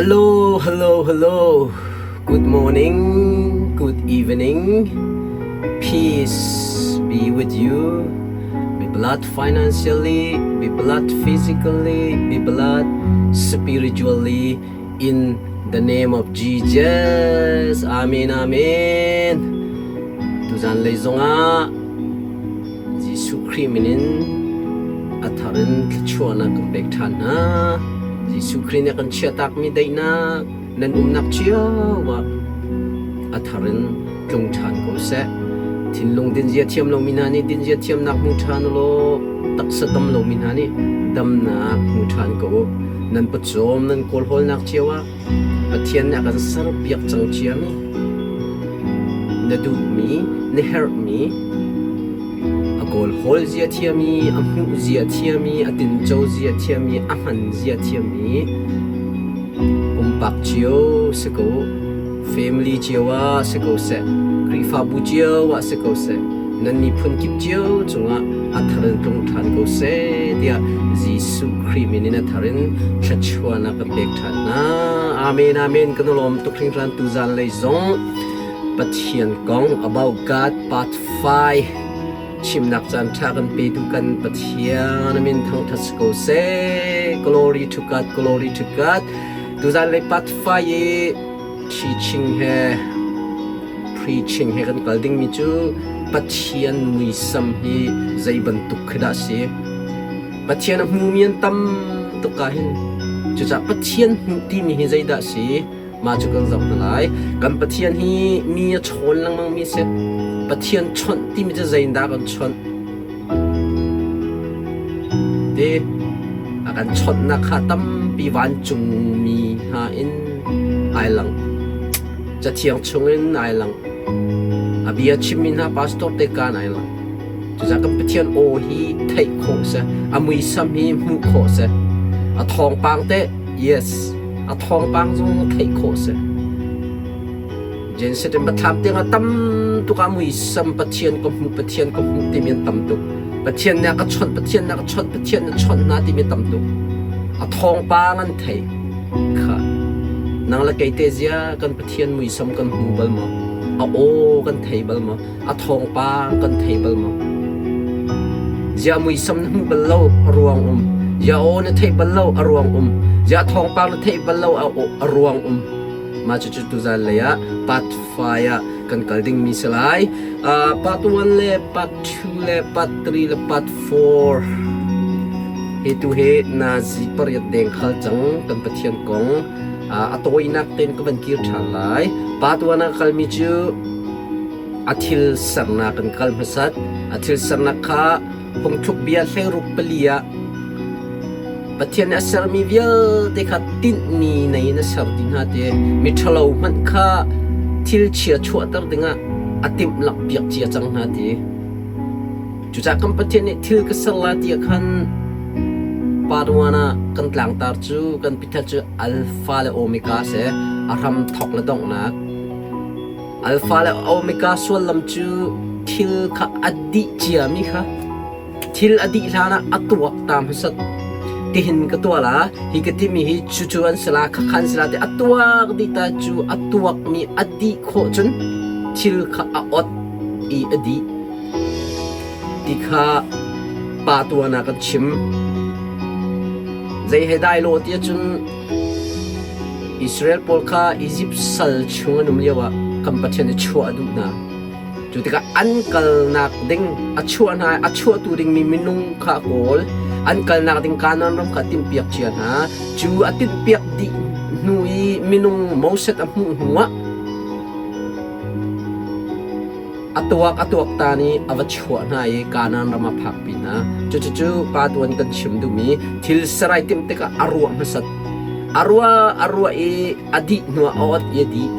Hello, hello, hello. Good morning, good evening. Peace be with you. Be blessed financially, be blessed physically, be blessed spiritually in the name of Jesus. Amen, amen. Tuzan lei zongah Jesuh Khrih min in a thar in thluachuahnak kan pek ṭhan hna. Jesuh Khrih nih a kan chiahtakmi daihnak nan umnak cio ah a thar in tlung ṭhan ko seh. Thinlung dinzia thiam lomi hna nih dinzia thiamnak hmu ṭhan u law taksa dam lomi hna nih damnak hmu ṭhan ko u. Nan pawcawm nan kawlhawlnak cio ah Pathian nih a kan serpiak cang ciami na duhmi, na herhmi, a kawlhawl zia thiami, a hmuh zia thiami, a tinco zia thiami, a hman zia thiami pumpak cio si ko, family cio ah si ko seh, Khrihfabu cio ah si ko seh, nan miphun kip cio cungah a thar in tlung ṭhan ko seh tiah Jesuh Khrih min in a thar in thluachuahnak kan pek ṭhan hna. Amen, amen. Kan i lawm tuk hringhran tuzan lei zong Pathian kong about God part 5 chimnak caan ṭha kan petu kan Pathian min thangṭhat si ko seh. Glory to God, glory to God. Tuzan lei part 5 i teaching he preaching he kan kal dingmi cu Pathian muisam hi zei bantuk khi dah si? Pathian a hmumi an tam tuk ah hin cucaah Pathian hmuh timi hi zeidah si? Mah cu kan zoh hna lai. Kan Pathian hi mi a chawn lengmangmi si. Pathian chawnh timi cu zeiindah kan chawnh? Ti a kan chawnhnak kha tampi vancungmi hna in ai lang. Cathiang chungin ai lang. A bia chimmi hna pastor te kaan ai lang. Cucaah kan Pathian aw hi theih khawh si, a muisam hi hmuh khawh si. A thawngpang teh, yes, a thawngpang zong theih khawh si. Genesis in Biathlam tiang ah tam tuk ah muisam Pathian ka hmuh, Pathian ka hmuh timi an tam tuk. Pathian nih a ka chawnh, Pathian nih a ka chawnh, Pathian nih a chawnh hna timi tam tuk. A thawngpang an thei. Kha nang le kei te zia kan Pathian muisam kan hmu bal maw? A aw kan thei bal maw? A thawngpang kan thei bal maw? Zia muisam na hmu bal lo a ruang um. Zia aw na theih bal lo a ruang um. Zia thawngpang na theih bal lo a ruang um. Mah cucu tuzan lei ah part 5 ah kan kal dingmi si lai. Part 1 le part 2 le part 3 le part 4 hi tu hi nazi pariat deng khal cang kan Pathian kong a tawinak tein ka van kir ṭhan lai. Part 1 ah kalmi cu a thil sernak kan kal hmasat. A thil sernak kha phungthluk bia hleiruk pali ah Pathian nih a sermi vialte kha tinhmi nei in a ser ti hna ti miṭhalo hmanh kha thil chia chuahter dingah a timhlamh piak cia cang hna ti. Cucaah kan Pathian nih thil ka ser la ti ah khan Parwan ah kan tlangtar cu kan pithat cu Alpha le Omega si a hram thawk le donghnak. Alpha le Omega sullam cu thil kha a dih ciami kha thil a dih hlanah a tuak ta hmasat. Tihin ka tuah la, hi ka timi hi cucu an si la, khakha an si la ti a tuak dih ta cu a tuakmi a dih khawh cun thil kha a ot i a dih ti kha pa tuan ah kan chim. Zei he dai lo ti ahcun Israel pawl kha Izipt sal chung an um lioah kan Pathian i chuah a duh hna. Cu tikah an kalnak ding a chuah hna a chuahtu dingmi minung kha a kawl. An kalnak ding Kanaan ram kha a timhpiak cia hna. Cu a timhpiak dih hnu i minung Moses a hmuh hnuah a tuak a tuaktan i a va chuah hna i Kanaan ram a phakpi hna. Cucucu pa tuan kan chim duhmi thil sarai timh tikah a ruah hmasat. A ruah a ruah i a dih hnuah a ot i a dih.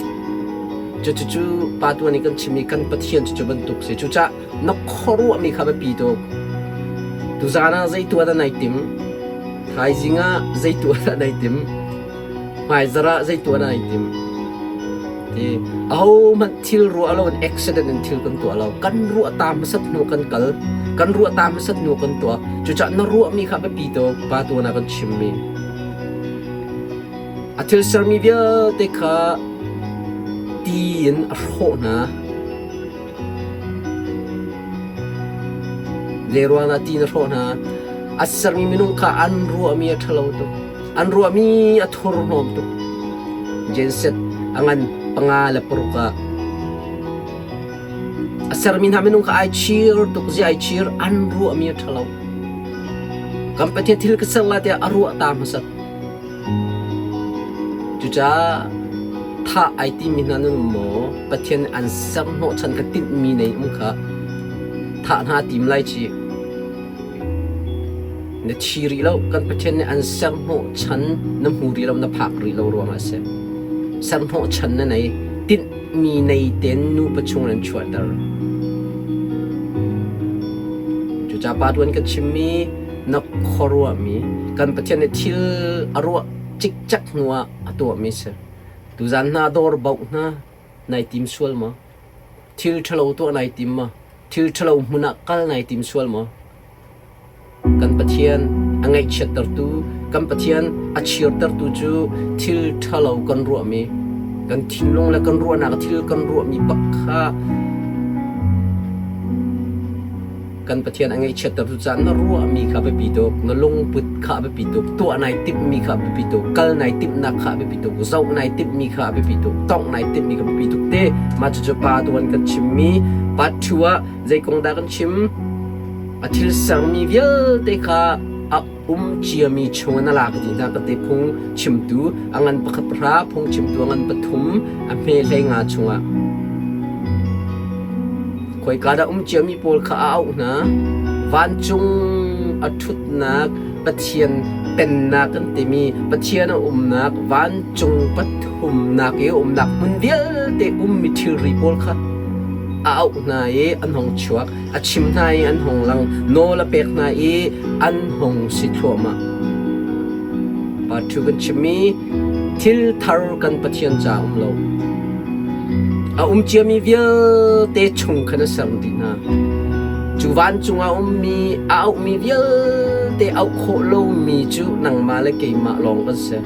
Cucucu pa tuan i kan chim i kan Pathian cu cu bantuk si. Cucaah na khuaruahmi kha biapi tuk. Tuzaan ah zei tuah dah nai tim? Thaizing ah zei tuah dah nai tim? Hmaizarh ah zei tuah dah nai tim? Ti ahohmanh thil ruah lo in accident in thil kan tuah lo. Kan ruah ta hmasat hnu kan kal. Kan ruah ta hmasat hnu kan tuah. Cucaah na ruahmi kha biapi tuk. Pa tuan ah kan chimmi. A thil sermi vialte kha ti in a hrawh hna. Zeiruangah ti in a hrawh hna? A sermi minung kha an ruahmi a ṭhalo tuk. An ruahmi a thurhnawm tuk. Genset a ngan 5 le 6 ah a sermi hna minung kha ai chir tuk zi ai chir an ruahmi a ṭhalo. Kan Pathian thil ka ser lai tiah a ruah ta hmasat. Cucaah thah ai timi hna nan um maw? Pathian nih an ser hnawhchan kha tinhmi nei um kha thah hna tim lai ci. Na thi rih lo. Kan Pathian nih an ser hnawhchan na hmu rih lo, na phak rih lo ruangah a si. Ser hnawhchan na nei. Tinhmi nei tein nupa chung an chuahter. Cucaah pa tuan kan chimmi na khuaruahmi kan Pathian nih thil a ruah cikcek hnuah a tuahmi si. Tuzan hna dawr bauh hna nai tim sual maw? Thil ṭhalo tuah nai tim maw? Thil ṭhalo hmun ah kal nai tim sual maw? Kan Pathian a ngaihchiattertu, kan Pathian a chirtertu cu thil ṭhalo kan ruahmi, kan thinlung le kan ruahnak thil kan ruahmi bak kha Kan Pathian a ngaihchiattertu caah na ruahmi kha biapi tuk, na lungput kha biapi tuk, tuah nai timhmi kha biapi tuk, kal nai timhnak kha biapi tuk, zoh nai timhmi kha biapi tuk, tongh nai timhmi kha biapi tuk te. Mah cucu pa tuan kan chimmi part 2 ah zei kong dah kan chim? A thil sermi vialte kha a um ciami chung in a lak dih hna ka te phung chimtu a ngan pakhat pahra phung chimtu a ngan pathum a hme hlei nga chungah Khoika dah um ciami pawl kha a auh hna? Vancung a ṭhutnak Pathian pennak kan timi Pathian a umnak vancung pathumnak i a umnak hmun vialte ummi thilri pawl kha a auh hna i an hung chuak, a chim hna i an hung lang, nawl a pek hna i an hung si thluahmah. Part 2 kan chimmi thil thar kan Pathian ca um lo. A um ciami vialte chung khan a ser dih hna. Cu vancung ah ummi a auhmi vialte auh khawh lomi cu nangmah le keimah lawng kan si.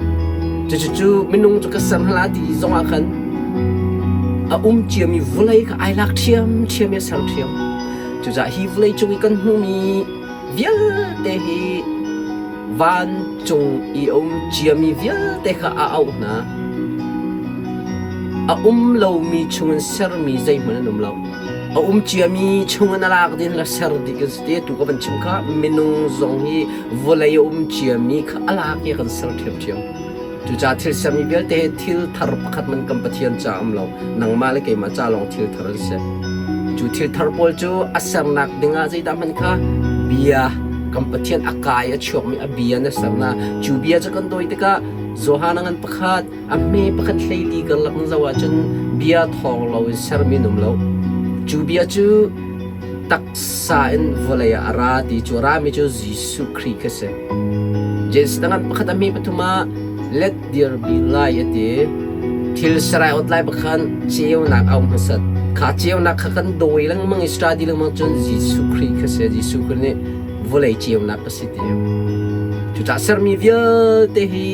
Cucu minung cu ka ser hna ti zongah khan a um ciami vawlei kha ai lak ṭhiamṭhiam i a ser ṭhiam. Cucaah hi vawlei cung i kan hmuhmi vialte hi vancung i a um ciami vialte kha a auh hna. A um lomi chungin sermi zeihmanh an um lo. A um ciami chungin a lak ding le ser dih kan si te tu ka van chim kha minung zong hi vawlei a um ciami kha a lak i a kan ser ṭhiamṭhiam. Cucaah thil sermi vialte hi thil thar pakhat man kan Pathian ca um lo. Nangmah le keimah ca lawng thil thar an si. Cu thil thar pawl cu a sernak dingah zeidah hman kha bia kan Pathian a kai a chuakmi a bia na serna. Cu bia cu kan dawi tikah Johan a ngan pakhat, a hme pakhat hleili karlak na zoh ahcun bia thawng lo in sermi an um lo. Cu bia cu taksa in vawlei ah a ra ti cu a rami cu Jesuh Khrih kha si. Genesis dang pakhat a hme pathum ah let there be light a ti. Thil sarai ot lai bakhan ceunak a um hmasat. Kha ceunak kha kan dawi lengmang i study lengmang cun Jesuh Khrih kha si. Jesuh Khrih nih vawlei ceunak a si ti. Cucaah sermi vialte hi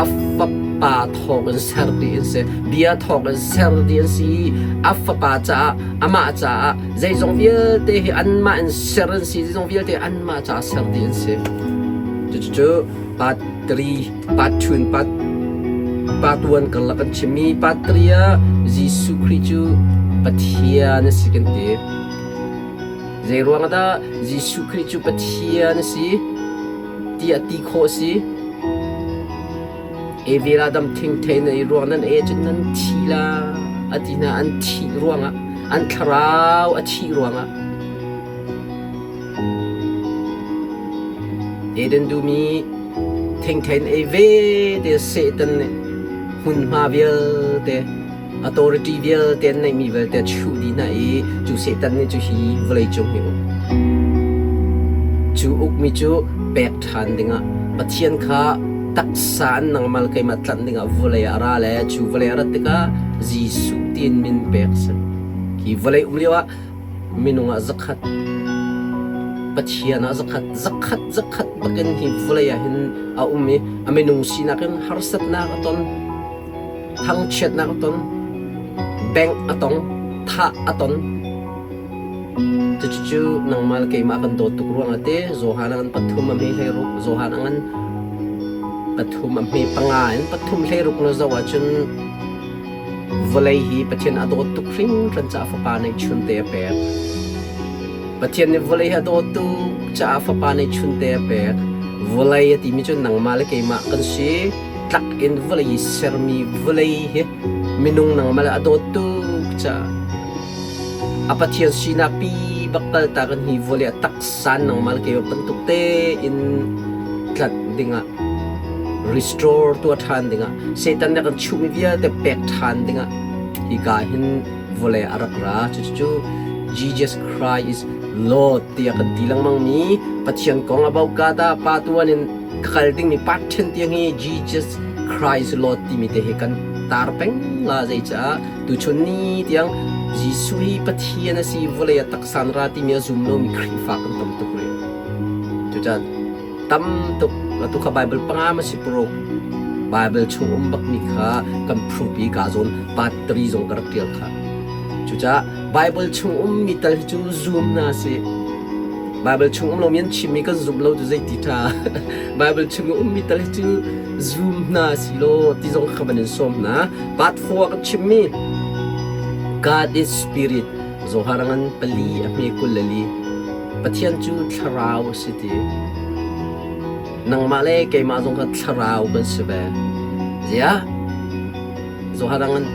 a fapa thawng in ser dih an si. Bia thawng in ser dih an si i a fapa caah amah caah zeizong vialte hi anmah in ser an si. Zeizong vialte anmah caah ser dih an si. Cucu part 3, part 2 in part part 1 karlak kan chimmi part 3 ah Jesuh Khrih cu Pathian a si kan ti. Zeiruang ah dah Jesuh Khrih cu Pathian a si tiah ti khawh a si? Evi le Adam thingthei nan i ruang nan ei ahcun nan thi la a ti hna an thih ruangah an thlarau a thih ruangah Eden dum i thingthei in ei ve te Satan nih hmunhma vialte authority vialte an neihmi vialte a chuh dih hna i cu Satan nih cu hi vawlei cung hi uk. Cu ukmi cu pek ṭhan dingah Pathian kha taksa an nangmal keimah tlanh dingah vawlei ah a ra le cu vawlei a rat tikah Jesuh tiin min pek a si. Hi vawlei um lioah minung ah zakhat. Pathian ah zakhat zakhat zakhat bakin hi vawlei ah hin a um i a minung sinak in harsatnak a ton, thangchiatnak a ton, bengh a tong, thah a ton. Cucu nangmah le keimah kan dawt tuk ruangah te Johan a ngan pathum a hme 16, Johan a ngan pathum a hme panga in pathum 16 na zoh ahcun vawlei hi Pathian a dawt tuk hringhran caah fapa neihchun te a pek. Pathian nih vawlei hi a dawt tuk caah fapa neihchun te a pek. Vawlei a timi cu nangmah le keimah kan si. Tlak in vawlei i sermi vawlei hi minung nangmah le a dawt tuk caah a Pathian sinak pi bak kaltak in hi vawlei a taksa nangmah le keimah bantuk tein tlanh dingah restore tuah ṭhan dingah Satan nih a kan chuhmi vialte pek ṭhan dingah hika hin vawlei a rak ra. Cucu Jesus Christ is Lord tiah kan ti lengmangmi Pathian kong a boka ta pa tuan in ka kal dingmi part ṭhen tiang hi Jesus Christ Lord timi te hi kan tar peng la. Zeicah tuchun ni tiang Jesuh hi Pathian a si, vawlei a taksa in ra timi a zum lomi Khrihfa kan tam tuk rih. Cucaah tam tuk atu kha Bible panga ma si paruk Bible chung um bakmi kha kan proof i ka zawn part 3 zong ka rak ṭial kha. Cucaah Bible chung ummi tal hi cu zum hna sih. Bible chung um lomi an chimmi kan zumh lo cu zeiti ṭha. Bible chung ummi tal hi cu zum hna si law ti zong kha van in sawm hna. Part 4 kan chimmi God is Spirit, Zohar ngan pali a hme 24. Pathian cu thlarau a si ti. Nangmah le keimah zong kha thlarau kan si ve. Ziah? Zohar ngan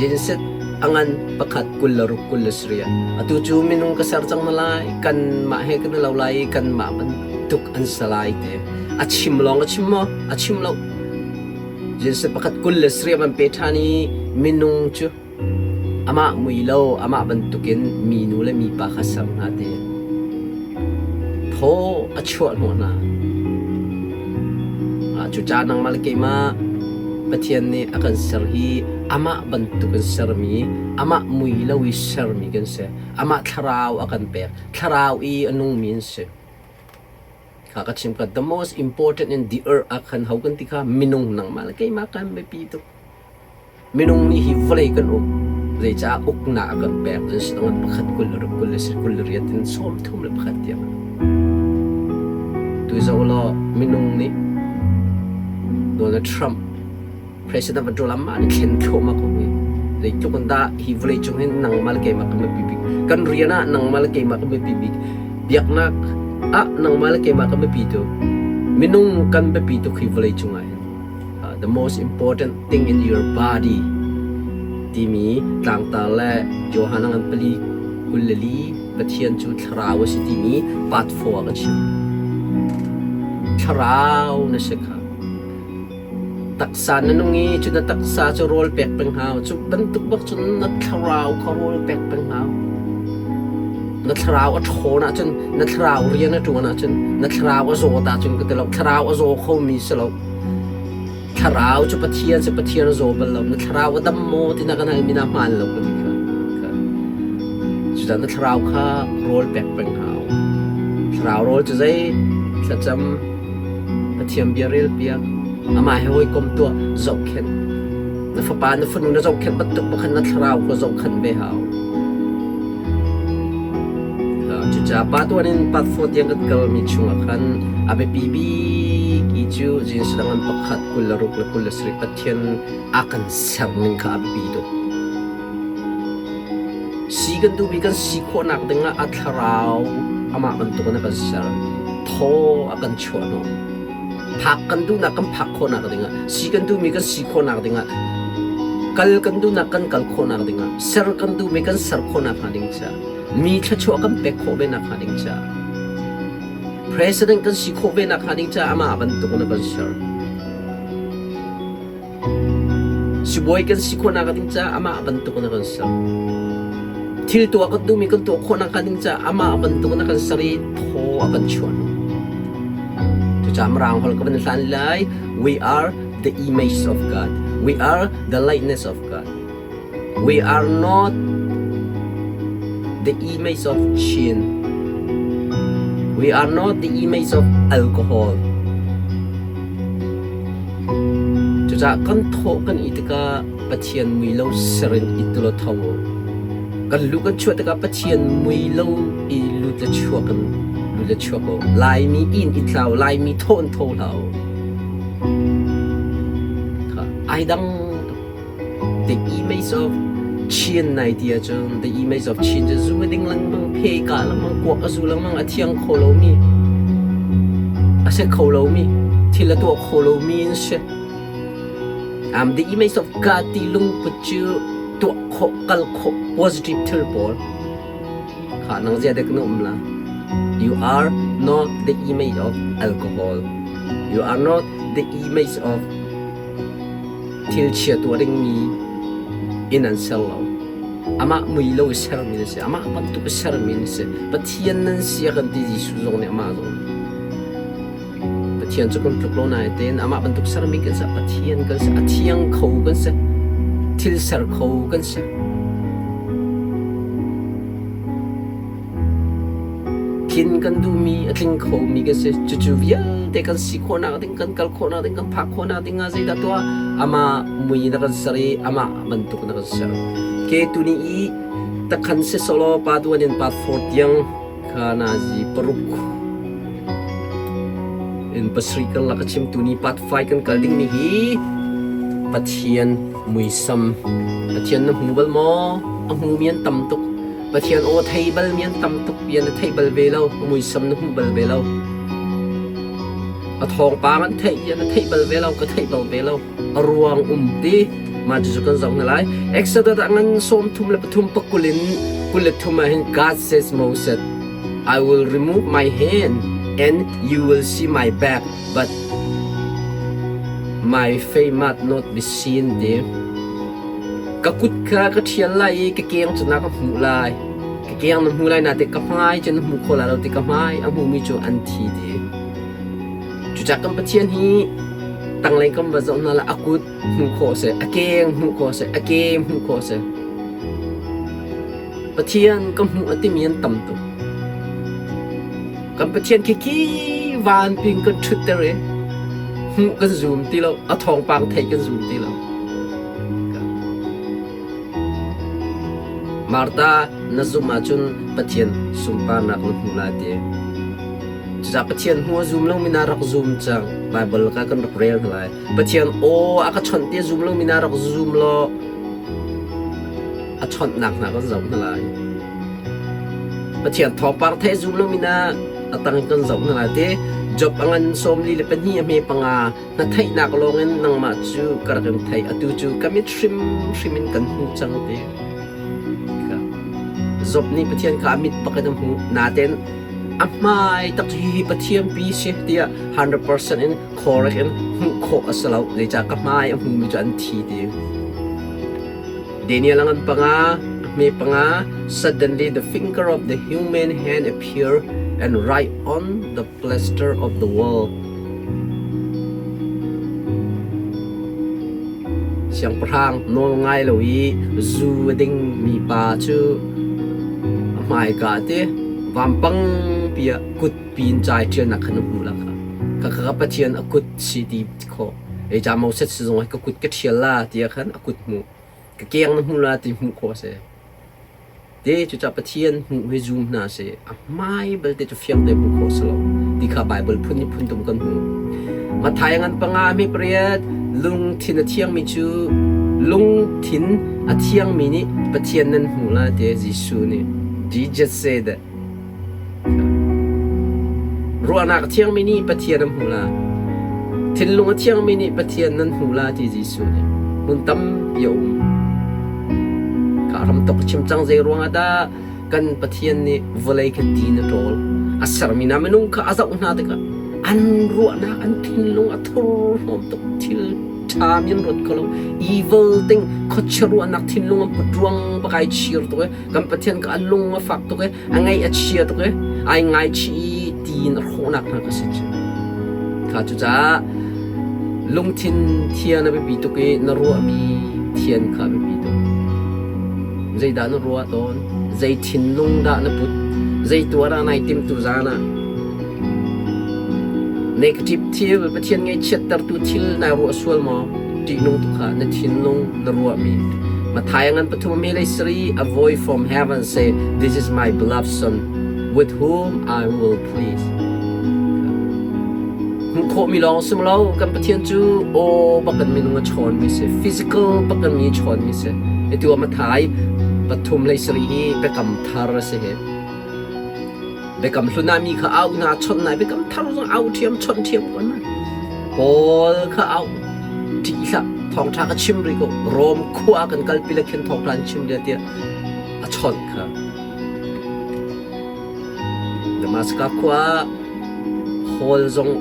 Genesis a ngan pakhat 26 27. Atu cu minung ka ser cang na lai, kanmah he kan i lo lai i kanmah bantuk an si lai te. A chim lawng a chim maw? A chim lo. Genesis pakhat 27 an pe ṭhan i minung cu amah mui lo, amah bantukin minu le mipa kha ser hna ti. Thaw a chuah hnawh hna. Cucaah nangmah le keimah Pathian nih a kan ser hi amah bantukin sermi, amah mui lo i sermi kan si. Amah thlarau a kan pek. Thlarau i a nungmi an si. Kha ka chim ka the most important in the earth ah khan ho kan ti kha minung nangmah le keimah kan biapi tuk. Minung nih hi vawlei kan uk, zeicah uknak a kan pek cun sinang pakhat 20 20 28 in 31 tiang. Tu zoh law minung nih Donald Trump President van ṭual mah nih thlen thluahmah ko hi. Zeitluk in dah hi vawlei cung hin nangmah le keimah kan biapi bik. Kan rian ah nangmah le keimah kan biapi bik. Biaknak ah nangmah le keimah kan biapi tuk. Minung kan biapi tuk hi vawlei cung ah hin. The most important thing in your body timi tlangtar le Johan a ngan pali 24 Pathian cu thlarau a si timi part 4 ah ka chim. Thlarau na si kha. Taksa na nung i cu na taksa cu rawl pek peng hau. Cu bantuk bak cun na thlarau kha rawl pek peng hau. Na thlarau a ṭhawn ahcun, na thlarau rian a ṭuan ahcun, na thlarau a zawt ahcun ka ti lo. Thlarau a zaw khomi si lo. Thlarau cu Pathian si, Pathian a zaw bal lo. Na thlarau a dam maw ti na kan halmi na hmaan lo ka ti kha. Cucaah na thlarau kha rawl pek peng hau. Thlarau rawl cu zei? Thlacam, Pathian bia rel piak, amah he hawikom tuah, zohkhenh. Na fapa na fanu na zohkhenh bantuk bakhan na thlarau kha zohkhenh ve hau. Cucaah pa tuan in part 4 tiang kan kalmi chungah khan a biapi bik i cu Jesuh dang an pakhat 26 le 27 Pathian a kan ser ning kha a biapi tuk. Si kan duhmi kan si khawhnak dingah a thlarau amah bantukin a kan ser. Thaw a kan chuah hnawh. Phak kan duhnak kan phak khawhnak dingah, si kan duhmi kan si khawhnak dingah, kal kan duhnak kan kal khawhnak dingah, ser kan duhmi kan ser khawhnak hnga ding caah, mi thluachuah kan pek khawh ve nak hnga ding caah, president kan si khawh ve nak hnga ding caah amah bantukin a kan ser. Sibawi kan si khawhnak ding caah amah bantukin a kan ser. Thil tuah kan duhmi kan tuah khawhnak ding caah amah bantukin a kan ser i thaw a kan chuah. Cucaah Mirang holh ka van hlan lai. We are the image of God. We are the likeness of God. We are not the image of Chin. We are not the image of alcohol. Cucaah kan thawh kan i tikah Pathian mui lo ser in i tu law tho u. Kan lu kan chuah tikah Pathian mui lo i lut le chuak in lut le chuak u. Laimi inn i tlau, Laimi thaw in tho hlah u. Ai dang tuk. The image of Chin nai ti ahcun the image of Chin cu zu a ding lengmang, phe kah lengmang, kuak a zu lengmang, a thiang kho lomi, a si kho lomi, thil a tuah kho lomi an si. The image of God ti lungput cu tuah khawh, kal khawh, positive thil pawl kha nang zia dek na um la. You are not the image of alcohol. You are not the image of thil chia tuah dingmi in an ser lo. Amah mui lo i sermi na si. Amah bantuk i sermi na si. Pathian nan si a kan ti Jesuh zong nih amah zong. Pathian cu kan tluk lo nain tein amah bantuk sermi kan si. Pathian kan si. A thiang kho kan si. Thil ser kho kan si. Tlin kan duhmi a tling khomi kan si. Cucu vialte kan si khawhnak ding, kan kal khawhnak ding, kan phak khawhnak ding ah zeidah tuah? Amah mui na kan ser i amah bantuk na kan ser. Ke tuni i takhan si solo pa tuan in part 4 tiang kha nazi paruk in pasarih kan lak a chim tuni part 5 kan kal ding mi hi Pathian muisam Pathian na hmu bal maw? A hmumi an tam tuk. Pathian aw thei bal mi an tam tuk bia na theih bal ve lo, a muisam na hmuh bal ve lo. A thawngpang an theih bia na theih bal ve lo, ka theih bal ve lo. A ruang um ti mah cucu kan zoh hna lai. Exodus ah ngan 33 pakul in 23 ah hin God says Moses, I will remove my hand and you will see my back, but my face must not be seen ti. Ka kut kha ka ṭhial lai i ka keng cu na ka hmuh lai. Ka keng na hmu lai nain ka hmai cu na hmu kho lai lo ti ka hmai a hmumi cu an thi ti. Cucaah kan Pathian hi tanglei kan va zoh hna lai a kut hmuh khawh a si, a keng hmuh khawh a si, a ke hmuh khawh a si. Pathian ka hmuh a timi an tam tuk. Kan Pathian khi khi vanping kan ṭhutter i hmuh kan zum ti lo, a thawngpang theih kan zum ti lo. Martha, na zumh ahcun Pathian sunparnak na hmuh lai ti. Cucaah Pathian hmu a zum lomi na rak zum cang. Baibal ka kan rak rel hna lai. Pathian aw a ka chawnh ti a zum lomi na rak zum law a chawnhnak hna kan zoh hna lai. Pathian thawngpang theih a zum lomi na a tang kan zoh hna lai ti. Job a ngan 42 a hme panga na theihnak lawngin nangmah cu ka rak in theih atu cu ka mit hrimhrim in kan hmu cang ti. Job nih Pathian kha a mit bak in a hmuh natein a hmai tak cu hihi Pathian pi si tiah 100% in correct in hmuh khawh a si lo zeicah ka hmai a hmumi cu an thi ti. Daniel a ngan panga a hme panga suddenly the finger of the human hand appear and write on the plaster of the wall. Siangpahrang nawl ngai lo i zu a dingmi pa cu a hmaika te vampang pi ah kut pin cai ṭialnak khan a hmuh la kha. Khakha ka Pathian a kut si ti khawh. Ei ca Moses zong hi ka kut ka ṭhial la tiah khan a kut hmuh. Ka keng na hmu la ti hmuh khawh a si. Te cucaah Pathian hmuh hi zum hna sih. A hmai belte cu fiang te hmuh khawh si lo ti kha Baibal phun in phun tum kan hmu. Matthai ngan panga mi pariat lungthin a thiangmi cu lungthin a thiangmi nih Pathian nan hmuh la ti Jesuh nih Jesus said that. Ruahnak a thiangmi nih Pathian an hmuh la. Thinlung a thiangmi nih Pathian nan hmuh la ti Jesuh nih. Hmun tampi a um. Ka ram tok chim cang zei ruangah dah kan Pathian nih vawlei kha ti na ṭawl. A sermi hna minung kha a zoh hna tikah an ruahnak an thinlung a thurhnawm tuk thil ṭha mi an ruat kho lo. Evil ting khuachia ruahnak thinlung an put ruang pakai chir tuk i kan Pathian kha a lung a fak tuk i a ngaih a chia tuk i ai ngaichih tiin a hrawhnak hna ka si cu. Kha cucaah lungthin thian a biapi tuk i na ruahmi thian kha a biapi tuk. Zeidah na ruah tawn? Zei thinlung dah na put? Zei tuah dah nai timh tu zan ah? Negative thil, Pathian ngaihchiattertu thil nai ruah sual maw? Ṭihnung tuk kha na thinlung na ruahmi. Matthai ngan pathum mi lei sari, a voice from heaven say, This is my beloved son, with whom I will please. Hmuh khawhmi lawng si lo, kan Pathian cu aw bak kan minung a chawnmi si, physical bak kan mi chawnmi si. Atu ah Matthai pathum lei sari hi biakam thar a si hi. Biakam hlun ah mi kha au hna chawnh hna biakam thar zong au ṭhiam chawnh ṭhiam ko hna. Paul kha au ṭih hlah thawngṭha ka chim rih ko Rom khua kan kalpi le khin thawngṭha an chim lia tiah a chawnh kha. Damascus khua Paul zong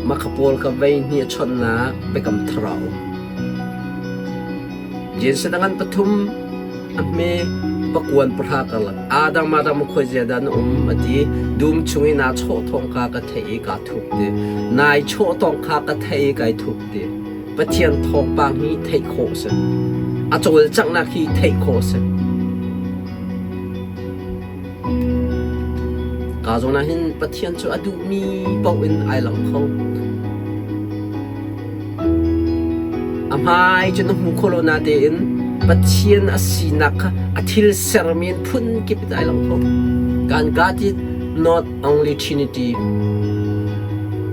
makha Paul kha vei hnih a chawnhnak biakam thar a um. Jensen a ngan pathum a hme pakuan pahra karlak Adam Adam khoi zia dah na um a ti dum chung i naa chawh thawng kha ka theih i kaa thup ti nai chawh tawng kha ka theih i kai thup ti Pathian thawngpang hi theih khawh a si a cawlcanghnak hi theih khawh a si Ka zawn ah hin Pathian cu a duhmi paoh in ai lang kho. A hmai cu na hmu kho lo natein Pathian a sinak kha a thil sermi in phun kip in ai lang kho. Kan God is not only Trinity.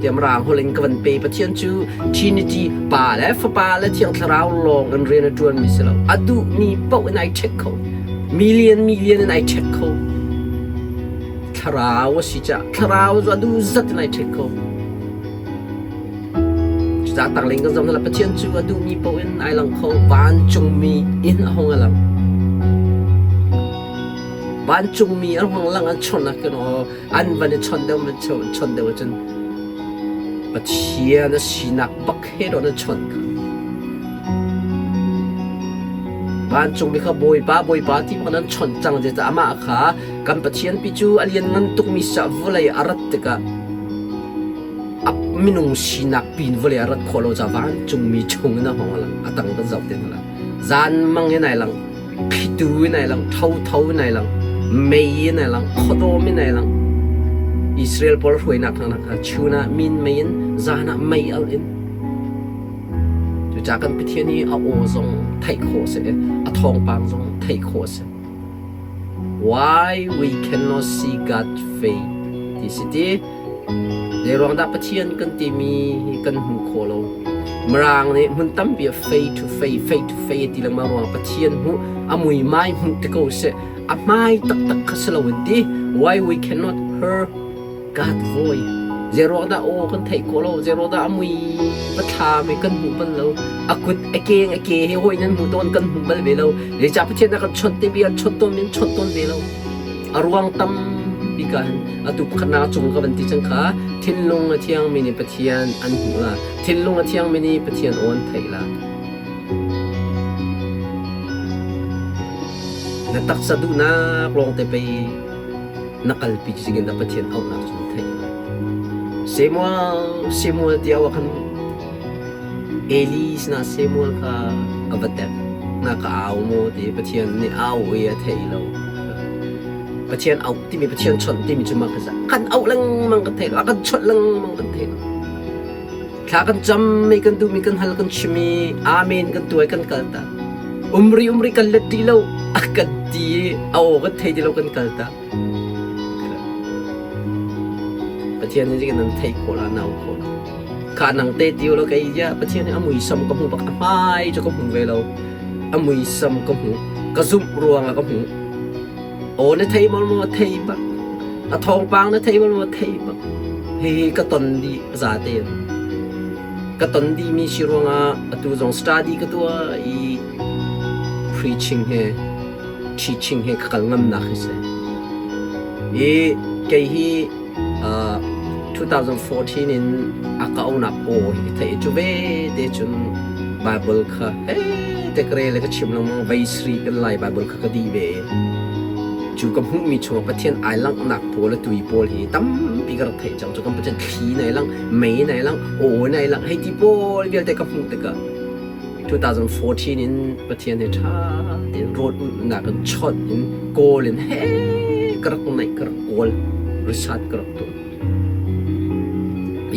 Tiam rang holh in ka van pe. Pathian cu Trinity Pa le Fapa le Thiang Thlarau lawng in rian a ṭuanmi si lo. A duhmi paoh in ai check kho. Million million in ai ṭhek kho. Thlarau a si caah thlarau cu a duh zat in ai ṭhek kho. Cucaah tangling kan zoh hna Pathian cu a duhmi paoh in ai lang kho. Vancungmi in a hung a lang. Vancungmi an hung lang an chawnh ah khin aw an van i chawnh deuh an chawnh deuh ahcun Pathian a sinak bak he dawh na chawnh kha. Vancungmi kha Bawipa, Bawipa ti bak nan chawnh cang zeicah amah kha kan Pathian pi cu a lianngan tukmi sa vawlei a rat tikah a minung sinak pin vawlei a rat khawh lo caah vancungmi chung in a hong lang a tang kan zoh te hna zan mang in ai lang phitu in ai lang thotho in ai lang mei in ai lang khuadawm in ai lang Israel pawl hruainak hna kha chun ah min mei in zan ah mei al in Cucaah kan Pathian hi a aw zong theih khawh a si i a thawngpang zong theih khawh a si. Why we cannot see God's face ti si ti. Zeiruang dah Pathian kan timi hi kan hmuh khawh lo. Mirang nih hmun tampi ah face to face, face to face ti lengmang ruang Pathian hmuh a muimai hmuh ti ko seh. A hmai taktak kha si lo in ti. Why we cannot hear God voice. Zeiruang dah aw kan theih khawh lo, zeiruang dah a mui va thlam i kan hmuh bal lo. A kut a keng a ke he hawi nan hmu tawn kan hmu bal ve lo. Zeicah Pathian a kan chawnh te bia chawnh tawn min chawnh tawn ve lo. A ruang tampi ka hin atu pakhatnak cung ka van ti cang kha thinlung a thiangmi nih Pathian an hmuh la. Thinlung a thiangmi nih Pathian aw an theih la. Na taksa duhnak lawng te pei na kalpi zingin dah Pathian auhnak cu na theih lai. Samuel, Samuel tiah wa khan Eli sinah Samuel kha a va tek. Na ka au maw ti Pathian nih au i a thei lo. Pathian auh timi Pathian chawnh timi cu mah kha kan auh lengmang kan thei lo, a kan chawnh lengmang kan thei lo. Thla kan cam mi kan duhmi kan hal kan chim i amen kan tuai kan kal ta. Umri umri kan let ti lo a kan ti i a aw kan thei ti lo kan kal ta. Pathian nih nan theih khawh la nau khawh la. Kha nang te ti lo kei ya Pathian nih a muisam ka hmu bak a hmai cu ka hmu ve lo. A muisam ka hmu. Ka zumh ruangah ka hmu. Aw na thei maw maw thei bak. A thawngpang na thei maw maw thei bak. Hihi ka ton dih za tein. Ka ton dihmi si ruangah atu zong study ka tuah i preaching he teaching he ka kal ngamnak hi si. I kei hi 2014 in a ka aunak aw hi ka theih i cu ve te cun Bible kha he te ka rel le ka chim lengmang vei sri kan lai Bible kha ka dih ve cu ka hmuhmi chungah Pathian ai langhnak pawl a tui pawl hi tampi ka rak theih cang cu kan Pathian thli nai lang mei nai lang aw nai lang hei ti pawl vialte ka hmuh tikah 2014 in Pathian he ṭha tein rawl ulhnak in chawnh in kawl in he ka rak naih ka rak kawl research ka rak tuah.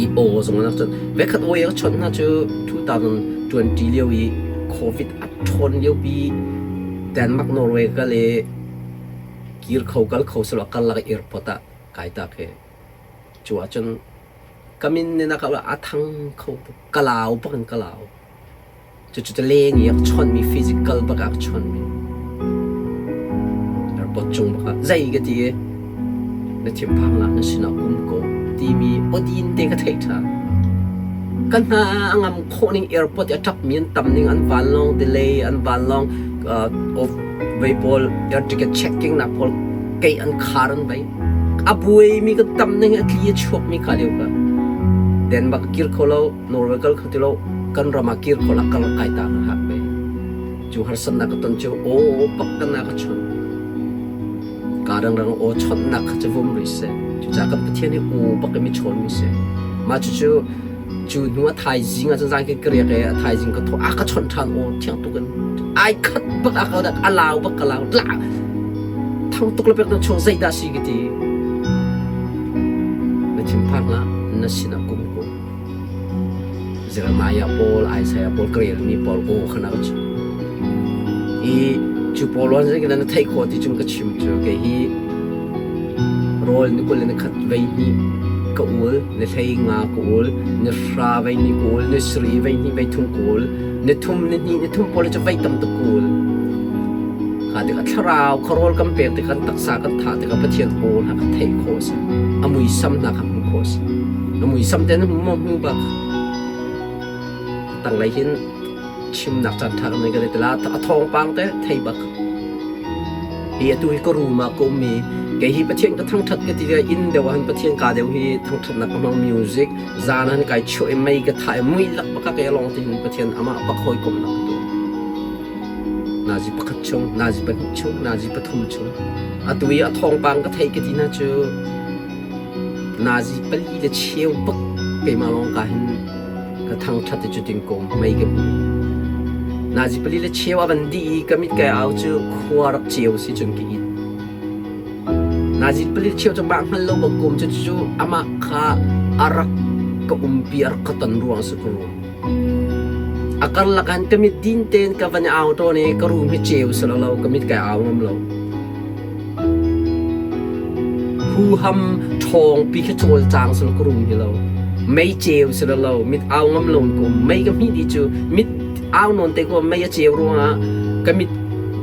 I aw zong an rak chawnh. Vekhat aw i a chawnh hna cu 2020 lio i COVID a ṭhawn liopi Denmark, Norway kal i kir kho kal kho selaw karlak i airport ah kai tak hi. Cu ahcun ka min nih na ka a thang kho tuk. Ka lau bak in ka lau. Cucu cu leng i a ka chawnhmi physical bak ah a ka chawnhmi. Airport cung bak ah zei ka ti i na thinphang lah na sinah um ko timi awdin te ka theih ṭhan. Ka hna a ngam khawh ning airport i a ṭapmi an tam ning an vanlawng delay an vanlawng uh, vei pawl air ticket checking nak pawl kei an khar an vei. A buaimi ka tam ning a tli a chuakmi kha lio ka. Denmark kir kho lo Norway kal kho ti lo kan ram ah kir kho la kal kai ta na hak ve cu harsatnak ka ton cu aw pak kan na ka chon ka dang rang aw chonnak kha cu vum rih se cu ca kan Pathian hi aw bak mi chawn mi se ma cu cu cu hnu a thaizing ah cun zan ke kriak e a thaizing ka tho a ka chon than aw thiang tuk in ai khat bak a ka dak a lau bak ka lau la thang tuk le pek na chung zei dah si ki ti na thinphang la na sinah kum ko Jeremiah pawl, Isaiah pawl ka relmi pawl aw kha na ka chim. I cu pawl on zing na theih khawh ti cung ka chim cu kei hi rawl ni 21 vei hnih ka ul, ni hlei nga ka ul, ni hra vei hnih ka ul, ni sri vei hnih vei thum ka ul, ni thum ni hnih ni thum pawl cu vei tam tuk ka ul. Kha tikah thlarau kha rawl kan pek tik kan taksa kan thah tikah Pathian aw hna kha theih khawh a si. A muisam hna kha hmuh khawh a si. A muisam te na hmu maw hmu bak. Tanglei hin chimnak caan ṭha kan nei kan i tila a thawngpang te thei bak. Hi atu hi ka room ah ka um i kei hi Pathian ka thangṭhat ka ti tikah inn deuh ah hin Pathian ka deuh hi thangṭhatnak ka hmang music zan ah hin kai chuah i mei ka thah i mui lak bak ah kei lawng te hin Pathian amah bak hawikomhnak ka tuah. Nazi pakhat chung, nazi pahnih chung, nazi pathum chung. Atu i a thawngpang ka theih ka ti hna cu nazi pali le cheu bak keimah lawng ka hin ka thangṭhat i cutin ko mei ka hmu. Nazi pali le cheu a van dih i ka mit kai au cu khua rak ceu si cun ka it. Nazi pali le cheu cu mah hngal lo bak kum cu cu amah kha a rak ka umpi a rak ka ton ruang si ka rum. A karlak ah ka mit din tein ka van i au tawn i ka room hi ceu si lo ka mit kai au ngam lo. Huham ṭhawngpi khi cawlcang si lo ka room hi lo. Mei ceu si lo mit au ngam lo in ka um. Mei ka hmih dih cu mit au nawn te ko mei a ceu ruangah ka mit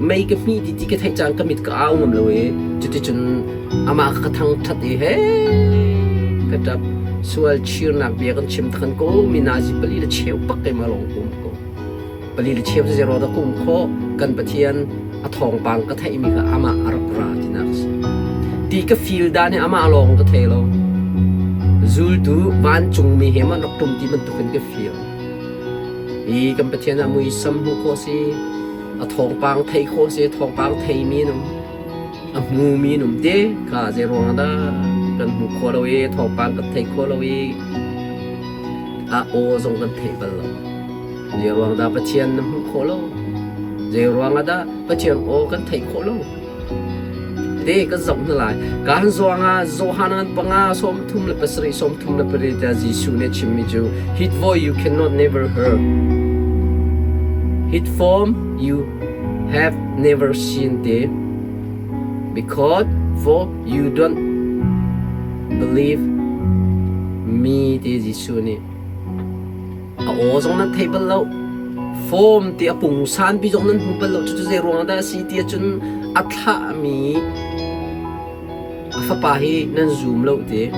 mei ka hmih dih ti ka theih caan ka mit ka au ngam lo i cuticun amah ka thangṭhat i he ka ṭap. Sual chirnak bia kan chim takhan ko mi nazi pali le cheu pak keimah lawng ka um ko. Pali le cheu cu zero dah ka um khawh kan Pathian a thawngpang ka theihmi kha amah a rak ra tinak a si. Ti ka feel dan hi amah lawng ka thei lo. Zultu vancungmi he man rak ṭum ti bantukin ka feel. Hi kan Pathian ah muisam hmuh khawh si, a thawngpang theih khawh si, thawngpang theimi an um. A hmumi an um te kha zei ruangah dah kan hmuh khawh lo i thawngpang kan theih khawh lo i a aw zong kan theih bal lo. Zei ruang dah Pathian na hmuh khawh lo? Zei ruangah dah Pathian aw kan theih khawh lo? Te kan zoh hna lai. Kan zuang ah Johan an panga 37 38 tiah Jesuh nih a chimmi cu His voice you cannot never hear. His form you have never seen te because for you don't believe me ti Jesuh nih a aw zong nan thei bal lo form ti a pungsan pi zong nan hmu bal lo cucu zei ruang dah a si ti ahcun a thlahmi A fapa hi nan zum lo ti.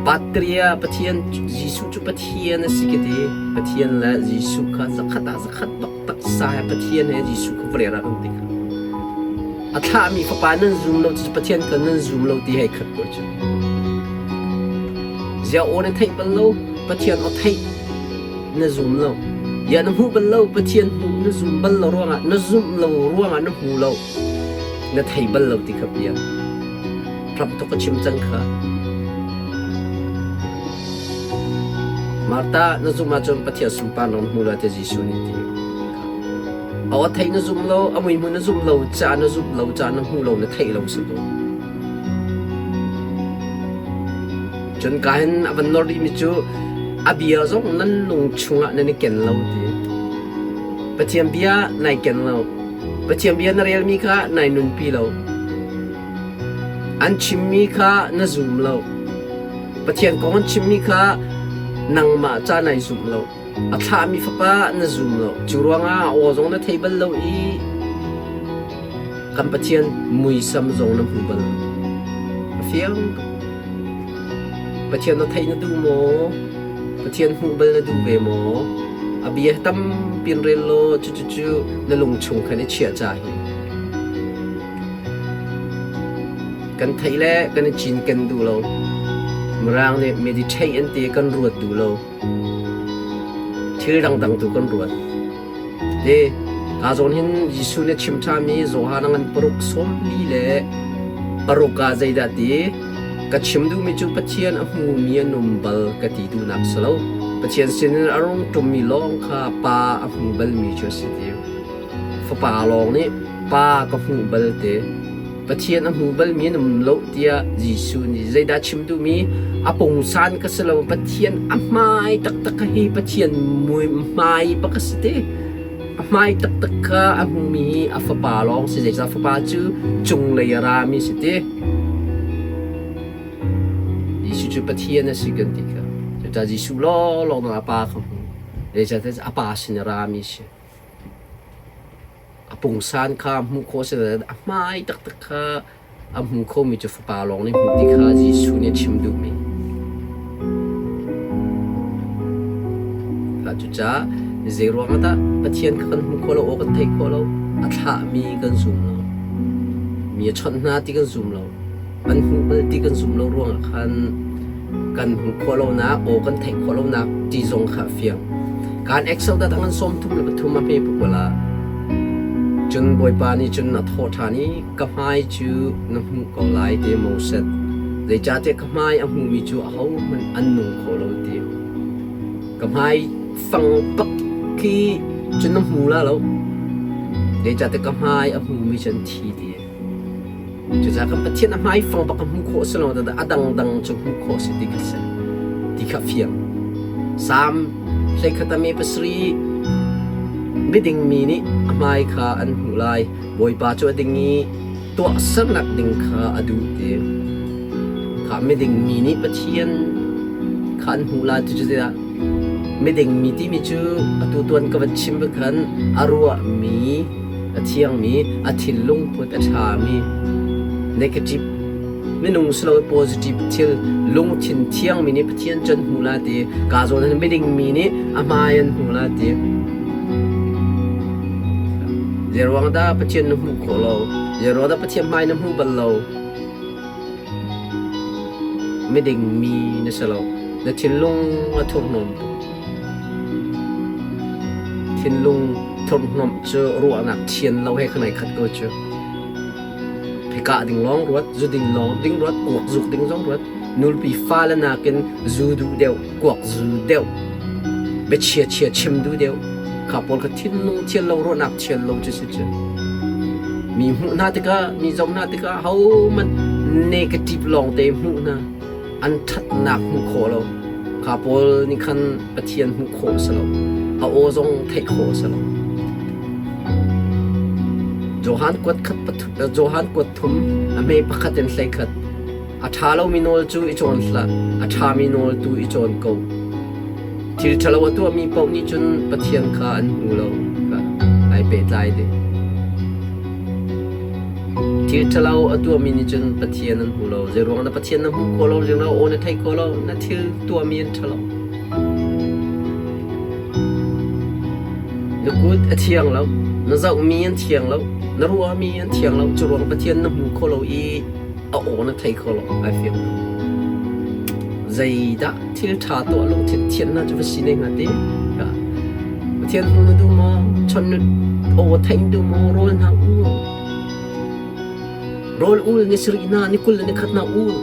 Patria Pathian Jesuh cu Pathian a si ka ti. Pathian le Jesuh kha zakhat ah zakhat taktak sa he Pathian he Jesuh kha vare ra kan ti kha. A thlahmi fapa nan zum lo cu Pathian kha nan zum lo ti hei khat ko cu. Zia aw na theih bal lo, Pathian aw theih na zum lo. Ya na hmuh bal lo, Pathian hmuh na zum bal lo ruangah na zumh lo ruangah na hmu lo. Na thei bal lo ti kha bia. Ram tuk a chim cang kha. Martha, na zumh ahcun Pathian sunparnak na hmu lai tiah Jesuh nih a ti. A aw theih na zum lo, a muihmu na zum lo, ca na zumh lo, ca na hmu lo, na theih lo si ko. Cun ka hin a van nor rihmi cu a bia zong nan lung chungah nan i ken lo ti. Pathian bia nai ken lo. Pathian bia na relmi kha nai nunpi lo. An chimmi kha na zum lo. Pathian kong an chimmi kha nangmah ca nai zum lo. A thlahmi fapa na zum lo. Cu ruangah a aw zong na thei bal lo i kan Pathian muisam zong na hmu bal lo. A fiang tuk. Pathian na theih na duh maw? Pathian hmuh bal na duh ve maw? A bia tampi in rel law cucucu na lung chung khan i chiah ca hi. Kan theih le kan i cinken duh lo. Mirang nih meditate an ti kan ruat duh lo. Thil dangdang tu kan ruat. Te, ka zawn hin Jesuh nih a chim ṭhami Johan a ngan paruk sawmli le paruk ah zeidah ti ka chim duhmi cu Pathian a hmumi an um bal ka ti duhnak si lo. Pathian sinin a rung ṭummi lawng kha Pa a hmu balmi cu a si ti. Fapa lawng nih Pa ka hmuh bal te. Pathian a hmu balmi an um lo tiah Jesuh nih zeidah chim duhmi a pungsan ka si lo Pathian a hmai taktak kha hi Pathian mui hmai bak a si te a hmai taktak kha a hmumi hi a fapa lawng si zeicah fapa cu cunglei a rami si te Jesuh cu Pathian a si kan ti kha cucaah Jesuh lawnglawng a pa kha hmu zeicahtiah a pa sin a rami si. A pungsan kha hmuh khawh a si nain a hmai taktak kha a hmu khomi cu fapa lawng nih hmuh ti kha Jesuh nih a chim duhmi. Cucaah zei ruangah dah Pathian kha kan hmuh khawh lo, aw kan theih khawh lo, a thlahmi kan zum lo. Mi a chawnh hna ti kan zum lo. An hmuh bal ti kan zum lo ruangah khan kan hmuh khawh lonak, aw kan theih khawh lonak ti zong kha a fiang. Kan Excel dat a ngan 33 a hme pakul ah cun Bawipa nih cun a thawh ṭhan i ka hmai cu na hmuh ko lai ti Moses. Zeicahtiah ka hmai a hmumi cu ahohmanh an nung kho lo ti. Ka hmai fang bak khi cun na hmu la lo. Zeicahtiah ka hmai a hmumi cu an thi ti. Cucaah kan Pathian a hmaifang bak hmuh khawh si lo a dangdang cu hmuh khawh si ti kha si. Ti kha fiang. Salm 31 a me pasarih miding mi nih a hmai kha an hmuh lai. Bawipa cu a ding i tuahsernak ding kha a duh ti. Kha miding mi nih Pathian kha an hmuh lai ti cu zeidah miding mi timi cu atu tuan ka van chim khan a ruahmi a thiangmi, a thinlung put a ṭhami, negative minung si lo positive thil lungthin thiangmi nih Pathian cu an hmu la ti ka zawn hin miding mi nih a hmai an hmu la ti zeiruang dah Pathian na hmuh khawh lo zeiruang dah Pathian hmai na hmu bal lo miding mi na si lo na thinlung a thurhnawm tuk Thinlung thurhhnawmh cu ruahnak thian lo he khan ai khat ko cu. Phekah ding lawng ruat, zu ding lawng ding ruat, kuak zuk ding zong ruat. Nulpi fale nakin zu duh deuh, kuak zu deuh, biachia chia chim duh deuh. Kha pawl kha thinlung thian lo ruahnak thian lo cu si cu. Mi hmuh hna tikah, mi zoh hna tikah hohmanh negative lawng te hmuh hna. An ṭhatnak hmuh khawh lo. Kha pawl nih khan Pathian hmuh khawh a si lo. A aw zong theih khawh a si lo. Johan kuat khat Johan kuat thum a hme pakhat in hlei khat. A ṭha lomi nawl cu i cawn hlah, a ṭhami nawl tu i cawn ko. Thil ṭhalo a tuahmi paoh nih cun Pathian kha an hmu lo. Ai pehtlai dih. Thil ṭhalo a tuahmi nih cun Pathian an hmu lo. Zeiruang dah Pathian na hmuh khawh lo, zeiruang aw na theih khawh lo, na thil tuahmi an ṭhalo. Na kut a thiang lo, na zohmi an thiang lo, na ruahmi an thiang lo. Cu ruang Pathian na hmu kho lo i a aw na thei kho lo. Ai fiang lo. Zeidah thil ṭha tuah lungthin thiannak cu va si ne hnga ti? Pathian hmu na duh maw? Chon na aw theih na duh maw? Rawl hna ul. Rawl ul ni sarih hna, ni 20 le ni khat hna ul.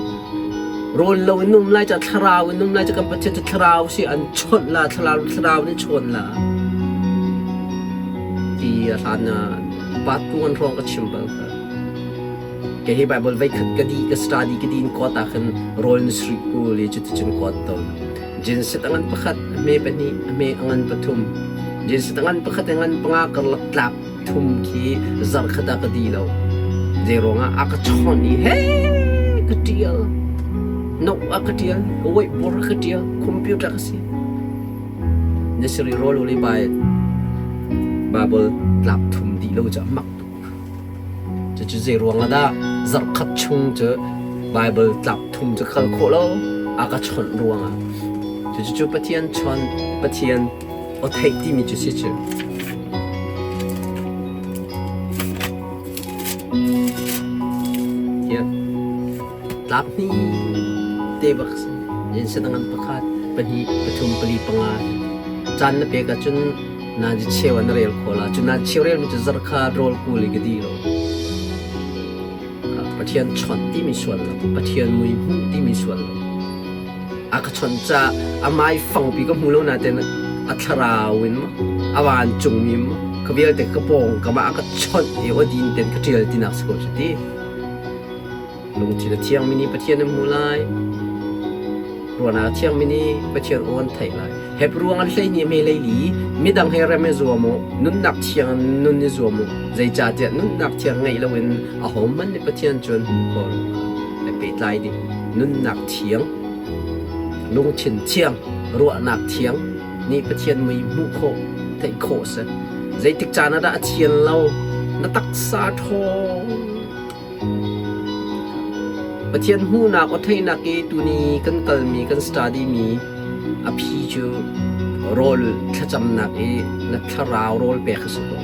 Rawl lo in um lai ca thlarau in um lai ca kan Pathian cu thlarau si an chawnh la, thlarau thlarau nih chawn la. Ti a hlan na pat tuan hrawng ka chim bal kha. Kei hi Bible veikhat ka dih, ka study ka din kuat ah khan rawl na sri kul i cuticun kuat tawn. Genset a ngan pakhat, a hme pahnih, a hme a ngan pathum. Genset a ngan pakhat i ngan panga karlak tlap thum khi zarkhat ah ka di lo. Zei ruangah a ka chawnh i he ka ṭial. No a ka ṭial, ka whiteboard a ka ṭial, computer ka si. Na siri rawl uli bai Bible tlap thum dih lo cu a mak tuk. Cucu zei ruang ah dah zarhkhat chung cu Baibal tlap thum cu khal khawh lo a ka chawnh ruangah. Cucu Pathian chawnh, Pathian aw theih timi cu si cu. Tiah tlap hnih te bak si. Yin pakhat, pahnih, pathum, pali, panga. Caan na pek ahcun Nazi cheu an rel kho la. Cu na cheu relmi cu zarkha rawl kul i ka di lo. Pathian chawnh timi sual lo. Pathian mui hmuh timi sual lo. A ka chawnh ca a mai fangpi ka hmu lo nain a thlarau in a vancungmi ma ka vialte ka pawng ka mah a ka chawnh i awdin ten ka ṭial tinak si ko cu ti. Lungthin a thiangmi nih Pathian an hmu lai. Ruahnak a thiangmi nih Pathian aw an theih lai. Hebru an hlei ni me lei li midang he rem i zuam u, nunnak thiang in nun i zuam u. Zeicahtiah nunnak thiang ngeih loin ahohmanh nih Pathian cu an hmu kho lo kha ai pehtlai dih. Nunnak thiang, lungthin thiang, ruahnak thiang nih Pathian mui hmuh khawh, theih khawh a si. Zeitik caan ah dah a thian lo? Na taksa ṭhawng. Pathian hmuhnak aw theihnak i tuni kan kalmi kan study mi a phi cu rawl thlacamnak i na thlarau rawl pek a si ko.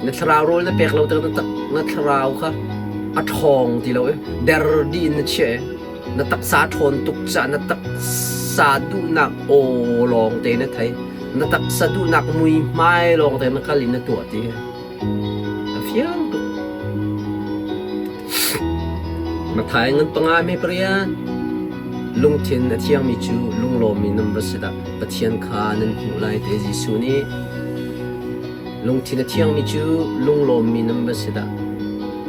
Na thlarau rawl na pek lo tik na tak na thlarau kha a ṭhawng ti lo i der dih in na chiah i na taksa ṭhawn tuk caah na taksa duhnak aw lawng te na thei. Na taksa duhnak muihmai lawng te na kal i na tuah ti. A fiang tuk. Matthai ngan panga me pariat lungthin a thiangmi cu lunglawmmi nan va si dah Pathian kha nan hmuh lai te Jesuh nih lungthin a thiangmi cu lunglawmmi nan va si dah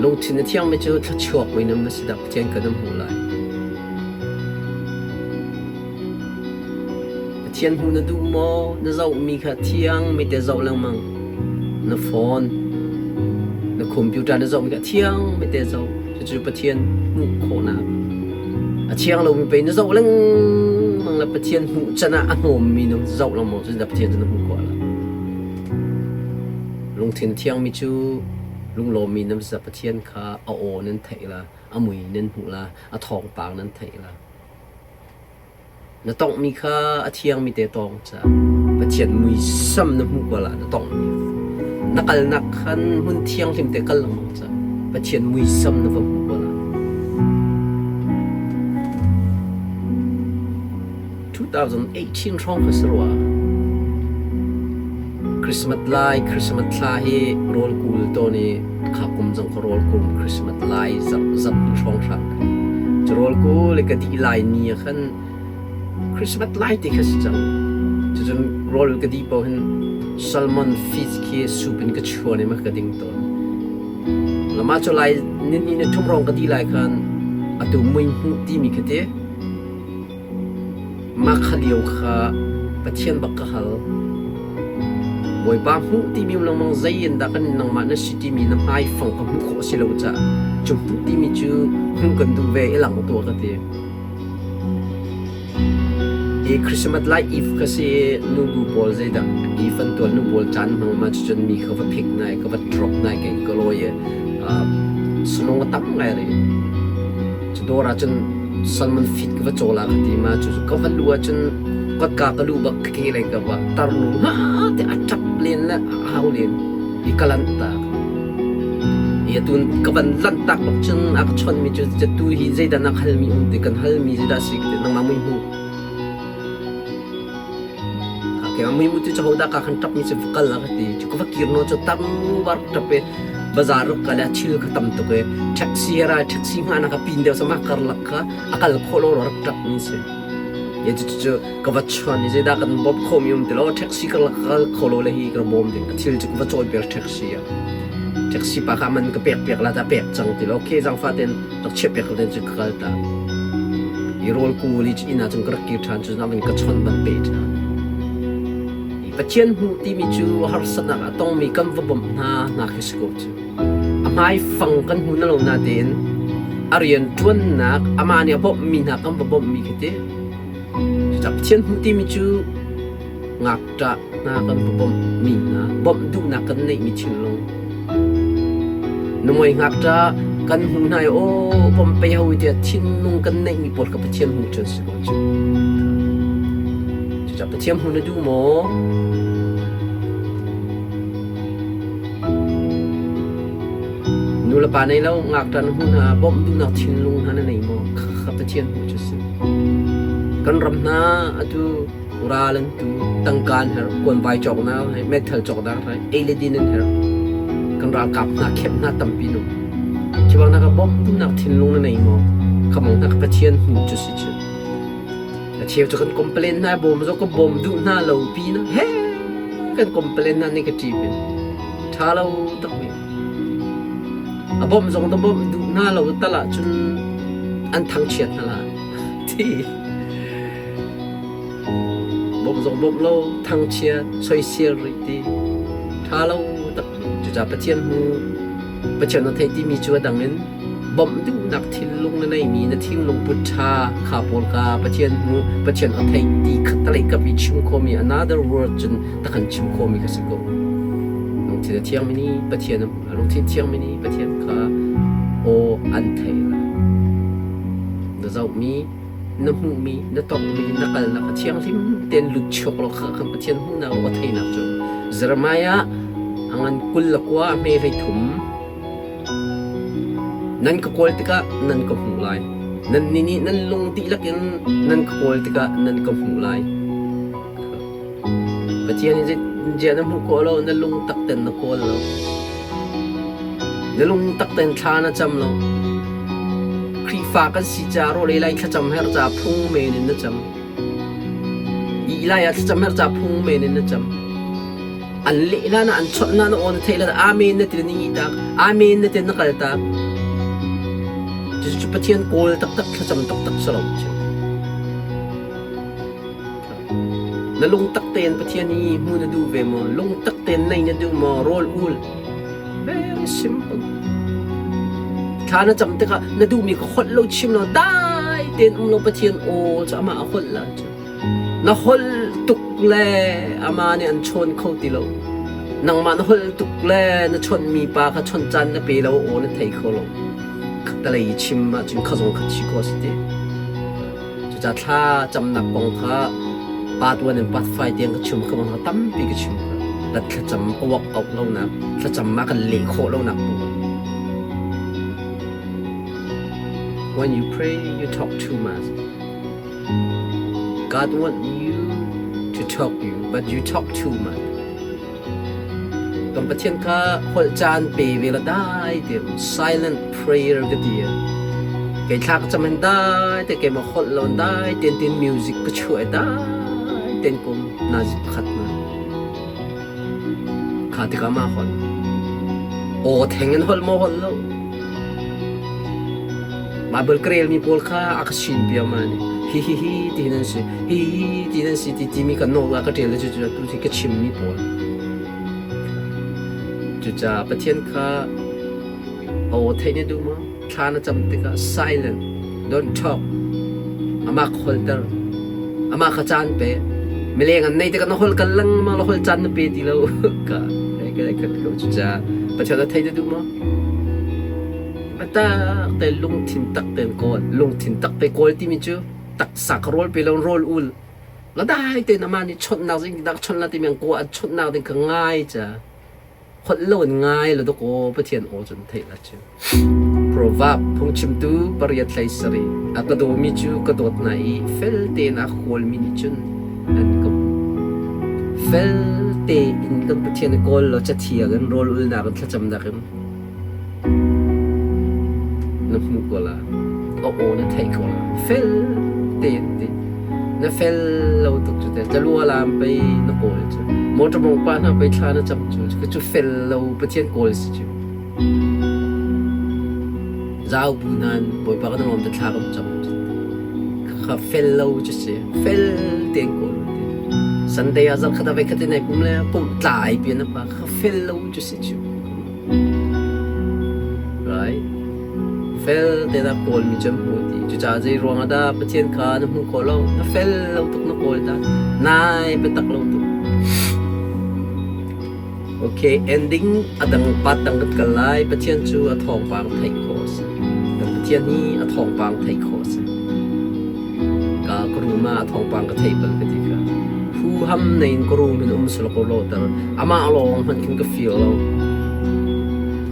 lungthin a thiangmi cu thluachuakmi nan va si dah Pathian kha nan hmuh lai. Pathian hmuh na duh maw? Na zohmi kha thiang mi te zoh lengmang. Na phone, na computer na zohmi kha thiang mi te zoh. Cucu Pathian hmuh khawhnak. A thiang lomi pei na zoh lengmang le Pathian hmuh can ah a hnawmmi na zoh lengmang cu Pathian cu na hmuh khawh lo. Lungthin thiangmi cu lunglawmmi nan si Pathian kha a aw nan theih la, a mui nan hmuh la, a thawngpang nan theih la. Na tonghmi kha a thiangmi te tawng ca Pathian muisam na hmuh ko la na tonghmi. Na kalnak khan hmun thianghlim te kal lengmang ca Pathian muisam na va hmu ko la. 2018 hrawng kha si rua. Christmas lai, Christmas thla hi rawl kul tawn i kha kum zong ka rawl kum Christmas lai zarh zarh in hrawng hrang. Cu rawl kul i ka dih lai ni ah khan Christmas lai ti kha si cang. Cucun rawl ka dih paoh hin salmon fish khi soup in ka chuan i ma ka ding tawn. Lama cu lai ni ni thum rong ka dih lai khan atu mui hmuh timi kha ti Mah kha lio kha Pathian bak ka hal. Bawipa hmuh timi um lengmang zei in dah kan nangmah na si timi na hmaifang ka hmuh khawh a si lo caah cu hmuh timi cu hmuh kan duh ve i lang tuah ka ti. I Christmas lai Eve kha si i nubu pawl zeidah Eve an tuan nu pawl caan hmang ma cucun mi kha va phik nai ka va drop nai kei ka lawi i sunung a tam ngai rih. Cu dawr ah cun salmon feed ka va caw la ka ti ma cu ka va lu ahcun kotka ka lu bak ka ke lei ka va tarnu ha te a ṭap len le a au len i ka lanh tak. I atun ka van lanh tak bak cun a ka chawnh mi cu tu hi zeidah na hal mi um ti kan hal mi zeidah si ka ti nangmah mui hmu. Keimah mui mu ti cu hodah ka kan ṭap mi cu va kal a ka ti. Cu ka va kir no cu tam war ṭap i bazar rak kal i a thil kha tam tuk i taxi ra taxi hngahnak a pin deuh sama karlak kha a kal khawh lo rak ṭap mi si. Ye cu cu ka va chuan i zeidah kan bawmh khawh mi um ti lo taxi karlak ka kal kho lo le hi ka bawm ding a thil cu ka va cawi per taxi ah. Taxi pa kha man ka pek piak la ta pek cang ti lo. Okay, zangfa ten rak chiah piak ko ten cu ka kal ta. I rawl kul i inn ah cun ka rak kir ṭhan cu nakin ka chawnh ban pe ṭhan. Pathian hmuh timi cu harsatnak a tongmi kan va bawmh hna hna khi si ko cu. A hmaifang kan hmu na lo natein a rian ṭuannak amah nih a bawmhmi hna kan va bawmhmi khi ti. Cucaah Pathian hmuh timi cu ngakṭah hna kan va bawmhmi hna, bawmh duhnak kan neihmi thinlung. Nuhmei ngakṭah kan hmuh hna i aw bawmh pei ho tiah thinlung kan neihmi pawl kha Pathian hmuh cu an si ko cu. Cucaah Pathian hmuh na duh maw? Nulepa nei lo ngakṭah na hmuh hna, bawmh duhnak thinlung hna na nei maw? Kha Pathian hmuh cu a si. Kan ram hna atu ral an tu, tangka an herh, kuanvai cawknak hai, meithal cawknak hai, ei le din an herh. Kan ralkap hna khemh hna tampi nu. Khi bang hna kha bawmh duhnak thinlung na nei maw? Kha bang hna kha Pathian hmuh cu si cu. A cheu cu kan complain hna, bawm zong ka bawm duh hna lo pi na he kan complain hna negative in. Ṭha lo tak mi. A bawmh zong na bawmh duh hna lo tal ahcun an thangchiat hna lai. Ti. Bawmh zong bawmh lo, thangchiat, soisel rih ti. Ṭha lo tak mi. Cucaah Pathian hmu, Pathian na theih timi cu a dang in bawmh duhnak thinlung na neimi na thinlung put ṭha kha pawl ka Pathian hmu, Pathian a theih ti khattelei kap i chim khawhmi another word cun ta kan chim khawhmi kha si ko. Lungthin a thiangmi nih Pathian a hmuh lai. Lungthin thiangmi nih Pathian kha aw an theih lai. Na zohmi, na hmuhmi, na tonghmi, na kalnak a thianghlim tein lut chuak law kha kan Pathian hmuhnak aw theihnak cu Jeremiah a ngan 29 a hme 33 Nan ka kawl tikah nan ka hmuh lai. Nannih nih nan lung dihlak in nan ka kawl tikah nan ka hmuh lai. Pathian nih zeitintiah na hmuh khawh lo, na lungtak ten na kawl lo. Na lungtak ten thla na cam lo. Khrihfa kan si ca rawlei lai thlacam her ca phung men in na cam. Ih lai ah thlacam her ca phung men in na cam. An leh hlan ah an chawnh hlan ah aw na theih hlan ah amen na ti na ih tak, amen na ti na kal tak. Cucu Pathian kawl taktak thlacam taktak si lo. Na lungtak tein Pathian hi hmu na duh ve maw? Lungtak tein nei na duh maw? Rawl ul. Very simple. Thla na cam tikah na duhmi kha holh lo chim lo dai tein um lo Pathian aw cu amah a holh la cu. Na holh tuk le amah nih an chawn kho ti lo. Nangmah na holh tuk le na chawnhmi pa kha chawnh caan na pe lo aw na thei kho lo. Khattelei chim ahcun kha zong kha chi khawh a si ti. Cucaah thla camnak kong kha part 1 and part 5 tiang ka chim kha bang tampi ka chim kha. Kan thlacam a work out lonak, thlacam ah kan leh khawh lonak tu. When you pray, you talk too much. God want you to talk you, but you talk too much. Kan Pathian kha holh caan pe ve la dai te silent prayer ka ti. Kei thla ka cam hin dai te keimah holh lo dai ten tin music ka chuah dai ten kum nazi pakhat na. Kha tikah ma holh. Aw theng in holh maw holh lo. Bible ka relmi pawl kha a ka sin piak ma nih hi hi hi ti nan si hi hi ti nan si ti timi ka note ah ka ṭial le cucu tu hi ka chimmi pawl. Cucaah Pathian kha aw theih na duh maw? Thla na cam tikah silent, don't talk. Amah ka holter. Amah kha caan pe. Mileng an nei tikah na holh kal lengmang la holh caan na pe ti lo. Ka ka ka ko cucaah Pathian a thei na duh maw? Biatak te lungthin tak tein kawl. Lungthin tak te kawl timi cu taksa ka rawl pe lo rawl ul. La dai tein amah nih chawnhnak zeitindah ka chawnh la timi an kaw an chawnhnak ding ka ngai ca. Holh lo in ngai la dawkaw Pathian aw cun theih la cu. Proverb phungchimtu 8:17 A ka dawmi cu ka dawt hna i fel tein a kawlmi nih cun an ka fel tein kan Pathian i kawl law cathiang in rawl ulnak in thlacamnak in Na hmuh ko la. A aw na theih ko la. Fel tein ti. Na fel lo tuk cu te. Jalua lam pei na kawl cu. Motor mong pa hna pei thla na cam cu. Cu fel lo Pathian kawl si cu. Zau bu nain Bawipa kan lawm te thla kan cam. Kha fel lo cu si. Fel tein kawl ti. Sunday ah zarh khat ah voikhat in ai pum le pumh tlai pian a pa kha fel lo cu si cu. Right? Fel te na kawl mi cu an hmu ti. Cucaah zei ruang ah dah Pathian kha na hmuh khawh lo? Na fel lo tuk na kawl ta. Nai biatak lo tuk. Okay, ending a dang pat dang kan kal lai. Pathian cu a thawngpang theih khawh a si. Kan Pathian hi a thawngpang theih khawh a si. Ka ka room ah a thawngpang ka theih bal ka ti kha. Huham nei in ka room in um sal ko lo tar amah lawng hmanh khin ka feel lo.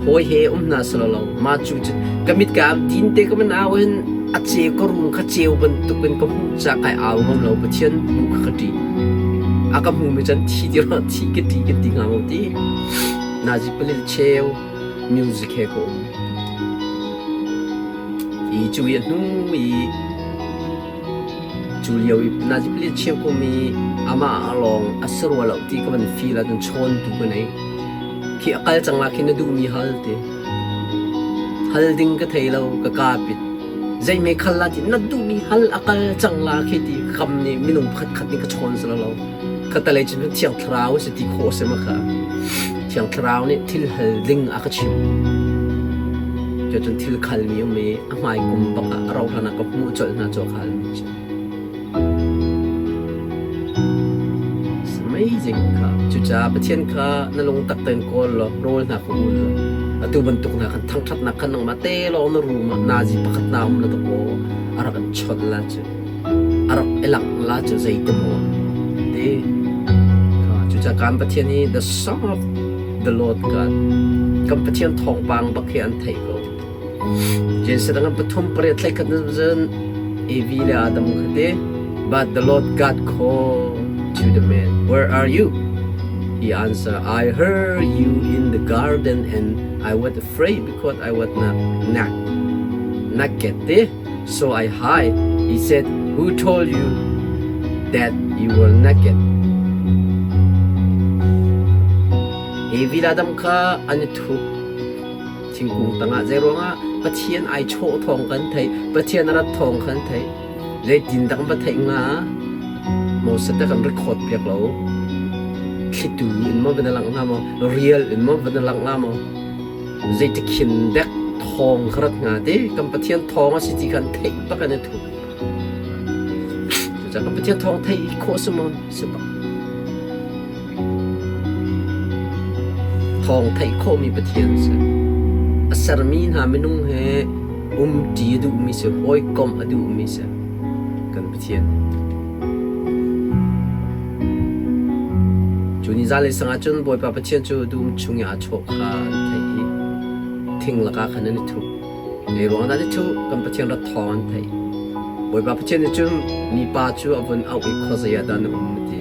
Hawi he um hna sal lo. Ma cu cu ka mit ka am tin te ka man au hin a ce ka room kha ceu bantuk in ka hmuh ca kai au ngam lo. Pathian hmuh kha ka ṭih. A ka hmumi cun thi ti thi ka ṭih kan ti hnga maw ti. Nazi palil cheu music he ka um. I cu i a hnu i cu lio i nazi palil cheu kum i amah a lawng a si rua lo ti ka van feel ahcun chawntu ka nei. Khi a kal cang la khi na duhmi hal ti. Hal ding ka thei lo, ka kaa pit. Zeihme khal la ti na duhmi hal a kal cang la khi ti kam nih minung pakhat khat nih ka chawn si lo. Khatalei cun Thiang Thlarau si ti khawh a si ma kha. Thiang Thlarau nih thil hal ding a ka chimh. Cucun thil khalmi um i a hmai kum bak ah a rauh hlan ah ka hmuh colh hna cu a khalmi cu. It's amazing kha. Cucaah Pathian kha na lungtak tein kawl law rawl hna kha ul law atu bantuk hna khan thangṭhatnak khan nangmah te lawng na room ah nazi pakhat na um la dakaw a rak in chawnh la cu a rak i langh la cu zeiti maw ti kha cucaah kan Pathian hi the song of the Lord God kan Pathian thawngpang bak hi an theih ko. Genesis dang pathum pariat thlei khat na cun Evi le Adam kha ti But the Lord God called to the man, Where are you? He answered, I heard you in the garden and I was afraid because I was not naked. So I hide. He said, Who told you that you were naked? Evi le Adam kha an i thup. Thingkung tangah zeiruangah Pathian ai chawh thawng kan theih, Pathian a rat thawng kan theih. Zeitin dah kan va theih hnga? Moses te kan record piak lo. Thlitu in maw van langh hnga maw? Rial in maw van langh hnga maw? Zeitikhin dek thawng ka rat hnga ti? Kan Pathian thawng a si ti khan theih bak an i thup. Cucaah kan Pathian thawng theih khawh si maw? Si bak. Thawng theih khawhmi Pathian a si. A sermi hna minung he umṭi a duhmi si, hawikomh a duhmi si kan Pathian. Cu ni zanlei sang ah cun Bawipa Pathian cu dum chung i aa chawh kha an theih i thing lakah khan an i thup. Zei ruangah dah an i thuh? Kan Pathian rat thawng an theih. Bawipa Pathian nih cun mipa cu a vun auh i khuazei ah dah na um a ti.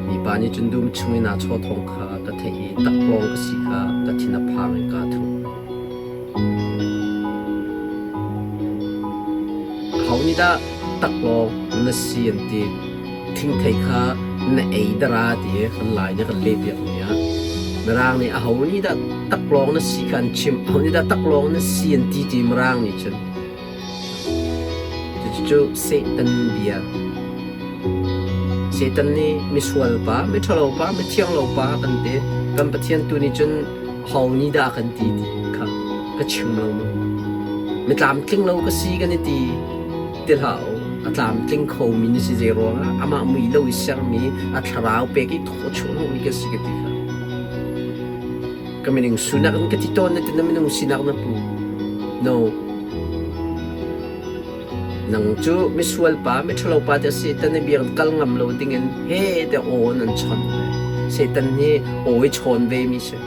Mipa nih cun dum chung in aa chaw thawng kha ka theih i taklawng ka si kha ka thin a phang i kaa thup. Aho nih dah taklawng na si an ti? Thingthei kha na ei dara ti i kan Lai nih kan lehpiakmi ah Mirang nih aho nih dah taklawng na si kha an chimh, aho nih dah taklawng na si an ti ti Mirang nih cun. Cucu Satan bia. Satan nih misual pa, miṭhalo pa, mithianglo pa a kan ti. Kan Pathian tu nih cun ho nih dah a kan ti ti kha ka chim lo mu. Mi tlamtling lo ka si kan i ti ti hlah u. A tlamtling khomi na si zei ruangah amah mui lo i sermi a thlarau pek i thawchuahmi ka si ka ti kha. Ka minung sinak in ka ti tawn na ti na minung sinak na pu. No. Nang cu misual pa, miṭhalo pa te Satan i biak kal ngam lo dingin he te aw nan chawnh ve. Satan hi aw i chawn ve mi si.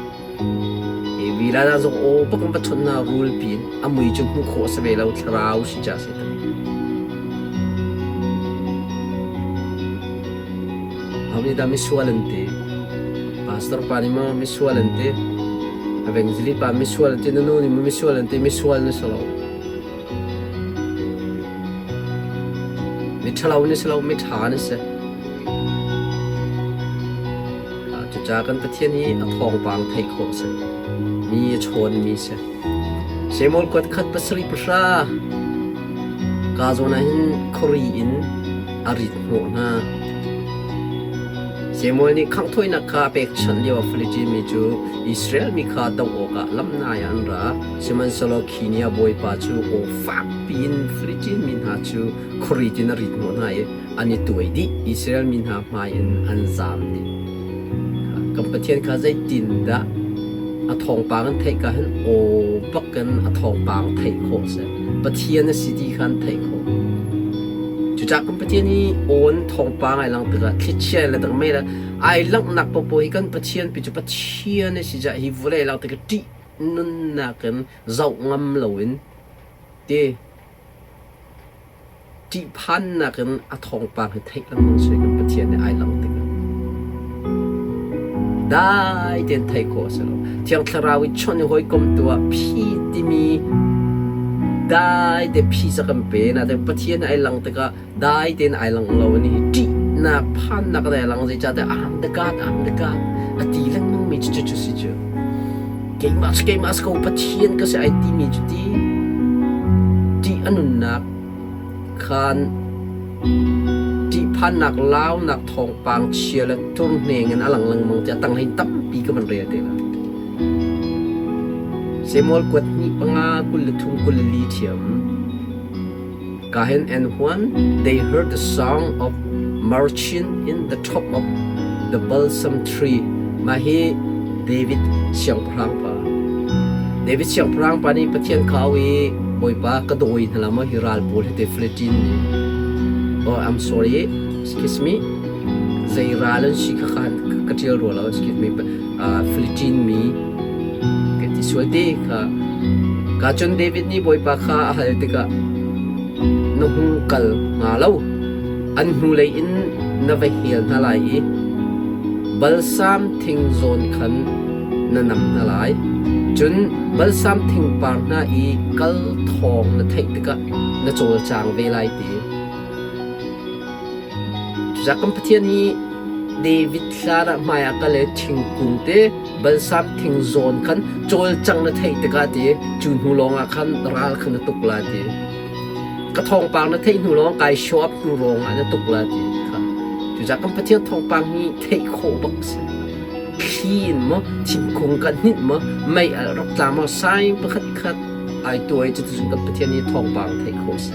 Hi vila na zong aw bak in va chawnh na rul pin a mui cu hmuh khawh si ve lo thlarau si ca Satan. Ho nih dah misual an ti? Pastor pa nih maw misual an ti? Evangelist pa misual an ti, na nu nih maw misual an ti, misual na si lo. Miṭhalo na si lo, miṭha na si. Cucaah kan Pathian hi a thawngpang theih khawh a si. Mi a chawnmi si. Samuel kuat khat pasarih pahra ka zawn ah hin khuari in a rit hnawh hna. Samuel nih khanghthawinak kha a pekchanh lioah Filistin mi cu Israel mi kha doh awkah lamnai ah an ra. Sihmanhsehlaw khi ni ah Bawipa cu aw fak piin Filistin mi hna cu khuari in a rit hnawh hna i an i tuai dih. Israel mi hna hmai in an zaam dih. Kan Pathian kha zeitindah a thawngpang an theih ka hin aw bakin a thawngpang theih khawh a si. Pathian a si ti kha an theih khawh. Cucaah kan Pathian hi awn thawngpang ai lang tikah thlichia le tak mei le ai langhnak popo hi kan Pathian pi cu Pathian a si caah hi vawlei lang tikah ṭih nunnak in zoh ngam loin ti Ṭihphannak in a thawngpang hi theih lengmang si kan Pathian nih ai lang tikah dai tein theih khawh a si lo. Thiang Thlarau i chawnh i hawikom tu ah phi timi dai te phi ca kan pe nain Pathian ai lang tikah dai tein ai lang lo ani hi ṭihnak phannak in ai lang zeicahtiah I'm the God I'm the God a ti lengmang mi cu cu si cu keimah cu keimah si ko Pathian ka si ai timi cu ti ṭih a nunnak khan ṭihphannak launak thawngpang chia le turhneng in a lang lengmang tiah tanghlei tampi ka van rel te lai. Samuel kuat hnih panga 23 24 ṭhiam. Kahin and when they heard the song of marching in the top of the balsam tree. Mah hi David siangpahrang pa. David siangpahrang pa nih Pathian kha au i Bawipa ka dawi hna la maw hi ral pawl hi te Philistine nih. Oh, I'm sorry. Excuse me. Zei ral an si kha khan ka ṭial rua lo. Excuse me. Philistine mi ka ti sual te kha. Ka cun David nih Bawipa kha a hal tikah na hung kal hnga lo. An hnulei in na va hel hna lai i balsam thing zawn khan na nam hna lai. Cun balsam thingpar hna i kal thawng na theih tikah na cawlcang ve lai ti. Cucaah kan Pathian hi David hlan ah hmai ah kal i thingkung te balsam thing zawn khan cawlcang na theih tikah ti cu hnu lawng ah khan ral kha na tuk la ti. Ka thawngpang na theih hnu lawng kai show up hnu lawng ah na tuk la ti kha. Cucaah kan Pathian thawngpang hi theih khawh bak si. Thli in maw thingkung kan hninh maw mei alh rak tla maw sign pakhat khat ai tuai cu cun kan Pathian hi thawngpang theih khawh si.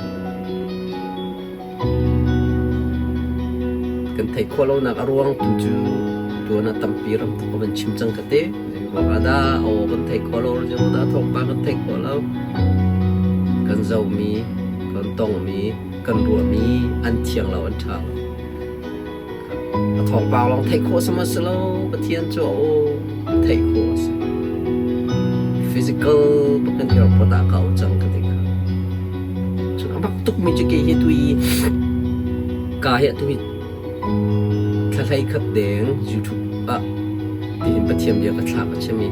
Kan theih khawh lonak a ruang tu cu tuan ah tampi ram tuk ka van chim cang ka ti. Zeiruang ah dah aw kan theih khawh lo, zeiruang dah thawngpang kan theih khawh lo. Kan zohmi, kan tongmi, kan ruahmi an thiang lo, an ṭha lo. A thawngpang lawng theih khawh sama si lo, Pathian cu a aw theih khawh a si. Physical bak in airport ah ka au cang ka ti kha. Cun a mak tukmi cu kei hi tu i ka hi atu hi thlahlei khat deng YouTube ah tihin Pathian bia ka thlah ka chim i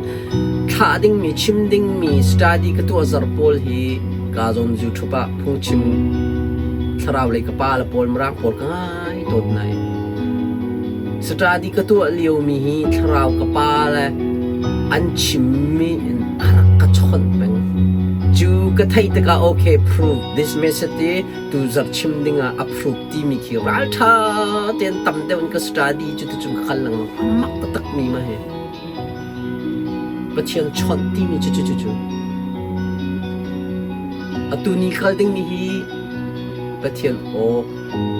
thlah dingmi chim dingmi study ka tuah zar pawl hi ka zawn YouTube ah phungchim thlarau lei ka pa le pawl mirang pawl ka ngai tawn nai. Study ka tuah liomi hi thlarau ka pa le an chimmi in a rak ka chawnh peng. Cu ka theih tikah okay prove this message hi tu zarh chim dingah approve timi khi ralṭha tein tam deuh in ka study cu tucun ka kal lengmang. A mak taktak mi ma hi. Pathian chawnh timi cu cu cu cu. Atu ni kal dingmi hi Pathian aw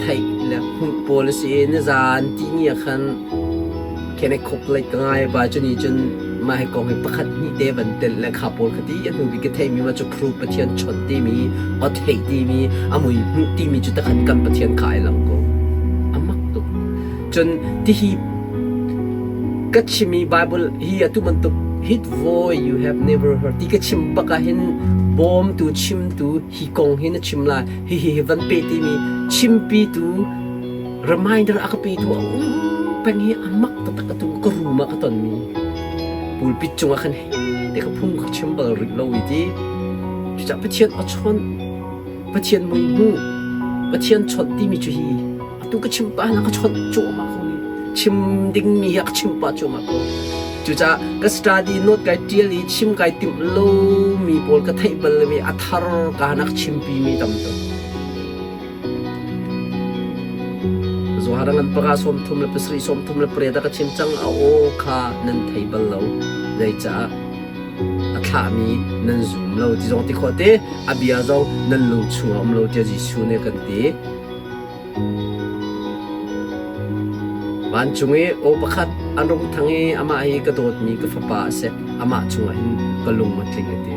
theih le hmuh pawl a si i nizaan tihni ah khan Kenneth Copeland ka ngai pa cu nih cun mah hi kong hi pakhat hnih te van telh le kha pawl kha ti a hnu bik ka theihmi ma cu proof Pathian chawnh timi aw theih timi a mui hmuh timi cu takhan kan Pathian kha ai lang ko a mak tuk cun tihi ka chimi Bible hi atu bantuk hit voice you have never heard ti ka chim bak ah hin bawmtu chimtu hi kong hi na chim lai hihi hi van pe timi chimpitu reminder a ka petu a um peng hi a mak taktak atu ka room ah ka tonmi pulpit cungah khan he te ka phung ka chim bal rih lo i ti cucaah Pathian a chawnh Pathian mui hmu Pathian chawnh timi cu hi atu ka chim pa na ka chawnh cuahmah ko hi chim dingmi hi a ka chim pah cuahmah ko cucaah ka study note kai tial i chim kai timh lomi. lomi pawl ka theih bal lomi a thar ka nak chimpimi tam tuk. Zuhar ngan panga 37 38 a ka chim cang a aw kha nan thei bal lo. Zeicah a thlahmi nan zum lo ti zong ti khawh te a bia zong nan lung chungah um lo tiah Jesuh nih a kan ti. Vancung i aw pakhat an rung thang i amah hi ka dawtmi ka fapa a si, amah chungah hin ka lung a tling a ti.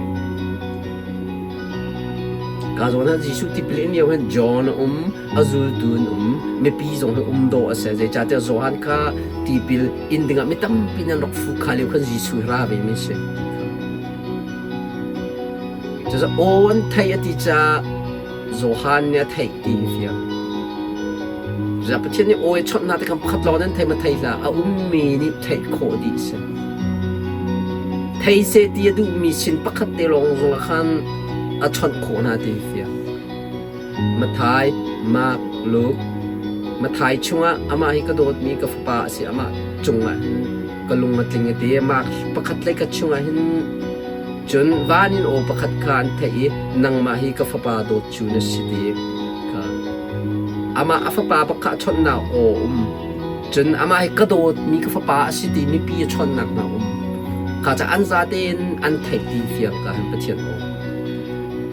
Ka zawn ah Jesuh tipil in lio hin John a um, a zultu an um, mipi zong hi um dawh a si. Zeicahtiah Johan kha tipil in dingah mi tampi nan rak fuh kha lio khan Jesuh hi ra ve mi a si. Cucaah aw an theih a ti caah Johan nih a theih ti hi fiang. Cucaah Pathian nih aw i chawnh hna tikhan pakhat lawng nan thei ma thei hlah, a ummi nih theih khawh dih a si. Thei seh ti a duhmi sin pakhat te lawng zongah khan a chawnh khawh hna ti hi fiang. Matthai, Mark, Luke. Matthai chungah amah hi ka dawtmi ka fapa a si, amah cungah hin ka lung a tling a ti. Mark pakhat le khat chungah hin cun van in aw pakhat kha an theih i nangmah hi ka fapa dawt cu na si ti kha. Amah a fapa pakhat chawnhnak aw um. Cun amah hi ka dawtmi ka fapa a si ti mipi a chawnhnak hna um. Kha ca an zate in an theih ti fiang ka hin Pathian aw.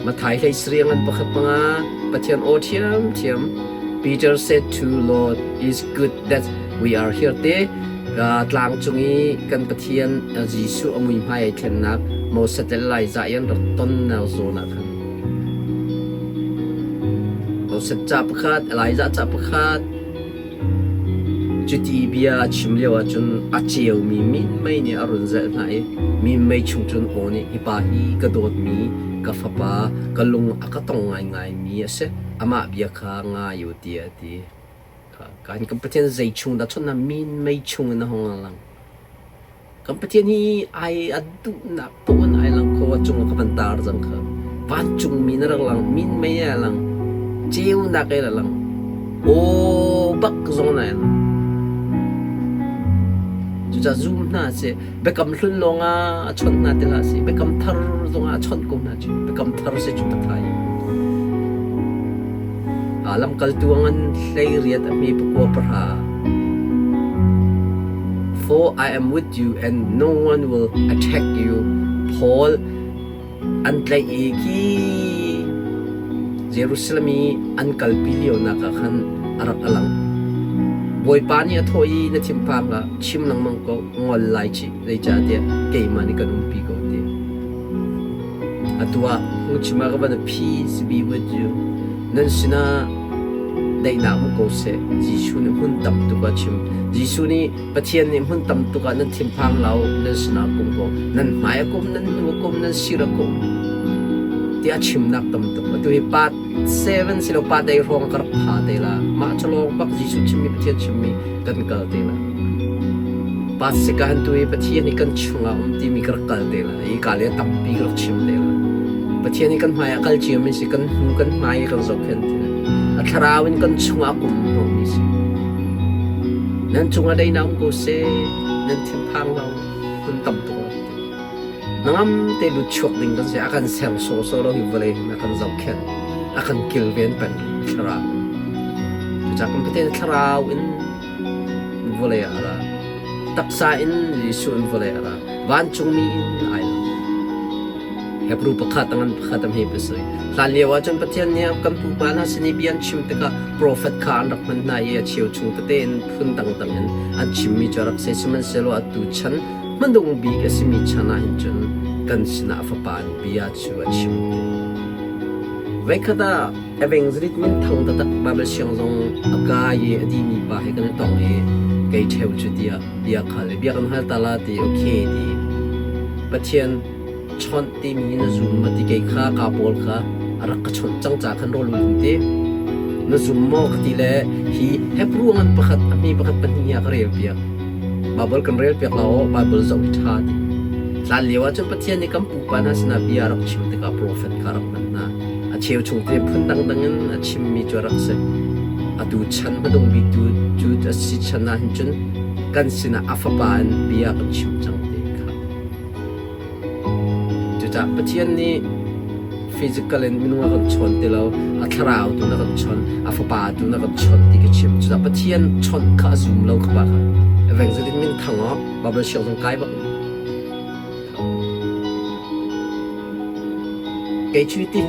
Matthai hlei sarih ngan pakhat panga Pathian aw ṭhiamṭhiam Peter said to Lord is good that we are here te ka tlang cung i kan Pathian Jesuh a mui hmai ai thlennak Moses le Elijah i an rak tonnak zawn ah khan Moses ca pakhat Elijah ca pakhat Cuti bia a chim lio ahcun a ceumi minmei nih a run zelh hna i minmei chung cun aw nih hi pa hi ka dawtmi ka fapa, ka lung a ka tong ngaingaimi a si, amah bia kha ngai u tiah a ti. Kan kan Pathian zei chung dah chawnh minmei chung in a hung lang. Kan Pathian hi ai a duhnak paoh in ai lang kho a cung ah ka van tar cang kha. Vancungmi na rak lang, minmei a lang, ceunak in a lang, aw bak zong in ai lang. Cucaah zum hna sih, biakam hlun lawng ah a chawnh hna ti hlah sih, biakam thar zong ah a chawnh ko hna cu. Biakam thar si cu Pathian. Lamkaltu a ngan 18 a hme pakua pahra. For I am with you and no one will attack you. Paul an tlaih i khi Jerusalem i an kalpi lionak ah khan a rak a lang. Bawipa nih a thawh i na thinphang hlah, chim lengmang ko, ngol lai chih, zeicahtiah keimah nih kan umpi ko ti. Atu ah phungchim ah ka van peace be with you. Nan sinah daihnak um ko seh. Jesuh nih hmun tam tuk a chim. Jesuh nih Pathian nih hmun tam tuk ah nan thinphang lo, nan sinah kum ko. Nan hmai a kum, nan hnu a kum, nan sir a kum. Tiah chimnak tam tuk. Atu hi part 7 silo part 8 hrawng ka rak pha te la. Mah cu lawng bak Jesuh chimmi Pathian chimmi kan kal te la. Part sika han tu hi Pathian hi kan chungah um timi ka rak kal te la. Hi ka le tampi ka rak chim te la. Pathian hi kan hmai ah kal cio mi si, kan hnu kan hmai i kan zohkhenh ti. A thlarau in kan chungah kum hnawh mi si. Nan cungah daihnak um ko seh, nan thinphang lo, hun tam tuk lo. Nangam te lut chuak ding kan si, a kan ser sawsawh lo hi vawlei hin a kan zohkhenh, a kan kilven peng thlarau. Cucaah kan Pathian thlarau in vawlei ah a ra. Taksa in Jesuh in vawlei ah a ra. Vancungmi in ai lo. Hebrew pakhat a ngan pakhat a hme pasarih. Hlan lio ah cun Pathian nih kan pupa hna sin i bia an chim tikah profet kha an rak hman hna i a cheu chung tete in phun dangdang in an chimmi cu a rak si. Sihmanhsehlaw atu chan hmanung bik a simi chan ah hin cun kan sinah a Fapa in bia cu a chim ti. Voikhat ah Evangelist minthang taktak Bible siang zong a kai i a dihmi pa he kan i tong i kei ṭheo cu tiah bia khal i bia kan hal ta la ti okay ti Pathian chawnh timi na zum ma ti kei kha ka pawl kha a rak ka chawnh cang ca khan rawl ul ti na zum maw ka ti le hi Hebrew ngan pakhat a hmi pakhat pahnih ah ka rel piak Bible kan rel piak la aw Bible zoh hi ṭha ti hlan lio ah cun Pathian nih kan pupa hna sinah bia a rak chim tikah profet kha rak hman hna A cheu chung te phun dangdang in a chimmi cu a rak si. Atu chan hmadung bik tu cu a si chan ah hin cun kan sinah a fapa in bia kan chim cang ti kha. Cucaah Pathian nih physical in minung a kan chawn ti lo, a thlarau tu na kan chawn, a fapa tu na kan chawn ti ka chim. Cucaah Pathian chawnh kha a zum lo kha pa kha. Evangelist min thang awk Bible siang zong kai bak. Kei cu tin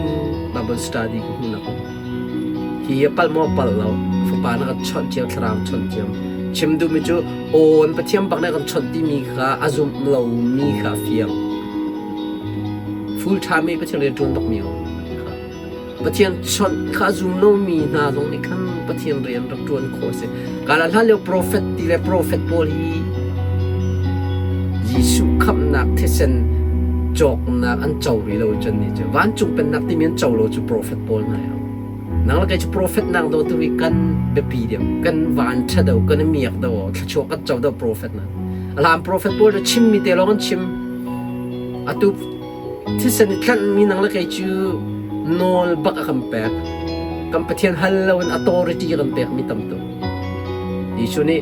Bible study ka hmu nak. Hi a palh maw palh lo, fapa na kan chawnh cio, thlarau chawnh cio. Chim duhmi cu awn Pathian bak nih kan chawnh timi kha a zumh lomi kha a fiang. Full time i Pathian rian ṭuan bakmi aw. Pathian chawnh kha a zum lomi hna zong nih khan Pathian rian rak ṭuan khawh a si. Kala hlan lio profet ti le profet pawl hi Jesuh khamhnak thisen cawknak an co rih lo cun ni cu vancung pennak timi an co lo cu profet pawl hna hi. Nang le kei cu profet nang do tu hi kan biapi deuh kan van ṭha deuh kan i miak deuh thluachuah kan co deuh profet na. A hlan profet pawl cu chimmi te lawng an chim. Atu Thisen i tlanhmi nang le kei cu nawl bak a kan pek. Kan Pathian hal loin authority a kan pekmi tam tuk. Jesuh nih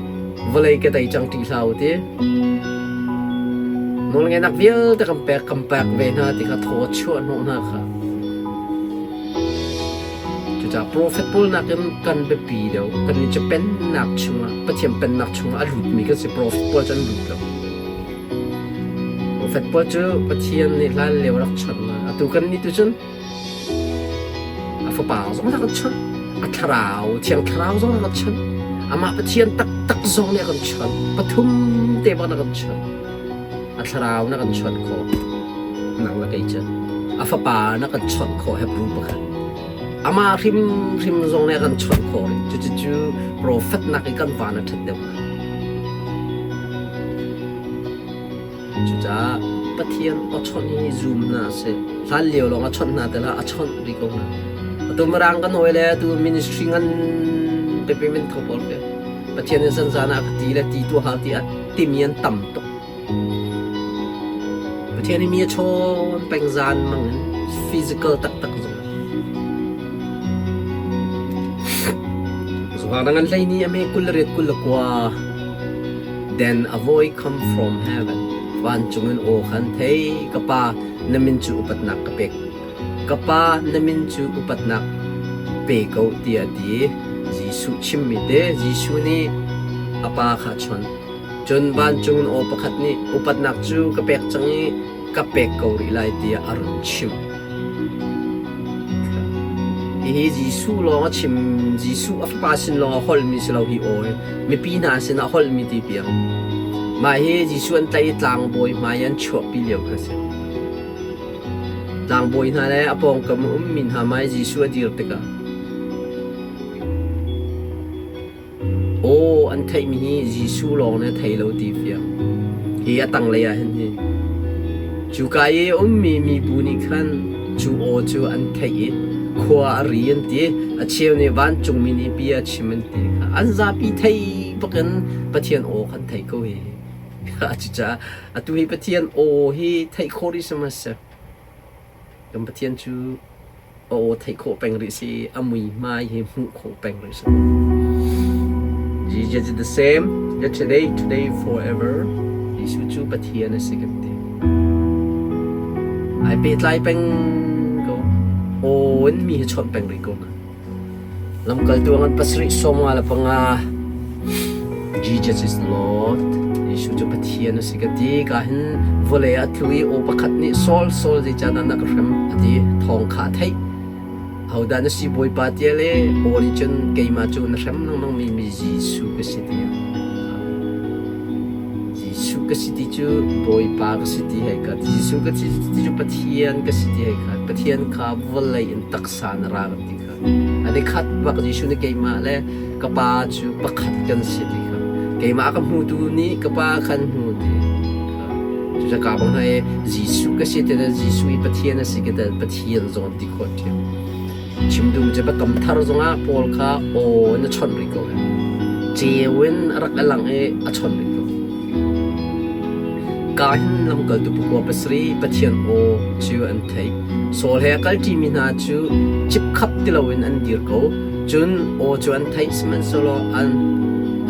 vawlei ka tei cang ṭih hlah u ti. Nawlngeihnak vialte kan pek, kan pek ve hna ti kha thaw chuah hnawh hna kha. Cucaah profet pawl nakin kan biapi deuh. Kannih cu pennak chungah, Pathian pennak chungah a lutmi kan si. Profet pawl cu an lut lo. Profet pawl cu Pathian nih hlanlio rak chawnh hna. Atu kannih tu cun a fapa zong rak kan chawnh, a thlarau, Thiang Thlarau zong rak kan chawnh, amah Pathian taktak zong nih a kan chawnh. Pathum te bak na kan chawnh. A thlarau na kan chawnh khawh. Nang le kei cu. A fapa na kan chawnh khawh Hebrew pakhat. Amah hrimhrim zong nih a kan chawnh khawh rih. Cucu profet nak i kan van a ṭhat deuh. Cucaah Pathian aw chawnh hi zum hna sih. Hlan lio lawng a chawnh hna ti hlah, a chawnh rih ko hna. Atu Mirang kan hawi le atu ministry ngan pipi min thang pawl khi Pathian in zanzan ah ka ti le ti tu hal ti a timi an tam tuk. Pathian hi mi a chawn peng zan mang in physical taktak zong. Zuhang ngan hlei ni a me 28 29. Then a voice come from heaven. Vancung in aw khan thei ka pa na min cu upatnak ka pek. Ka pa na min cu upatnak pe ko tiah a ti. Jesuh chimmi te Jesuh nih a pa kha a chawnh. Cun vancung in aw pakhat nih upatnak cu ka pek cang i ka pek ko rih lai tiah a run chimh. Hihi Jesuh lawng a chim, Jesuh a fapa sin lawng a holhmi si lo hi aw hi mipi hna sinah holhmi ti piang. Mah hi Jesuh an tlaih i tlangbawi hmai an chuahpi lio kha a si. Tlangbawi hna le a pawngkam a ummi hna hmai Jesuh a dir tikah Aw an theihmi hi Jesuh lawng nih a thei lo ti fiang. Hi a tanglei ah hin hi. Cuka i a ummi mibu nih khan cu aw cu an theih i khua a ri an ti. A cheu nih vancungmi nih bia a chim an ti kha. An zapi thei bakin Pathian aw khan thei ko hi. Cucaah atu hi Pathian aw hi theih khawh rih sihmanhseh kan Pathian cu a aw theih khawh peng rih si a muihmai hi hmuh khawh peng rih si. Jesus is the same yesterday, today, forever. Jesuh cu Pathian a si kan ti. Ai pehtlai peng ko. Aw in mi hi chawnh peng rih ko na. Lamkaltu ngan pasarih 55 Jesus is Lord. Jesuh cu Pathian a si ka ti. Ka hin vawlei ah tlu i aw pakhat nih Saul, Saul zeicahdah na ka hrem a ti. Thawng kha a theih. Ahodah na si Bawipa tiah le aw nih cun keimah cu na hrem lengmangmi mi Jesuh ka si tiah. Jesuh ka si ti cu Bawipa ka si ti hei khat. Jesuh ka si ti cu Pathian ka si ti hei khat. Pathian kha vawlei in taksa na ra kan ti kha. An i khat bak Jesuh nih keimah le ka pa cu pakhat kan si ti kha. Keimah ka hmutu nih ka pa khan hmu ti kha. Cucaah ka bang hna i Jesuh ka si ti le Jesuh i Pathian a si ka Pathian zong ti khawh ṭhiam. Chim duh cu biakam thar zongah Paul kha aw in a chawnh rih ko. Ceu in a rak i lang i a chawnh rih ko. Ka hin lamkaltu pakua pasarih Pathian aw cu an theih. Saul he a kalṭimi hna cu cipkhap ti loin an dir ko. Cun aw cu an theih sihmanhsehlaw an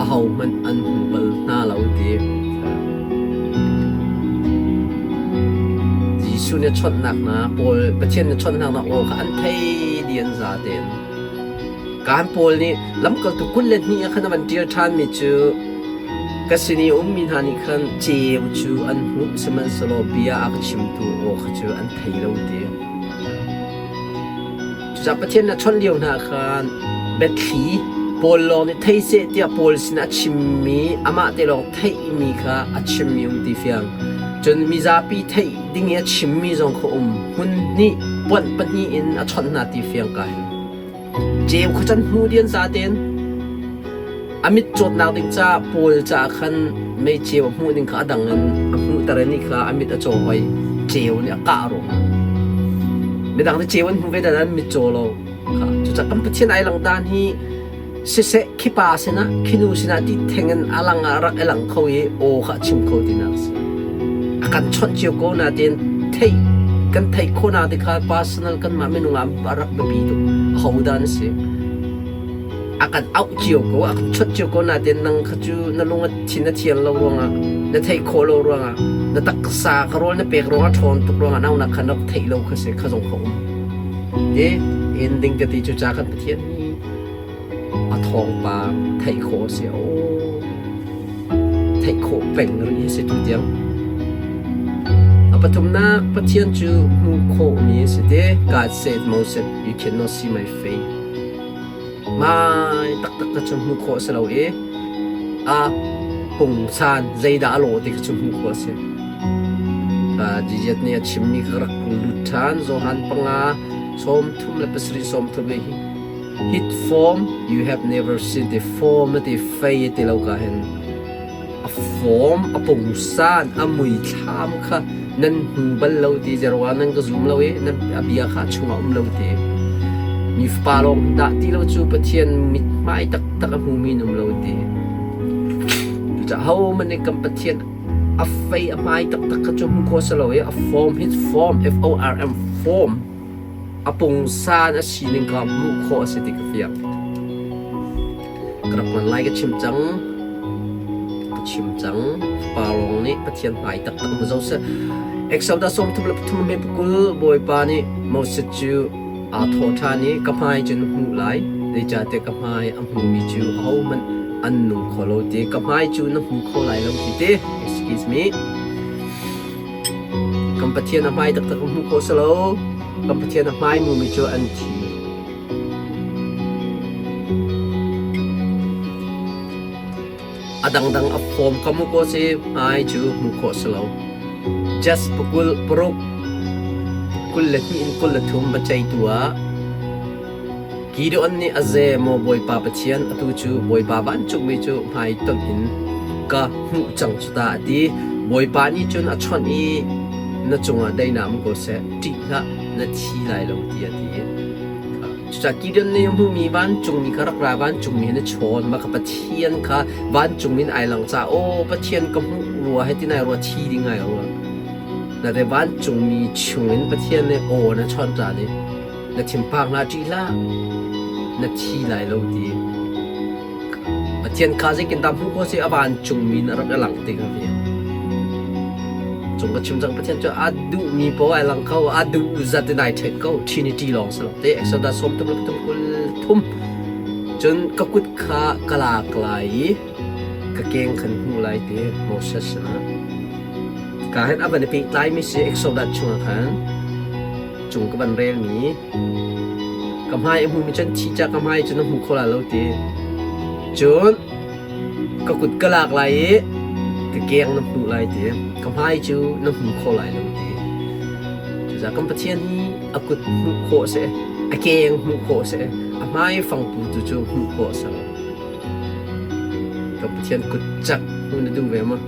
ahohmanh an hmu bal hna lo ti. Jesuh nih a chawnhnak hna pawl Pathian nih a chawnhnak hna aw kha an thei dih an za tein. Kaan pawl nih lamkaltu 22 ah khan a van ṭial ṭhanmi cu ka sin i a ummi hna nih khan ceu cu an hmuh sihmanhsehlaw bia a ka chimtu aw kha cu an thei lo ti. Cucaah Pathian nih a chawnh lio hna khan biathli Paul lawng nih thei seh tiah Paul sinah a chimmi amah te lawng theihmi kha a chimmi um ti fiang. Cun mizapi theih ding i a chimmi zong kha um. Hmun hnih, puanh pahnih in a chawnh hna ti fiang ka hin. Ceu kha can hmu dian za tein a mit cawtnak ding caah Paul caah khan mei ceu a hmuh ning kha a dang in a hmuhter i nih kha a mit a caw hoi. Ceu nih a kah ruangah. Midang nih ceu an hmu ve dan an mit caw lo. Kha cucaah kan Pathian ai lang dan hi siseh khi pa sinah khi nu sinah ti theng in a lang ah rak i lang kho i aw kha a chim kho tinak a si. A kan chawnh cio ko nain theih kan theih khawhnak te kha personal kanmah minung ah a rak biapi tuk. Ahodah na si? A kan auh cio ko, a kan chawnh cio ko nain nang kha cu na lung a thin a thian lo ruangah, na theih khawh lo ruangah, na taksa ka rawl na pek ruangah ṭhawn tuk ruangah naunak kha na rak theih lo kha si kha zong kha um. Ti in ding ka ti cu ca kan Pathian hi a thawngpang theih khawh a si. Aw theih khawh peng rih hi si tu tiang. A pathumnak Pathian cu hmuh khawhmi a si te. God said Moses, you cannot see my face. Mai taktak ka cu hmuh khawh a si lo i a pungsan zeidah a lawh ti kha cu hmuh khawh a si. Jesus nih a chimmi kha rak lut ṭhan. Johan 5, 37 30 hi hit form you have never seen the form na ti fei ti lo ka hin a form a pungsan a muithlam kha nan hmu bal lo ti zerwa nan ka zum lo i nan a bia kha chungah um lo ti mi fapa lawng dah ti lo cu Pathian mithmai taktak a hmumi an um lo ti cucaah ho man nih kan Pathian a fei a hmai taktak kha cu hmu khawh si lo i a form his form F O R M form a pungsan a sining kha hmuh khawh a si ti ka fiang. Ka rak hman lai ka chim cang. Ka chim cang. Fapa lawng nih Pathian hmai taktak hmu zo seh. Exodus 33 me pukul Bawipa nih Moses cu aa thawh ṭhan i ka hmai cu na hmuh lai zeicahtiah ka hmai a hmumi cu ahohmanh an nung kho lo ti ka hmai cu na hmu kho lai lo ti te excuse me Kan Pathian a hmai taktak ka hmuh khawh si lo. Kan Pathian a hmai mumi cu an thi. A dangdang a form ka hmuh khawh si, hmai cu hmuh khawh si lo. Just pakul paruk 22 in 23 biaceihtu ah Gideon nih a ze maw Bawipa Pathian, atu cu Bawipa vancungmi cu hmaitonh in ka hmuh cang cu ta a ti. Bawipa nih cun a chawnh i na cungah daihnak um ko seh, ṭih hlah, na thi lai lo tiah a ti. Cucaah Gideon nih a hmuhmi vancungmi kha rak ra vancungmi he na chawn, mah kha Pathian kha vancungmi in ai lang caah aw Pathian ka hmuh rua hei ti nai rua thi ding ai rua. Na te vancungmi chungin Pathian nih aw na chawnh ṭhan i na thinphang hlah ṭih hlah na thi lai lo ti Pathian kha zeitindah hmuh khawh si a vancungmi in a rak i lang ti kha fiang cung ka chim cang Pathian cu a duhmi poah ai lang kho a duh zat in ai ṭhen ko Trinity lawng si lo te Exodus 33 cun ka kut kha ka lak lai i ka keng khan hmuh lai ti Moses sinah ka hin a van i pehtlaimi si Exodus chungah khan cung ka van relmi ka hmai a hmumi cun thi ca ka hmai cun na hmu kho lai lo ti cun ka kut ka lak lai i ka keng na hmuh lai ti ka hmai cu na hmu kho lai lo ti cucaah kan Pathian hi a kut hmuh khawh si a keng hmuh khawh si a hmai fangpu tu cu hmuh khawh si lo kan Pathian kut cak hmuh na duh ve maw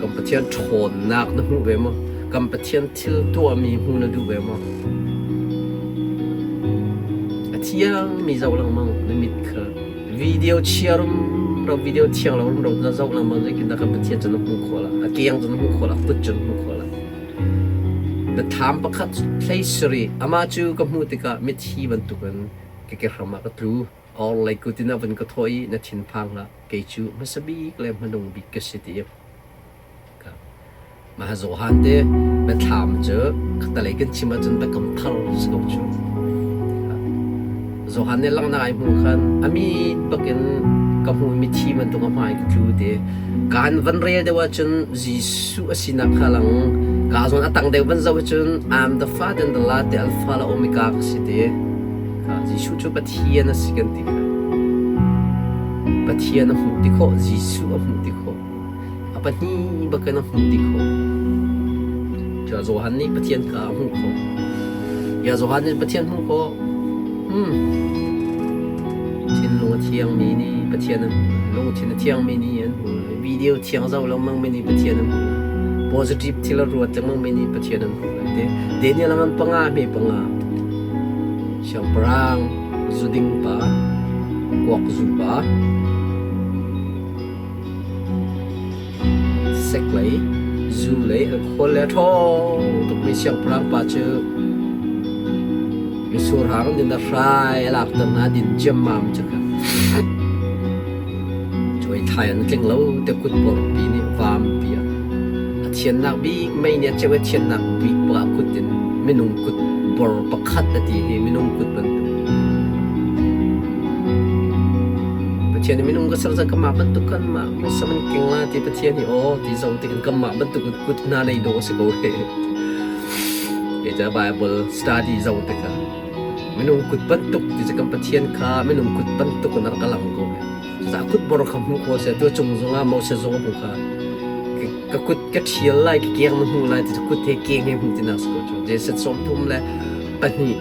kan Pathian ṭhawnnak na hmuh ve maw kan Pathian thil tuahmi hmuh na duh ve maw? A thiangmi zoh lengmang na mit kha video chia rumro video thiang lo rumro na zoh lengmang zeitindah kan Pathian cu na hmuh khawh la a keng cu na hmuh khawh la kut cu na hmuh khawh la na thlam pakhat hlei sari amah cu ka hmuh tikah mithi bantukin ka kehram ah ka tlu or lei kut in a vun ka thawh i na thinphang hlah kei cu hmasa bik le hmanung bik ka si ti. Mah Johan te biathlam cu khatalei kan chim ahcun biakam thar si ko cu. Johan nih langhnak ai hmuh khan a mit bakin ka hmu mithi bantuk a hmai ka tlu ti. Kaan van rel deuh ahcun Jesuh a sinak kha lang. Ka zawn a tang deuh van zoh ahcun I'm the Father and the Lord te Alpha le Omega ka si ti. Kha Jesuh cu Pathian a si kan ti kha. Pathian a hmuh ti khawh, Jesuh a hmuh ti khawh. A pahnih bakin a hmuh ti khawh. Cu Johan nih Pathian kha a hmuh khawh. Ya Johan nih Pathian hmuh khawh. Hmm. Thinlung a thiangmi nih Pathian an hmuh. Lungthin a thiangmi nih an hmuh. Video thiang zoh lengmang mi nih Pathian an hmuh. Positive thil a ruat lengmang mi nih Pathian an hmuh. Te Daniel ngan panga me panga. Siangpahrang zuding pa, kuak zu pa, Sek lei, zu lei an khawl le a ṭhawng tukmi siangpahrang pa cu mitsur hang din a hrai a lakter hna din ciammam cu kha. Cuai thlai an tling lo te kut porpi nih vaampi ah a thiannak bik mei nih a ceu i a thiannak bik pa kut in minung kut bor pakhat a ti hi minung kut bantuk. Pathian nih minung ka ser cang kanmah bantuk kanmah muisam an keng la ti Pathian nih aw ti zo ti kan kanmah bantuk in kut hna nei dawh a si ko he. Kei ca Bible study zo tikah minung kut bantuk ti cu kan Pathian kha minung kut bantuk in a rak lang ko he. Cucaah kut bor kha hmu ko seh tu cung zongah Moses zong a hmu kha ka kut ka ṭhial lai ka keng na hmu lai ti cu kut he keng he hmu ti nak si ko cu. Jesuh 32 30.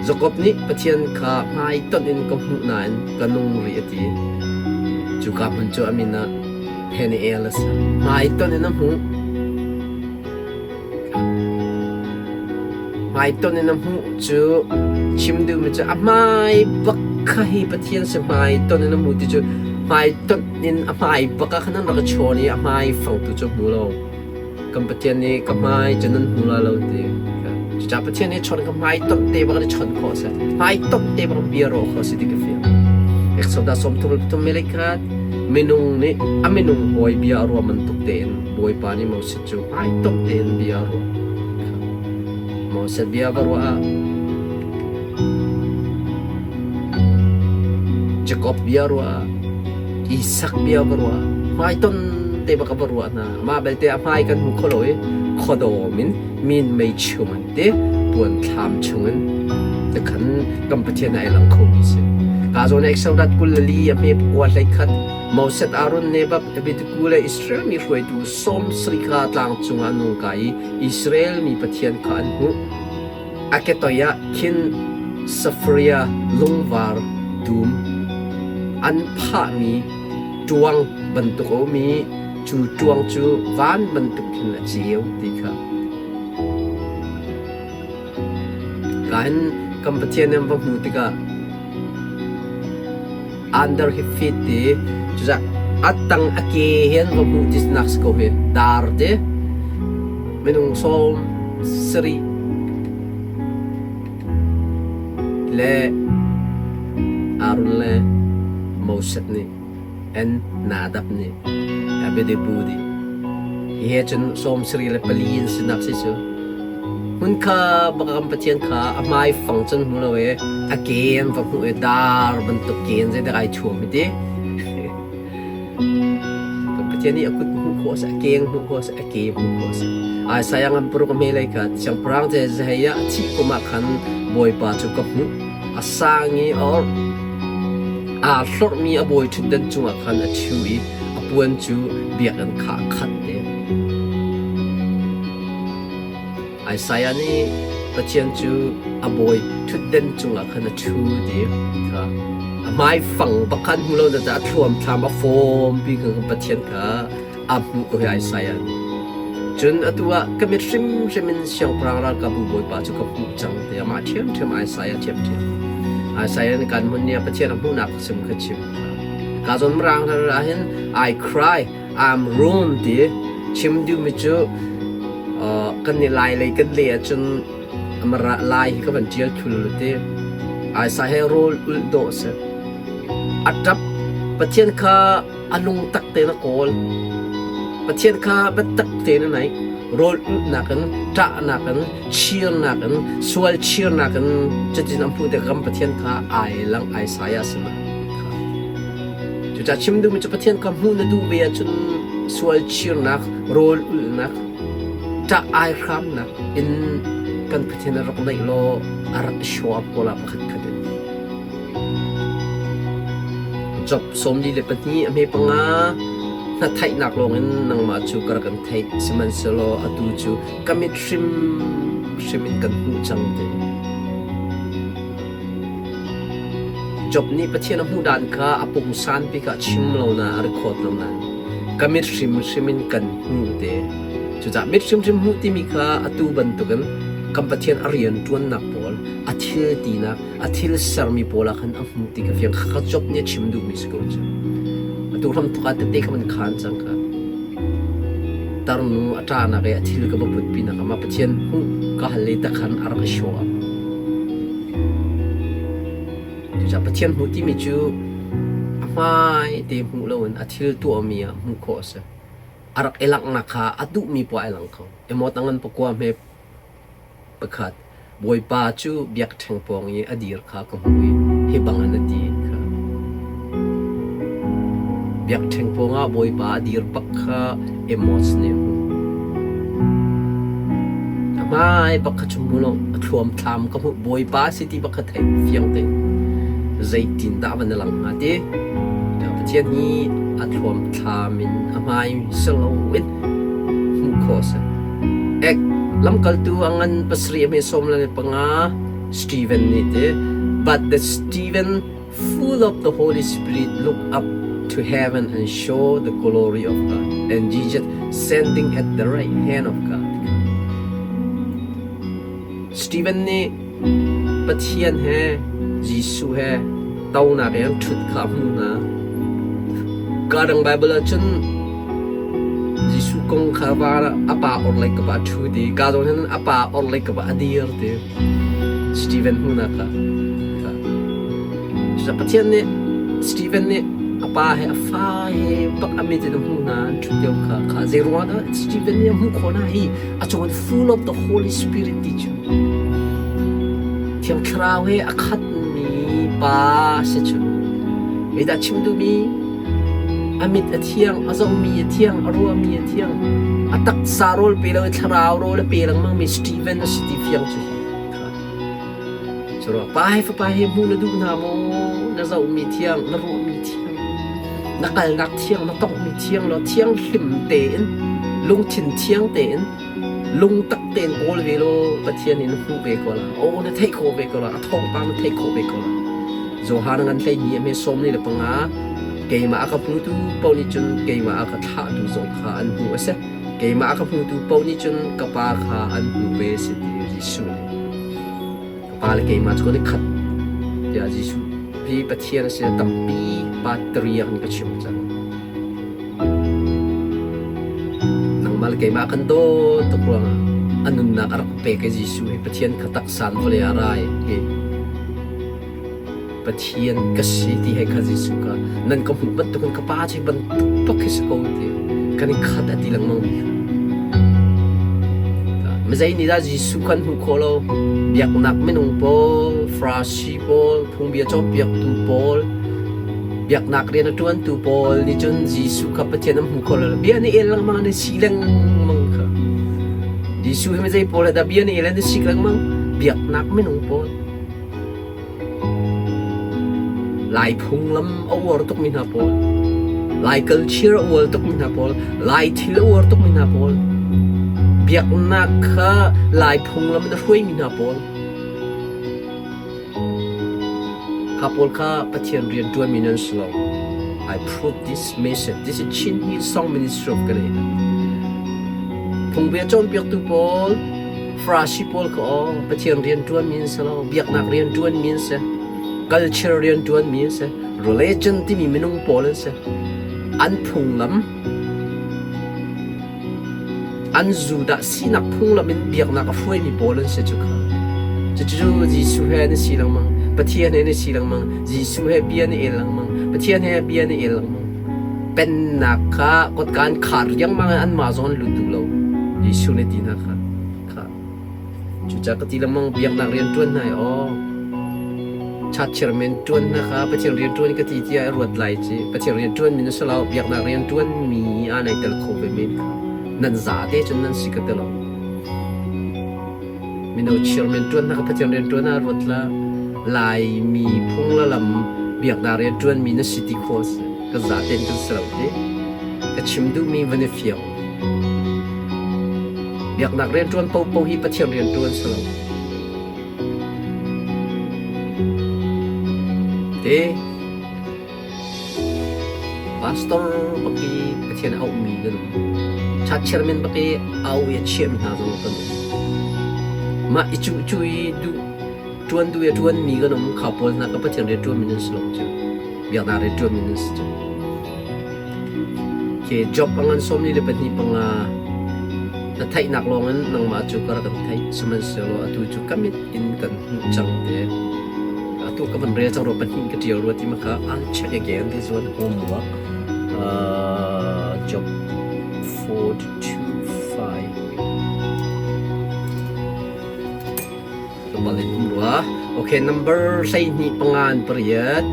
Jakob nih Pathian kha hmaitonh in ka hmuh nain ka nung rih a ti. Cuka hmun cu a min ah Peniel a si. Hmaitonh in a hmuh. Hmaitonh in a hmuh cu chim duhmi cu a hmai bak kha hi Pathian si hmaitonh in a hmuh ti cu hmaitonh in a hmai bak ah khan an rak i chawn i a hmai fang tu cu a hmu lo. Kan Pathian nih ka hmai cu nan hmu lai lo ti. Cucaah Pathian nih chawn ka hmai tonh te bak in chawn khawh a si. Hmai tonh te bak bia rawh khawh a si ti ka fiang. Exodus 33 mele khat minung nih a minung hawi bia a ruah bantuk tein Bawipa nih Moses cu hmai tonh tein bia a ruah. Moses bia va ruah ah Jacob bia ruah ah Isak bia va ruah ah hmaiton te bak va ruah hna. Mah belte a hmai kan hmu kho lo i khuadawm in min mei chung an ti puan thlam chung in tikhan kan Pathian ai lang kho mi si. Ka zawn Exodus 24 a hme pakua hlei khat Moses Aaron Nebab Abitiku le Israel mi hruaitu 70 kha tlang cungah an nung kai i Israel mi Pathian kha an hmuh. A ketoi ah khin Safaria lungvar dum an phahmi ṭuang bantuk a um i cu ṭuang cu van bantuk khin a ceu ti kha. Kahin kan Pathian an va hmuh tikah under hi fit ti cucah a tang a ke hi an va hmuh ti nak si ko hi dar ti minung 70 le Aaron le Moses nih and Nadab nih Abednego nih hi he cun 74 in sinak si cu hmun kha baka kan Pathian kha a hmai fang cun hmu lo i a ke an va hmuh i dar bantuk ke in zeidah ai thuam hi ti Kan Pathian nih a kut hmuh khawh a si, a keng hmuh khawh a si, a ke hmuh khawh a si. Isaiah ngan paruk a hme lei kha siangpahrang Jezekiah a thih kum ah khan Bawipa cu ka hmuh. A sang i a orh. Aa hlorhmi a bawi ṭhutdan cungah khan a ṭhu i a puan cu biakinn kha a khat te. Isaiah nih Pathian cu a bawi ṭhutden cungah khan a ṭhu ti kha a hmaifang bak khan hmu lo na a thluamthlam a fawmpi kan Pathian kha a hmuh ko hi Isaiah nih. Cun atu ah ka mit hrimhrim in siangpahrang ralkapbu bawipa cu ka hmuh cang tiah amah ṭhiamṭhiam Isaiah ṭhiamṭhiam. Isaiah nih kan hmun nih Pathian a hmuhnak sim kha chim. Ka zawn mirang ah hin I cry I'm ruined ti chim duhmi cu kan nih Lai lei kan leh ahcun Mara Lai hi ka van ṭial thul ti. Aisa he rawl ulh dawh a si. A ṭap. Pathian kha a lungtak tein a kawl. Pathian kha biatak tein a naih. Rawl ulhnak in, ṭahnak in, chirnak in, sual chirnak in cutin an hmuh tikah kan Pathian kha ai lang Isaiah sinah kha. Cucaah chim duhmi cu Pathian kha hmuh na duh ve ahcun sual chirnak, rawl ulhnak, ṭah ai hramnak in kan Pathian a rak naih law a rak i show up ko la pakhat khat in. Job 42 a hme panga hnatheihnak lawngin nangmah cu ka rak in theih, sihmanhsehlaw atu cu ka mit hrimhrim in kan hmuh cang ti. Job nih Pathian a hmuh dan kha a pungsan bik ah chim lo na a record lo nain ka mit hrimhrim in kan hmuh te. Cucaah mit hrimhrim hmuh timi kha atu bantukin kan Pathian a rian ṭuannak pawl, a thil tinak, a thil sermi pawl ah khan a hmuh ti ka fiang. Khakha Job nih a chim duhmi si ko cu. Atu hram thawk ah tete kha man khan cang kha. Tarnu a ṭahnak i a thil ka va put pinak ah mah Pathian hmuh ka hal i takhan a rak i show up. Cucaah Pathian hmuh timi cu a hmai te hmuh loin a thil tuahmi ah hmuh khawh a si. A rak i langhnak kha a duhmi poah ai lang kho. Emot a ngan pakua hme pakhat Bawipa cu biakṭheng pawng i a dir kha ka hmuh i hi bangin a ti kha. Biakṭheng pawngah Bawipa a dir bak kha Amos nih a hmuh. A hmai bak kha chum hmu lo, a thluamthlam ka hmuh. Bawipa a si ti bak kha theih fiang tein. Zeitindah van na lang hnga ti? Pathian hi a thluamthlam in a hmai si loin hmuh khawh a si. Ek lamkaltu a ngan pasarih a hme sawm le panga Stephen nih ti, But the Stephen full of the Holy Spirit looked up to heaven and saw the glory of God and Jesus standing at the right hand of God. Stephen nih Pathian he Jesuh he tonak i an ṭhut kha a hmuh hna. Kaa dang Baibal ahcun Jesuh kong kha van ah a pa orhlei kap ah a ṭhu ti, kaa zawn hin a pa orhlei kap ah a dir ti. Stephen hmuhnak ah. Cucaah Pathian nih Stephen nih a pa he a fa he bak a mit in a hmuh hna an ṭhut lio kha kha zei ruangah dah Stephen nih a hmuh khawh hna hi a cung full of the Holy Spirit ti cu Thiang Thlarau he a khatmi pa si cu zeidah chim duhmi a mit a thiang a zohmi a thiang a ruahmi a thiang a taksa rawl pe lo i thlarau rawl a pe lengmangmi Stephen a si ti fiang cu hi Cu pa he fapa he hmuh na duh hna maw? Na zohmi thiang, na ruahmi thiang, na kalnak thiang, na tonghmi thiang law thianghlim tein, lungthin thiang tein, lungtak tein kawl ve law Pathian in hmuh ve ko la. Aw na theih khawh ve ko la. A thawngpang na theih khawh ve ko la. Johan ngan 12 a hme 45 keimah a ka hmutu paoh nih cun keimah a ka thlahtu zong kha an hmuh a si. Keimah a ka hmutu paoh nih cun ka Pa kha an hmuh ve a si ti Jesuh nih. Ka Pa le keimah cu kan i khat tiah Jesuh hi Pathian a si tampi pa tariak in ka chim cang. Nangmah le keimah kan dawt tuk ruangah a nunnak a rak pek i Jesuh hi Pathian kha taksa in vawlei ah rai hi Pathian ka si ti he kha Jesuh kha nan ka hmuh bantukin ka Pa cu hi bantuk bak hi si ko ti kan i khat a ti lengmang mi kha. Mizei nih dah Jesuh kha an hmuh khawh lo? Biaknak minung pawl, Farasi pawl, phungbia cawnpiaktu pawl, biaknak rian a ṭuantu pawl nih cun Jesuh kha Pathian an hmu kho lo. Bia an i el lengmang, an i si lengmang kha. Jesuh hi mizei pawl he dah bia an i el an i sik lengmang? Biaknak minung pawl. Lai phunglam a uar tukmi hna pawl, Lai culture a uar tukmi hna pawl, Lai thil a uar tukmi hna pawl, biaknak kha Lai phunglam in a hruaimi hna pawl, kha pawl kha Pathian rian ṭuanmi nan si lo. I prove this message. This is Chin Hill Song Ministry of Canada. Phungbia cawnpiaktu pawl, Farasi pawl kha aw Pathian rian ṭuanmi an si lo, biaknak rian ṭuanmi an si, culture rian ṭuanmi an si, religion timi minung pawl an si. An phunglam, an Judah sinak phunglam in biaknak a hruaimi pawl an si cu kha. Cucu Jesuh he an i si lengmang, Pathian he an i si lengmang, Jesuh he bia an i el lengmang, Pathian he bia an i el lengmang. Pennak kha kotka an khar riangmang i anmah zong an lut duh lo. Jesuh nih ti hna kha. Kha. Cucaah ka ti lengmang biaknak rian ṭuan hna i aw church chairman ṭuan hna kha Pathian rian ṭuan ka ti tiah i ruat lai ci. Pathian rian ṭuan mi na si lo, biaknak rian ṭuan mi aa nai tel kho ve men kha. Nan zate cun nan si ka ti lo. Mino chairman ṭuan hna kha Pathian rian ṭuan ah ruat la. Laimi phung le lam biaknak rian ṭuan mi na si ti khawh a si. Kan zaten kan si lo ti. Ka chim duhmi van i fiang. Biaknak rianṭuan paohpaoh hi Pathian rianṭuan si lo. Te pastor bak i Pathian a auhmi nan um. Church chairman bak i a auh i a chiahmi hna zong kan um. Mah i cuh cu i duh ṭuan duh i a ṭuanmi kan um kha pawl hna ka Pathian rianṭuanmi nan si lo cu. Biaknak rianṭuanmi nan si cu. Khi Job a ngan 42 na theihnak lawngin nangmah cu ka rak kan theih, sihmanhsehlaw atu cu ka mit in kan hmuh cang te. Atu ka van rel cang rua pahnih ka ṭial rua ti ma kha I'll check again this one homework. Job 42:5. Tlawmpal in um rua. Okay, number 12 panga in pariat.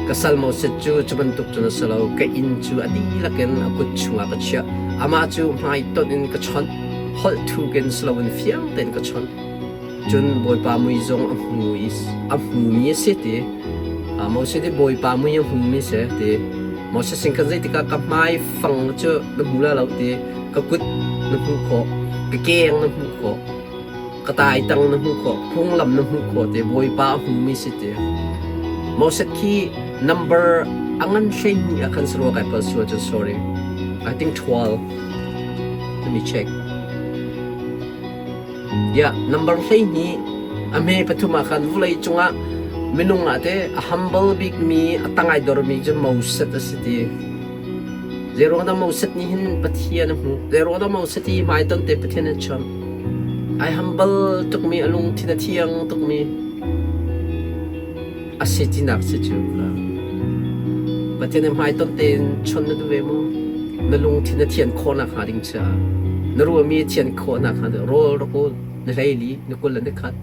Ka sal Moses cu cu bantuk cun a si lo. Ka inn cu a dihlak in a kut chungah ka chiah. Amah cu hmaitonh in ka chawnh. Holh thuk in si loin fiang tein ka chawnh. Cun Bawipa mui zong a hmu i a hmumi a si ti. Moses nih Bawipa mui a hmumi si ti. Moses sin khan zeitikah ka hmai fang cu na hmu la lo ti. Ka kut na hmuh khawh. Ka keng na hmuh khawh. Ka taitang na hmuh khawh, phunglam na hmuh khawh te, Bawipa a hmumi si te. Moses khi number a ngan 12 ah khan sarua kai pal sual cun sorry. I think 12. Let me check. Yeah, number 12 a hme pathum ah khan vulei cungah minung ah te a humble bik mi a tangai dormi cu Moses a si ti. Zeiruang dah Moses nih hin Pathian a hmuh? Zeiruang dah Moses hi hmaiton te Pathian a chawnh? Ai humble tukmi, a lungthin a thiang tukmi a si tinak si cu. Pathian he hmaiton tein chawnh na duh ve maw? Na lungthin a thian khawh nakhnga ding caah na ruahmi a thian khawh nakhnga ding rawl rak ul, na hleili, na kul le na khat.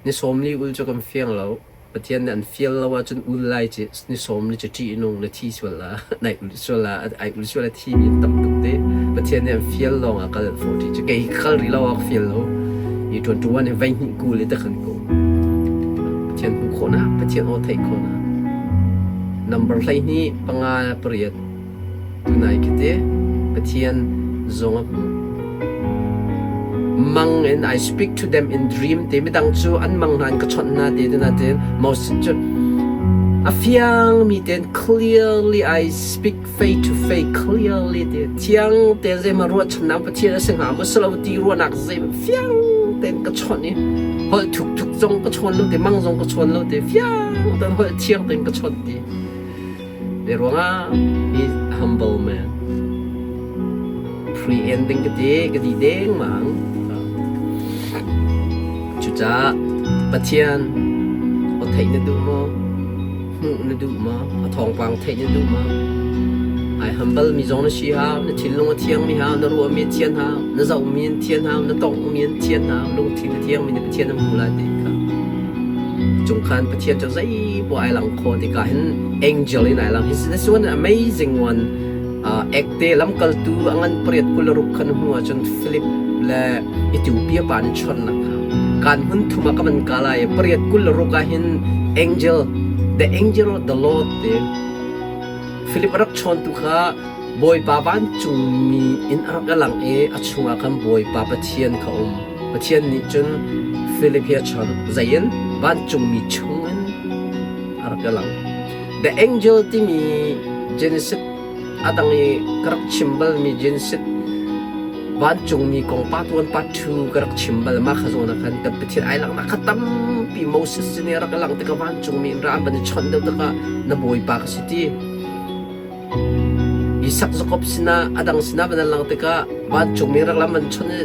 Ni 40 ul cu kan fiang lo. Pathian nih an fial lo ahcun ul lai ci ni sawm ni cu ṭih nung na thi sual la nai ul sual la ai ul sual a thi mi an tam tuk te. Pathian nih an fial lawng ah kal 40 cu kei kal rih lo ah ka fial lo i ṭuan ṭuan in vei hnih kul i ta khan ko. Pathian hmuh khawhnak, Pathian aw theih khawhnak. Number 12 panga pariat tunai khi te Pathian zong a hmu. Mang in I speak to them in dream te midang cu an mang hna in ka chawnh hna te na te Moses cu a fiang mi ten clearly I speak face to face clearly te thiang te zei ma ruahchannak Pathian a si hnga maw si lo ti ruahnak zei fiang ten ka chawnh i holh thuk thuk zong ka chawn lo te mang zong ka chawn lo te fiang ten holh thiang ten ka chawnh ti. Zei ruangah he humble man. Pre-ending ka ti, ka ti dengmang. Cucaah Pathian aw theih na duh maw? Hmuh na duh maw? A thawngpang theih na duh maw? Ai humble mi zong na si hau, na thinlung a thiang mi hau, na ruahmi a thian hau, na zohmi an thian hau, na tonghmi an thian hau, lungthin a thiangmi na Pathian na hmu lai ti kha. Cung khan Pathian cu zeipoah ai lang kho tikah hin angel in ai lang. This one amazing one. Ekte lamkaltu a ngan pariat 26 khan hmu ahcun Philip le Ethiopia pa nih chawnhnak kha kan hmun thum ah ka van ka lai. Pariat 26 ah hin angel, the angel of the Lord te Philip a rak chawntu kha Bawipa vancungmi in a rak lang i a chungah khan Bawipa Pathian kha um. Pathian nih cun Philip hi a chawnh. Zei in? Vancungmi chungin a rak i lang. The angel timi Genesis a dang i ka rak chim balmi Genesis vancungmi kong part 1 part 2 ka rak chim bal. Mah kha zawn ah khan kan Pathian ai langhnak kha tampi Moses sin i a rak i langh tikah vancungmi in ra an van i chawnh deuh tikah na Bawipa ka si ti. Isak Jakob sinah a dang sinah van an lang tikah vancungmi rak lam an chawnh i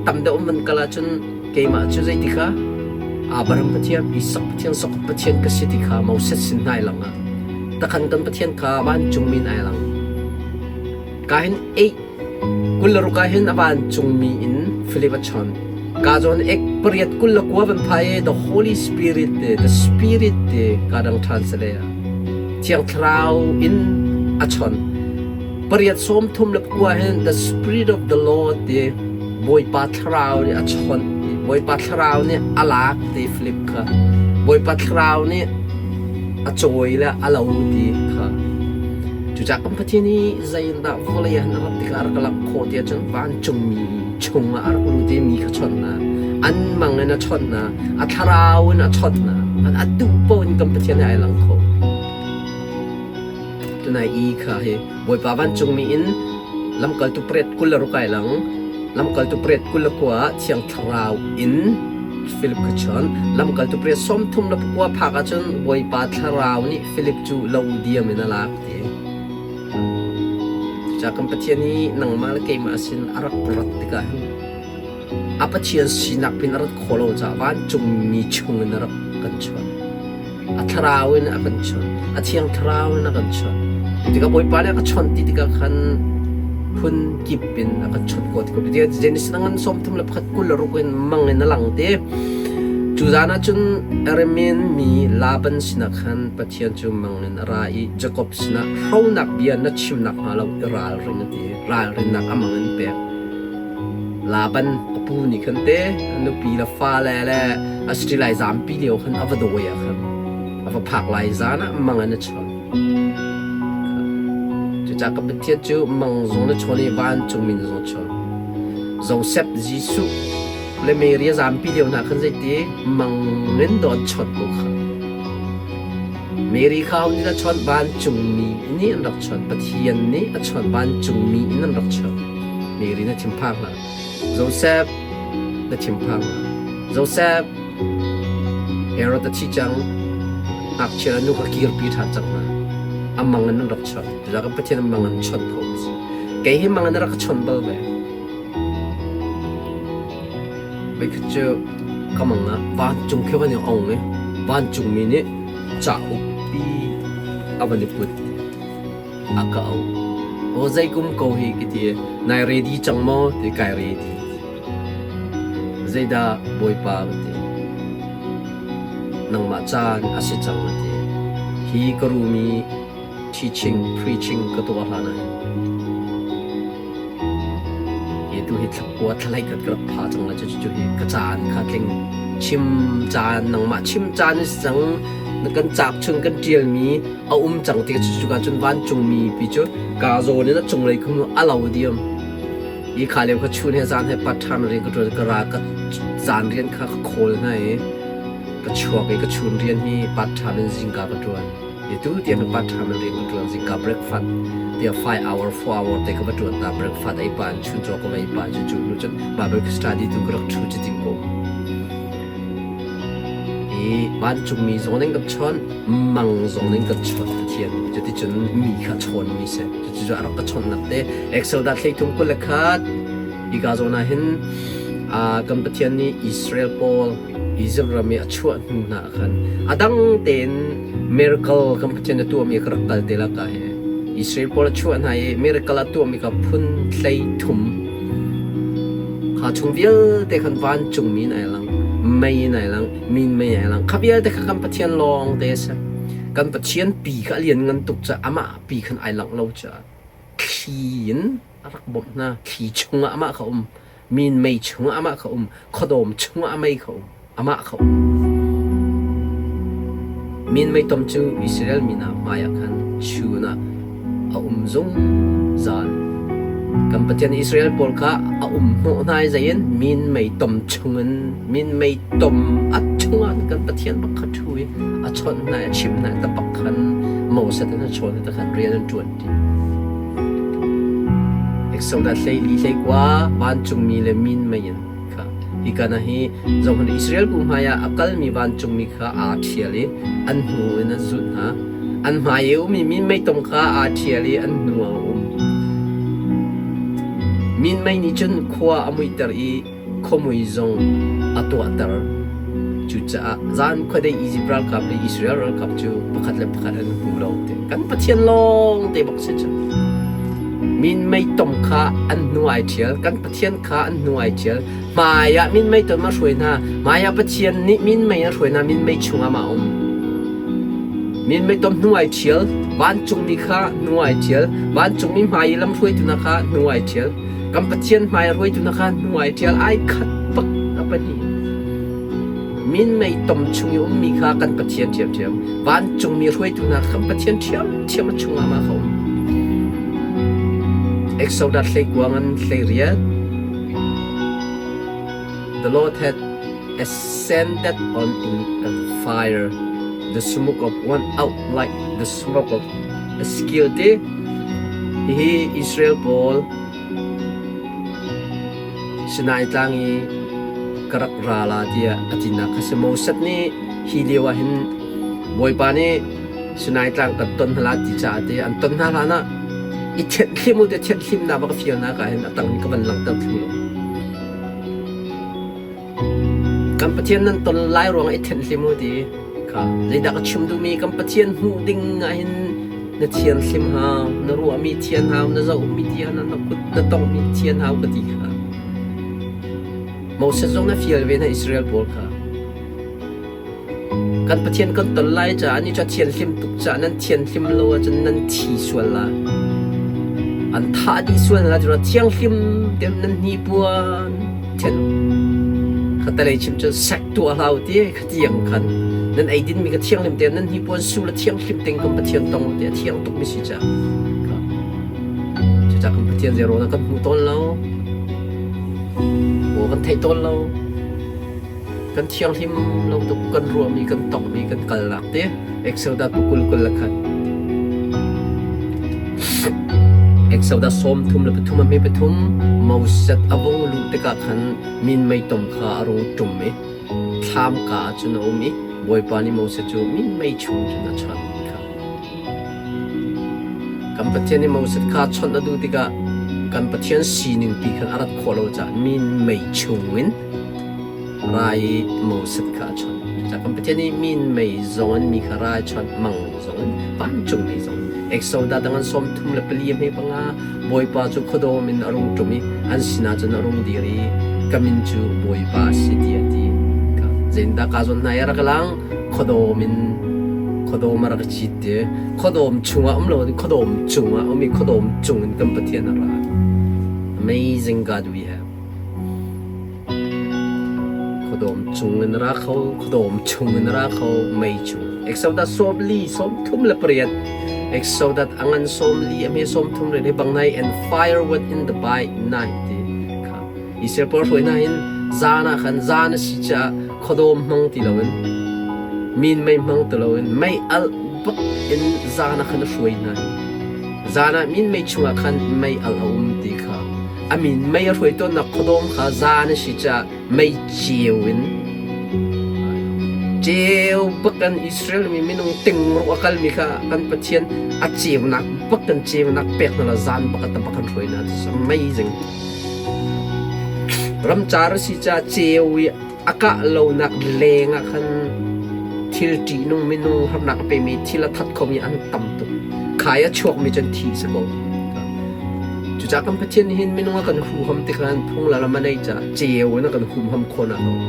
tam deuh an van kal ahcun keimah cu zeiti kha Abraham Pathian, Isak Pathian, Jakob Pathian ka si ti kha Moses sin hna i lang ah. Takhan kan Pathian kha vancungmi in ai lang. Ka hin 8 26 ah hin a vancungmi in Philip a chawnh. Ka zawn ek 8 29 van phai i the Holy Spirit te the Spirit te ka dang ṭhan sale Thiang Thlarau in a chawnh. 8 33 hin the Spirit of the Lord te Bawipa Thlarau nih a chawnh. Bawipa Thlarau nih a lak ti Philip kha. Bawipa Thlarau nih a cawi le a lo ti kha. Cucaah kan Pathian hi zeiindah vawlei ah hin a rat tikah a rak langh khawh ti ahcun vancungmi chungah a rak lut i mi kha chawnh hna. An mang in a chawnh hna, a thlarau in a chawnh hna. A duh paoh in kan Pathian hi ai lang kho. Tunai i kha hi Bawipa vancungmi in lamkaltu pariat 26 ai lang. Lamkaltu pariat 29 ah Thiang Thlarau in Philip kha chawnh. Lamkaltu pariat 39 phak ahcun Bawipa Thlarau nih Philip cu lo diam in a lak ti. Cucaah kan Pathian hi nangmah le keimah sin a rak rat tikah hin a Pathian sinak pin a rat khawh lo caah vancungmi chung in a rak kan chawnh. A thlarau in a kan chawnh. A thiang thlarau in a kan chawnh. Tikah Bawipa nih a ka chawnh ti tikah khan phun kip in a kan chawnh ko ti ko. Genesis ngan 31 26 in mang in a lang te. Cu zan ah cun Aramean mi Laban sinah khan Pathian cu mang in a ra i Jakob sinah hronak bia na chim nakhnga lo i ralring a ti. Ralrinnak a mang in pek. Laban a pu nih khan te a nupi le fale le a siti lai zampi lio khan a va dawi ah khan a va phak lai zan ah mang in a chawn. Cucaah ka Pathian cu mang zong na chawn i vancung min zong chawn. Joseph Jesuh le Mary a zampi lio hna khan zeiti mang in dawt an chawnh ko kha. Mary kha nih a chawnh vancungmi nih an rak chawnh Pathian nih a chawnh vancungmi in an rak chawnh. Mary na thinphang hlah. Joseph na thinphang hlah. Joseph Herod a thi cang. Ngakchia nu kha kirpi ṭhan cang hna. A mang in an rak chawnh. Cucaah kan Pathian a mang in chawnh kho a si. Kei hi mang in a rak ka chawnh bal ve. Voikhat cu ka mang ah vancung khi van i ong i vancungmi nih cauk pi a van i put. A ka auh. Aw zei kum ko hi ka ti. Nai ready cang maw? Ti kai ready. Zeidah Bawipa ka ti. Nangmah caan a si cang a ti. Hi ka room i teaching, preaching ka tuah hlan ah hin hi tu hi thlakua thlalai khat ka rak pha cang la cu cu hi ka caan kha tling chim caan nangmah chim caan is cang na kan cak chung kan tial mi a um cang ti cu cu ka cun vancung mi pi cu ka zawn in a cunglei khum a lo diam i kha leo kha chun he zan he part time rian ka tuan ka ra ka zan rian kha ka khawl hna i ka chuak i ka chun rian hi part time in zingka ka tuan Itu tiang hi part time in rian ka ṭuan zingka breakfast tiah 5 hour 4 hour te ka va ṭuan ta breakfast ei pa in chuncaw ka va ei pa cu cu hnu cun Bible study tu ka rak ṭhu ci ting ko. I vancungmi zong ning kan chawnh mang zong ning kan chawnh Pathian cuticun mi kha chawn mi si cucu a rak ka chawnhnak te Excel dah 33 21 hika zawn ah hin kan Pathian nih Israel pawl Egypt ram i a chuah hnu hna ah khan a dang tein miracle kan Pathian a tuahmi ka rak kal te la ka hi Israel pawl a chuah hna i miracle a tuahmi kha phun 13 kha chung vialte khan vancungmi in ai lang mei in ai lang min mei ai lang kha vialte kha kan Pathian lawng te a si kan Pathian pi kha a lian ngan tuk caah amah pi khan ai langh lo caah thli in a rak bawmh hna thli chungah amah kha um min mei chungah amah kha um khuadawm chungah a mei kha um amah kha um min mei tom cu Israel mi hna hmaiah khan chun ah a um zungzal kan Pathian Israel pawl kha a um hnawh hna i zeiin min mei tom chungin min mei tom a chungah kan Pathian bak kha ṭhu i a chawnh hna i a chimh hna i tabak khan Moses in a chawn i takhan rian an ṭuan ṭi. Exodus 14 21 vancungmi le min mei in kha hika na hi zohhmanh Israel bu hmaiah a kalmi vancungmi kha aa ṭhial i an hnu in an zulh hna. An hmai i a ummi minmei tom kha aa ṭhial i an hnu ah a um. Minmei nih cun khua a muihter i khuamui zong a tuahter. Cucaah zan khuadei Izipt ralkap le Israel ralkap cu pakhat le pakhat an hmu lo ti. Kan Pathian lawng te bak si cu. Minmei tom kha an hnu ai ṭhial, kan Pathian kha an hnu ai ṭhial. Hmai ah minmei tom a hruai hna. Hmai ah Pathian nih minmei a hruai hna, minmei chungah mah a um. Minmei tom hnu ai ṭhial, vancungmi kha hnu ai ṭhial, vancungmi hmai i lamhruaitu hna kha hnu ai ṭhial. Kan Pathian hmai a hruaitu na kha hnu ai ṭial ai khat bak a pahnih. Minmei tom chung i ummi kha kan Pathian ṭhiamṭhiam. Vancungmi hruaitu hna kan Pathian ṭhiamṭhiam a chungah ma kha um. Exodus hleikua ngan 18. The Lord had ascended on in a fire, the smoke of one out like the smoke of a skill te. Hihi Israel pawl Sinai Tlang i ka rak ra la tiah a tinak kha si. Moses nih hi lio ah hin Bawipa nih Sinai Tlang kan ton hna la ti caah te an ton hna hlan ah i thianhhlim u tiah thianhhlimnak va ka fialnak ah hin a tang ka van langhter thlu lo. Kan Pathian nan ton lai ruangah i thenhlim u ti kha zeidah ka chim duhmi kan Pathian hmuh ding ahhin na thianhlim hau, na ruahmi thian hau, na zohmi thian hau, na kut na tonghmi thian hau ka ti kha. Moses zong na fial ve hna Israel pawl kha. Kan Pathian kan ton lai caah ni cu a thianhlim tuk caah nan thianhlim lo ahcun nan thi sual lai. An thah dih sual hna lai thianghlim tein nan hnipuan thian khatalei chim cun sek tuah hlah u ti khatiang khan nan ei dinmi ka thianghlim tein nan hnipuan su le thianghlim tein kan Pathian tong u ti a thiang tukmi si caah cucaah kan Pathian zero na kan hmu tawn lo aw kan thei tawn lo. Kan thianghlim lo tuk kan ruahmi kan tongmi kan kalnak te Exodus 20 21. Exodus 33 a hme pathum Moses a vung luh tikah khan minmei tom kha a rung ṭum i thlam ka ah cun a um i Bawipa nih Moses cu minmei chung cun a chawnh kha. Kan Pathian nih Moses kha chawnh a duh tikah kan Pathian sining pi khan a rat khawh lo caah minmei chungin Rai i Moses kha a chawnh. Cucaah kan Pathian nih minmei zong in mi kha rai chawnh, mang zong in, vancungmi zong in. Exodus dang an 34 a hme panga Bawipa cu khuadawm in a rung ṭum i an sinah cun a rung dir i ka min cu Bawipa a si tiah a ti. Zeitindah kaa zawn hna i a rak lang? Khuadawm in khuadawm a rak cit ti. Khuadawm chungah um loin khuadawm cungah um i khuadawm cung in kan Pathian a ra. Amazing God we have. Khuadawm cung in ra kho, khuadawm chung in ra kho, mei chung. Exodus 40, 38. Exodus a ngan 40, a hme 30 ren hi bang nai and fire went in the by night ti kha. Israel pawl hruai hna hin zan ah khan zan a si caah khuadawm hmang ti loin min mei hmang ti loin mei alh bak in zan ah khan a hruai hna. Zan ah min mei chungah khan mei alh a um ti kha. A min mei a hruai tawnnak khuadawm kha zan a si caah mei ceu in ceu bak kan Israel mi minung tingruh a kalmi kha kan Pathian a ceunak bak kan ceunak pek hna la zan bak a bak kan hruai hna. This is amazing. Ramcar a si caah ceu i a kah lonak leng ah khan thil ṭihnung minung harnak a pemi thil a that khomi an tam tuk. Khai a chuakmi cu an thi si ko. Cucaah kan Pathian nih hin minung a kan huham tikhan phung le lam a neih caah ceu in a kan humham khawhnak a um.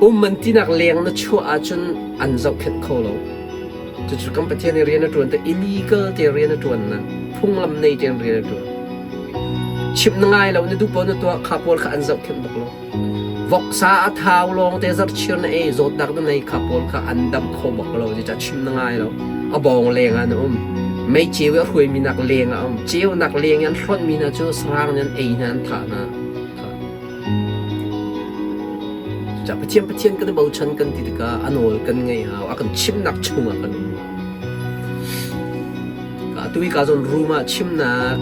Um an tinak leng na chuah ahcun an zohkhenh kho lo. Cucu kan Pathian nih rian a ṭuan te illegal te rian a ṭuan na phunglam nei tein rian a ṭuan. Chimh na ngai lo na duh paoh na tuah kha pawl kha an zohkhenh bak lo. Voksa a thau lawng te zarhchir na ei zawtnak na nei kha pawl kha an dam kho bak lo cucaah chim na ngai lo. A bawng leng ah na um. Mei ceu i a hruaimi nak leng ah a um. Ceunak leng i an hlonhmi hna cu sarang nih an ei hna an thah hna. Cucaah Pathian Pathian kan i bochan kan ti tikah a nawl kan ngaih hau. A kan chimnak chungah kan um. Atu hi ka zawn room ah chimnak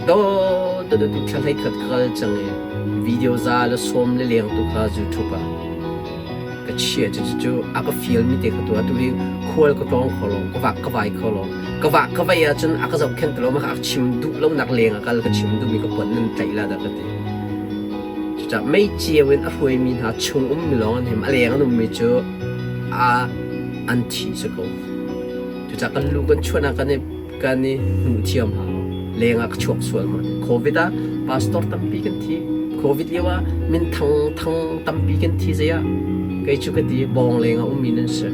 Do tu thla 11 ka kal cang i video za le sawm le leng tu kha YouTube ah ka chia cu cu a ka feel mi te kha tu atu hi khual ka tlawng kho lo ka vak ka vai kho lo ka vak ka vai ahcun a ka zohkhenh ti lo ma a chim duh lo nak leng a kal ka chim duh mi ka pon nan tlaih la dah ka ti. Cucaah mei ceu in a hruaimi hna chung ummi lawng an him. A leng an ummi cu a an thi si ko. Cucaah kan lu kan chuahnak kan i kan i hmuh thiam hau. Leng ah ka chuak sual ma. Covid ah pastor tampi kan thi. Covid lio ah min thang thang tampi kan thi zei ah kei cu ka ti bawng leng ah ummi nan si.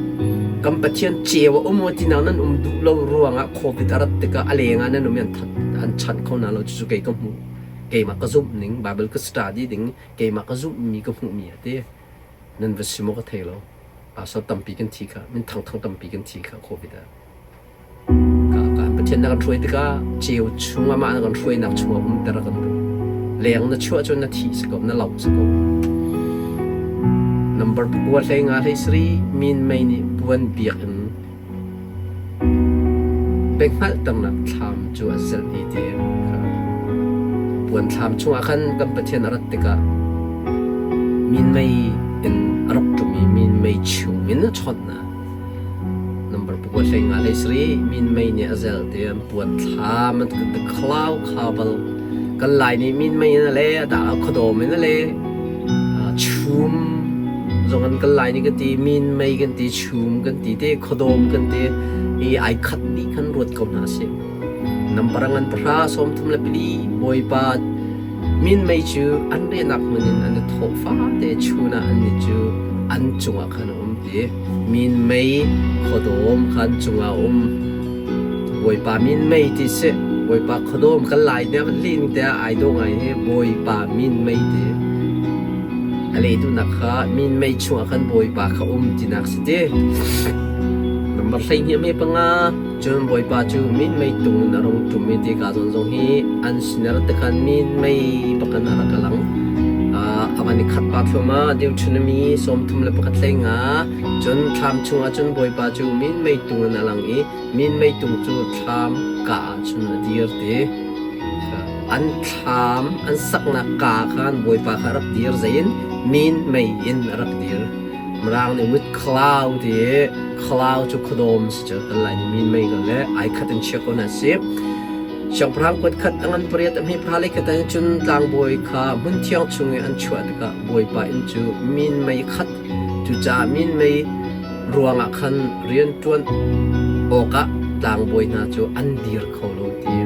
Kan Pathian ceu a um ti nak nan um duh lo ruangah Covid a rat tikah a leng ah nan um i an that an chanh kho na lo cucu kei ka hmuh. Keimah ka zumh ning Bible ka study ding keimah ka zumhmi ka hmuhmi a ti. Nan va si maw ka thei lo. Pastor tampi kan thi kha, min thang thang tampi kan thi kha Covid ah. Pathian na kan hruai tikah ceu chung amah na kan hruainak chungah umter a kan duh. Leng na chuah cun na thi si ko, na lo si ko. Number pakua hlei nga hlei sari min mei nih puan biakinn biahngalhternak thlam cu a zelh i ti puan thlam chungah khan kan Pathian a rat tikah minmei in a rak ṭum i minmei chungin a chawnh hna. Number pakua hlei nga hlei sarih minmei nih a zelh ti an puan thlam an the cloud cover kan Lai nih minmei in a le a dah khuadawm in a le chum zong an kan Lai nih kan ti minmei kan ti chum kan ti te khuadawm kan ti i ai khat dih khan ruat ko hna sih. Number ngan pahra 34 Bawipa minmei cu an riahnak hmun in an i thawh fate chun ah annih cu an cungah khan a um ti. Minmei khuadawm kha an cungah a um. Bawipa minmei ti si. Bawipa khuadawm kan Lai nih a van lin te ah ai dawh ngai hi Bawipa minmei ti. A leh duhnak kha minmei chungah khan Bawipa kha um tinak si ti. Number 12 me panga cun Bawipa cu minmei tung in a rung ṭum i tika zawn zong hi an sin a rat tikhan minmei bakin a rak lang. A van i khat pa thluahmah Deuteronomy 31 hlei nga cun thlam chungah cun Bawipa cu minmei tung in a lang i minmei tung cu thlam ka ah cun a dir ti. An thlam an saknak ka khan Bawipa kha a rak dir zein minmei in a rak dir. Mirang nih with cloud ti cloud cu khuadawm si cu kan Lai nih minmei kan le ai khat in chia ko na si. Siangpahrang kuat khat a ngan pariat a hme pahra le khat ah cun tlangbawi kha hmunthiang chung i an chuah tikah Bawipa inn cu minmei khat cucaah minmei ruangah khan rianṭuan awkah tlangbawi hna cu an dir kho lo ti.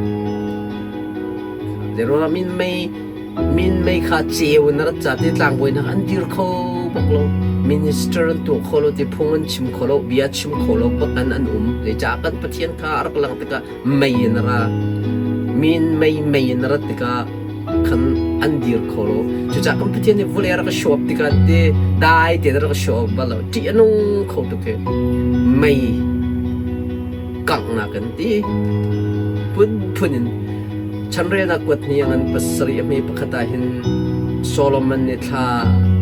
Zeiruangah minmei minmei kha ceu in a rat ca ti tlangbawi hna kha an dir kho bak lo. Minister an tuah kho lo ti phung an chim kho lo, bia chim kho lo bak in an um. Zeicah kan Pathian kha a rak lang tikah mei in a ra. Min mei mei in a rat tikah khan an dir kho lo. Cucaah kan Pathian nih vawlei a rak show up tikah te dai tein a rak show up bal lo. Ṭih a nung kho tuk hi. Mei kanghnak in ti phunphun in chanrelnak kuat hni a ngan pasarih a hme pakhat ah hin Solomon nih thla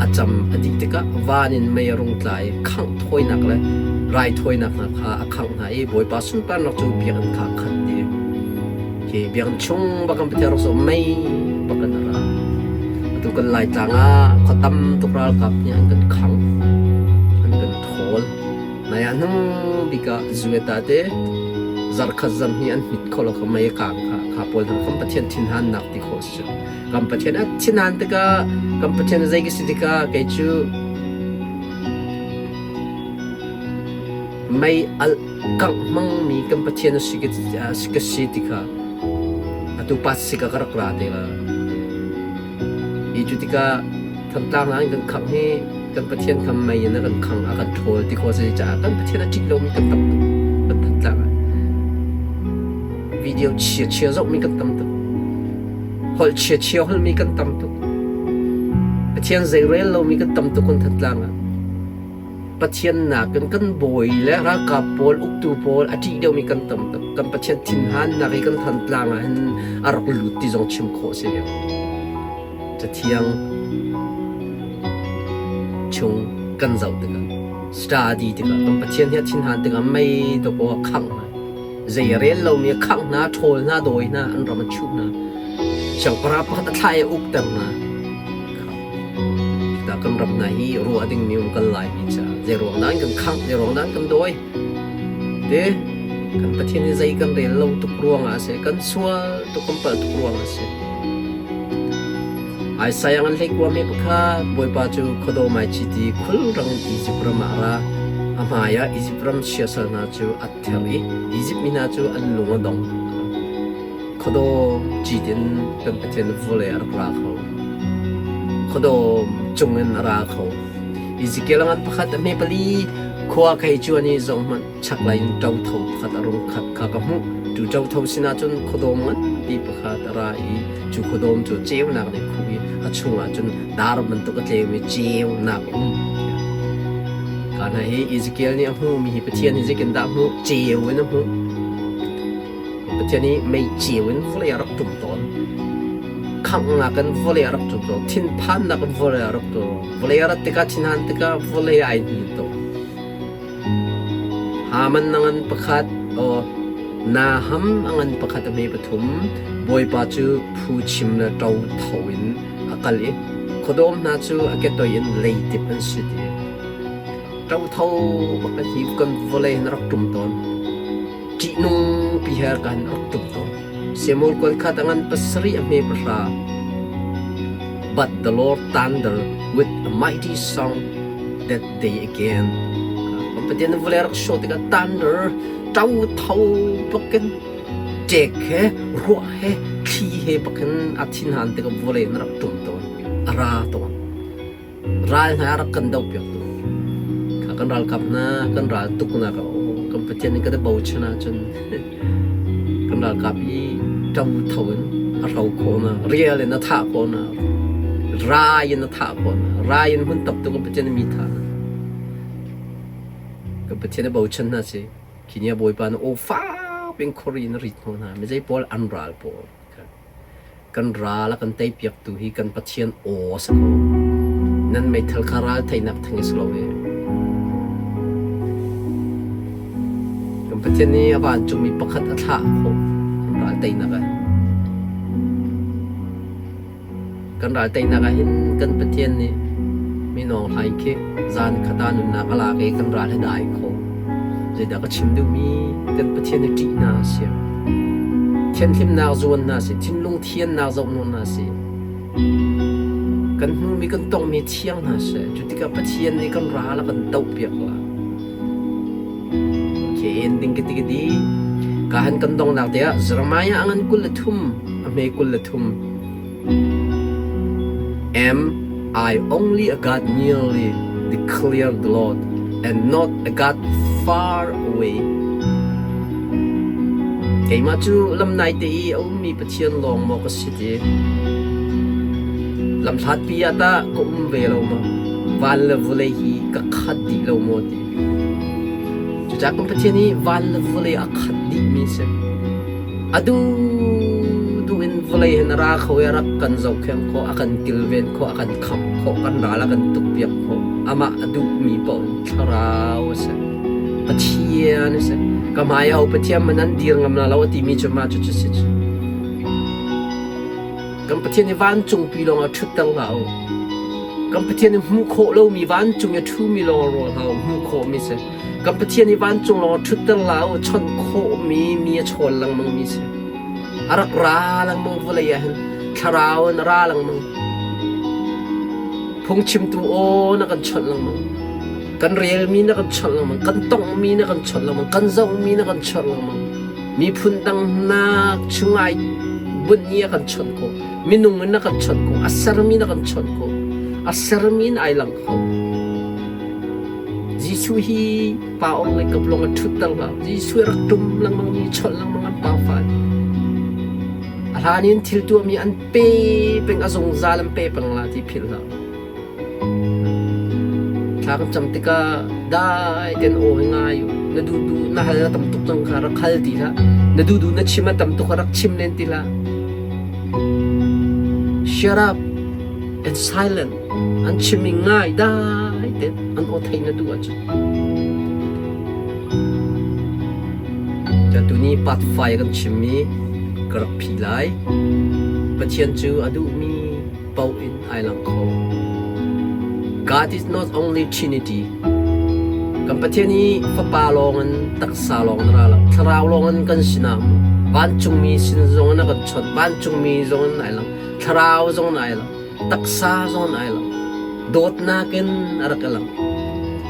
a cam a dih tikah van in mei a rung tla i khangh thawinak le raithawinak hna kha a khangh hna i Bawipa sunparnak cu biakinn kha a khat ti. Hi biakinn chung bak in Pathian rak zoh mei bak in a ra. Atu kan Laitlang ah khua tam tuk ralkap nih an kan khang, an kan thawl. Nai ah hnung bik ah Zueta te zarkhat zarhnih an hmit kho lo kha mei a kang kha kha pawl hna kan Pathian thinhannak ti khawh si. Kan Pathian a thinhan tikah kan Pathian zei ka si tikah kei cu mei alh kangh hmangmi kan Pathian a si ka si ti kha atu pasik ah ka rak ra te la. Hi cu tikah Thantlang ah kan khangh hi kan Pathian kha mei in a kan khangh a kan ṭhawl ti khawh a si caah kan Pathian a ṭih lomi kan tam tuk kan Thantlang ah. Video chia chia zohmi kan tam tuk. Holh chia chia holhmi kan tam tuk. Pathian zeirel lomi kan tam tuk kan Thantlang ah. Pathian nakin kan bawi le ralkap pawl, uktu pawl a ṭih deuhmi kan tam tuk. Kan Pathian thinhannak hi kan Thantlang ah hin a rak lut ti zong chim khawh a si. Cathiang chung kan zoh tikah, study tikah, kan Pathian hi a thinhan tikah mei dawkaw a khangh hna. Zei a rel lomi a khangh hna, ṭhawl hna, dawi hna, an ram a chuh hna. Siangpahrang pakhat a thlah i a ukter hna. Cudah kan ram hna hi ruah dingmi um kan Laimi caah zeiruang dah an kan khangh, zeiruang dah an kan dawi? Te kan Pathian hi zei kan rel lo tuk ruangah a si, kan sual tuk, kan palh tuk ruangah a si. Isaiah ngan hlei kuami pakhat Bawipa cu khuadawm ai chiti khulrang in Izipt ram ah a ra. A hmaiah Izipt ram siasal hna cu a ther i Izipt mi hna cu an lung a dong. Khuadawm cit in kan Pathian vawlei a rak ra kho. Khuadawm cungin a ra kho. Ezekiel ngan pakhat a hme pali khua khei cuan i zohhmanh chaklei in ṭotho pakhat a rung khat kha ka hmuh. Cu ṭotho sinah cun khuadawm nganpi pakhat a ra i cu khuadawm cu ceunak nih a khuh i a chungah cun dar bantuk a tlengmi ceunak a um. Ka hna hi Ezekiel nih a hmuhmi hi Pathian hi zeitindah a hmuh? Ceu in a hmuh. Pathian nih mei ceu in vawlei a rak tum tawn. Khanghnak in vawlei a rak tum tawn. Thinphannak in vawlei a rak tum. Vawlei a rat tikah thinhan tikah vawlei ai hnin tawn. Haman a ngan pakhat, aw, Naham a ngan pakhat a hme pathum, Bawipa cu phuchim le ṭotho in a kal i khuadawm hna cu a ketoi in leidip an si ti. Ṭotho bak hi kan vawlei hin a rak ṭum tawn. Ṭihnung pi he kan rak ṭum tawn. Samuel kuan khat a ngan pasarih a hme pahra. But the Lord thunder with a mighty sound that day again. Pathian vawlei rak show tikah thunder ṭo tho bakin ṭek he ruah he thli he bakin a thinhan tikah vawlei in rak ṭum tawn a ra tawn ral hna rak kan doh piak tu kha kan ralkap hna kan ral tuknak a kan Pathian in kan i bochan ahcun kan ralkap i ṭo tho in a hro khawh na rial in a thah khawh na rai in a thah khawh na rai in hmun tam tuk kan Pathian mi thah na kan Pathian a bochan hna si khi ni a Bawipa na aw fak in khori in rit hno hna mi zei pawl an ral pawl kan ral a kan tei piak tu hi kan Pathian aw a si ko nan meithal kha ral theinak theng i si lo ve kan Pathian nih a vancungmi pakhat a thlah khawh kan ral teinak ah kan ral teinak ah hin kan Pathian nih minawng hlaing khi zan khata nunnak a lak i kan ral hi dai kho zeidah ka chim duhmi kan Pathian hi ṭih hna a si thianhlimnak zuan hna si thinlung thiannak zoh hna si kan hmumi kan tongmi thiang hna seh cu tikah Pathian nih kan ral a kan dohpiak la okay ending ka ti ka di ka han kan dongnak te ah Jeremiah a ngan 23 a hme 23 Am I only a God nearly declared the Lord and not a God far away Keimah cu lamnai te i a ummi Pathian lawng maw ka si ti? Lamhlatpi ah tah ka um ve lo maw? Van le vawlei hi ka khat dih lo maw ti? Cucaah kan Pathian hi van le vawlei a khat dihmi si. A duhduh in vawlei hin a ra kho i a rak kan zohkhenh khawh, a kan kilven khawh, a kan khamh khawh, kan ral a kan tukpiak khawh. Amah a duhmi paoh in thlarau a si. Pathian a si. Ka hmai ah Pathian man an dir ngam la lo a timi cu mah cu si cu. Kan Pathian hi vancungpi lawng ah ṭhutter hlah u. Kan Pathian hi hmuh khawh lomi vancung i a ṭhumi lawng ah ruah hlah u, hmuh khawhmi si. Kan Pathian hi vancung lawng ah ṭhutter hlah u, chawnh khawhmi mi a chawn lengmangmi si. A rak ra lengmang vawlei ah hin thlarau in a ra lengmang. Phungchimtu aw na kan chawnh lengmang. Kan relmi na kan chawnh lengmang. Kan tonghmi na kan chawnh lengmang. Kan zohmi na kan chawnh lengmang. Miphun dang nak chungai bunh i a kan chawnh khawh. Minung in na kan chawnh khawh. A sermi na kan chawnh khawh. A sermi in ai lang kho. Jesuh hi pa ong le kap lawng a ṭhutter hlah. Jesuh rak ṭum lengmang mi chawnh lengmang an pa fa. A hlan in thil tuahmi an pe peng a zungzal an pe peng la ti philh hlah. Thla kan cam tikah dai ten aw hi ngai u. Na duh duh na hal a tam tuk cang kha rak hal ti hlah. Na duh duh na chim a tam tuk rak chim len ti hlah. Shut up and silent. An chim i ngai dai ten an aw thei na duh ahcun. Tuni part 5 kan chimmi ka rak phi lai. Pathian cu a duhmi paoh in ai lang kho. God is not only Trinity. Kan Pathian hi Fapa lawng in taksa lawng in ra lo. Thlarau lawng in kan sinah um. Vancungmi sin zong in a kan chawnh. Vancungmi zong in ai lang. Thlarau zong in ai lang. Taksa zawn ai lang. Dawtnak in a rak i lang.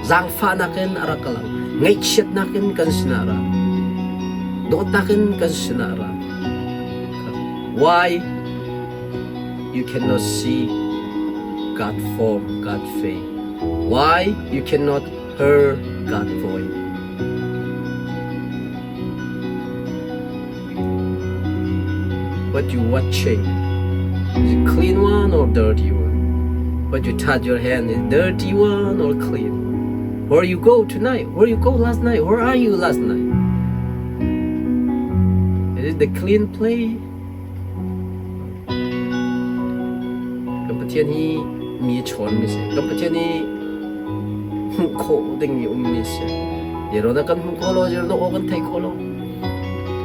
Zaangfahnak in a rak i lang. Ngaihchiatnak in kan sinah a ra. Dawtnak in kan sinah a ra. Why you cannot see God form, God face? Why you cannot hear God voice? What you watching? Is it clean one or dirty one? What you touch your hand is dirty one or clean? Where you go tonight? Where you go last night? Where are you last night? Is it the clean play? Kan Pathian hi mi chawn mi si. Kan Pathian hi hmuh khawh ding mi um mi si. Yero na kan hmuh khawh lo, yero na aw kan thei khawh lo.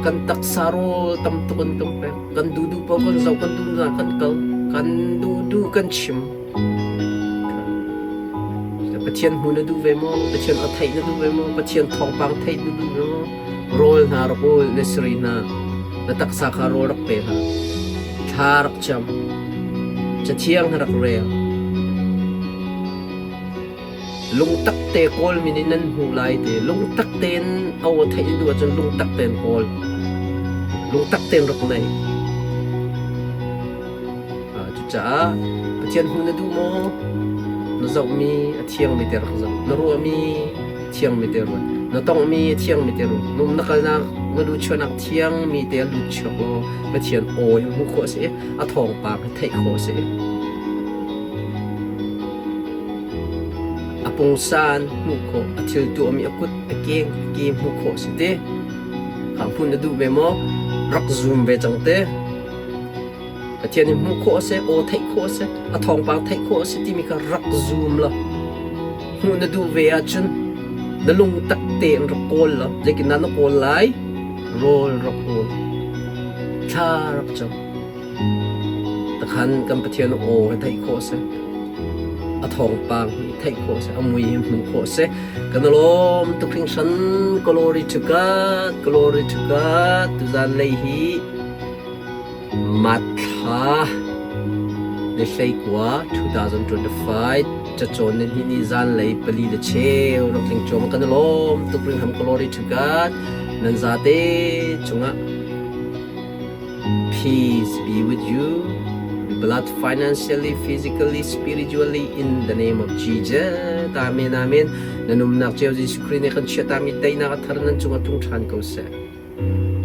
Kan taksa rawl tam tuk in kan pek. Kan duhduh paoh kan zoh, kan duhduh kan kal, kan duhduh kan chim. Pathian hmu na duh ve maw? Pathian a theih na duh ve maw? Pathian thawngpang theih na duh ve maw? Rawl hna rak ul, na siri hna, na taksa kha rawl rak pe hna. Thla rak cam. Cathiang rak rel. Lungtak te kawl min in nan hmuh lai te. Lungtak tein aw theih na duh ahcun lungtak tein kawl. Lungtak tein rak nei. Cucaah Pathian hmuh na duh maw? Na zohmi a thiangmi te rak zoh. Na ruahmi thiangmi te ruat. Na tonghmi thiangmi te ruat. Na um na kalnak na luhchuahnak thiangmi te lut chuak law Pathian aw hi hmuh khawh a si i a thawngpang hi theih khawh a si. A pungsan hmuh khawh, a thil tuahmi a kut, a keng, a ke hmuh khawh a si te. Kha hmun na duh ve maw? Rak zum ve cang te. Pathian hi hmuh khawh a si, aw theih khawh a si, a thawngpang theih khawh a si timi kha rak zum law hmuh na duh ve ahcun na lungtak tein rak kawl law zeitindah na kawl lai? Rawl rak kawl. Thla rak cam. Takhan kan Pathian aw hi theih khawh a si. A thawngpang hi theih khawh a si. A mui hi hmuh khawh a si. Kan lawm tuk hringhran. Glory to God, glory to God. Tuzan lei hi Matthla ni 19 2025 cacawn ni hnih ni zanlei pali le cheu rak tling cuahmah kan i lawm tuk ringham glory to God nan zate cungah peace be with you be blessed financially physically spiritually in the name of Jesus amen amen nan umnak cio Jesuh Khrih nih kan chiatami teinak a thar nan cungah tlung ṭhan ko seh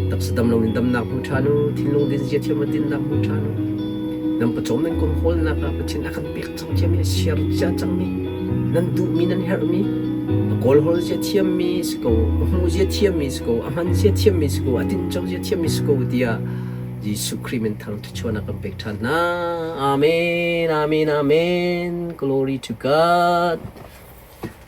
Taksa dam loin damnak hmu ṭhan u, thinlung din zia thiam dinnak hmu ṭhan u. Nan pawcawm nan kum hawlnak ah Pathian a kan pek cang ciami a siar cia cangmi, nan duhmi nan herhmi, a kawlhawl zia thiammi si ko, a hmuh zia thiammi si ko, a hman zia thiammi si ko, a tinco zia thiammi si ko tiah Jesuh Khrih min thang thluachuahnak kan pek ṭhan hna. Amen, amen, amen. Glory to God.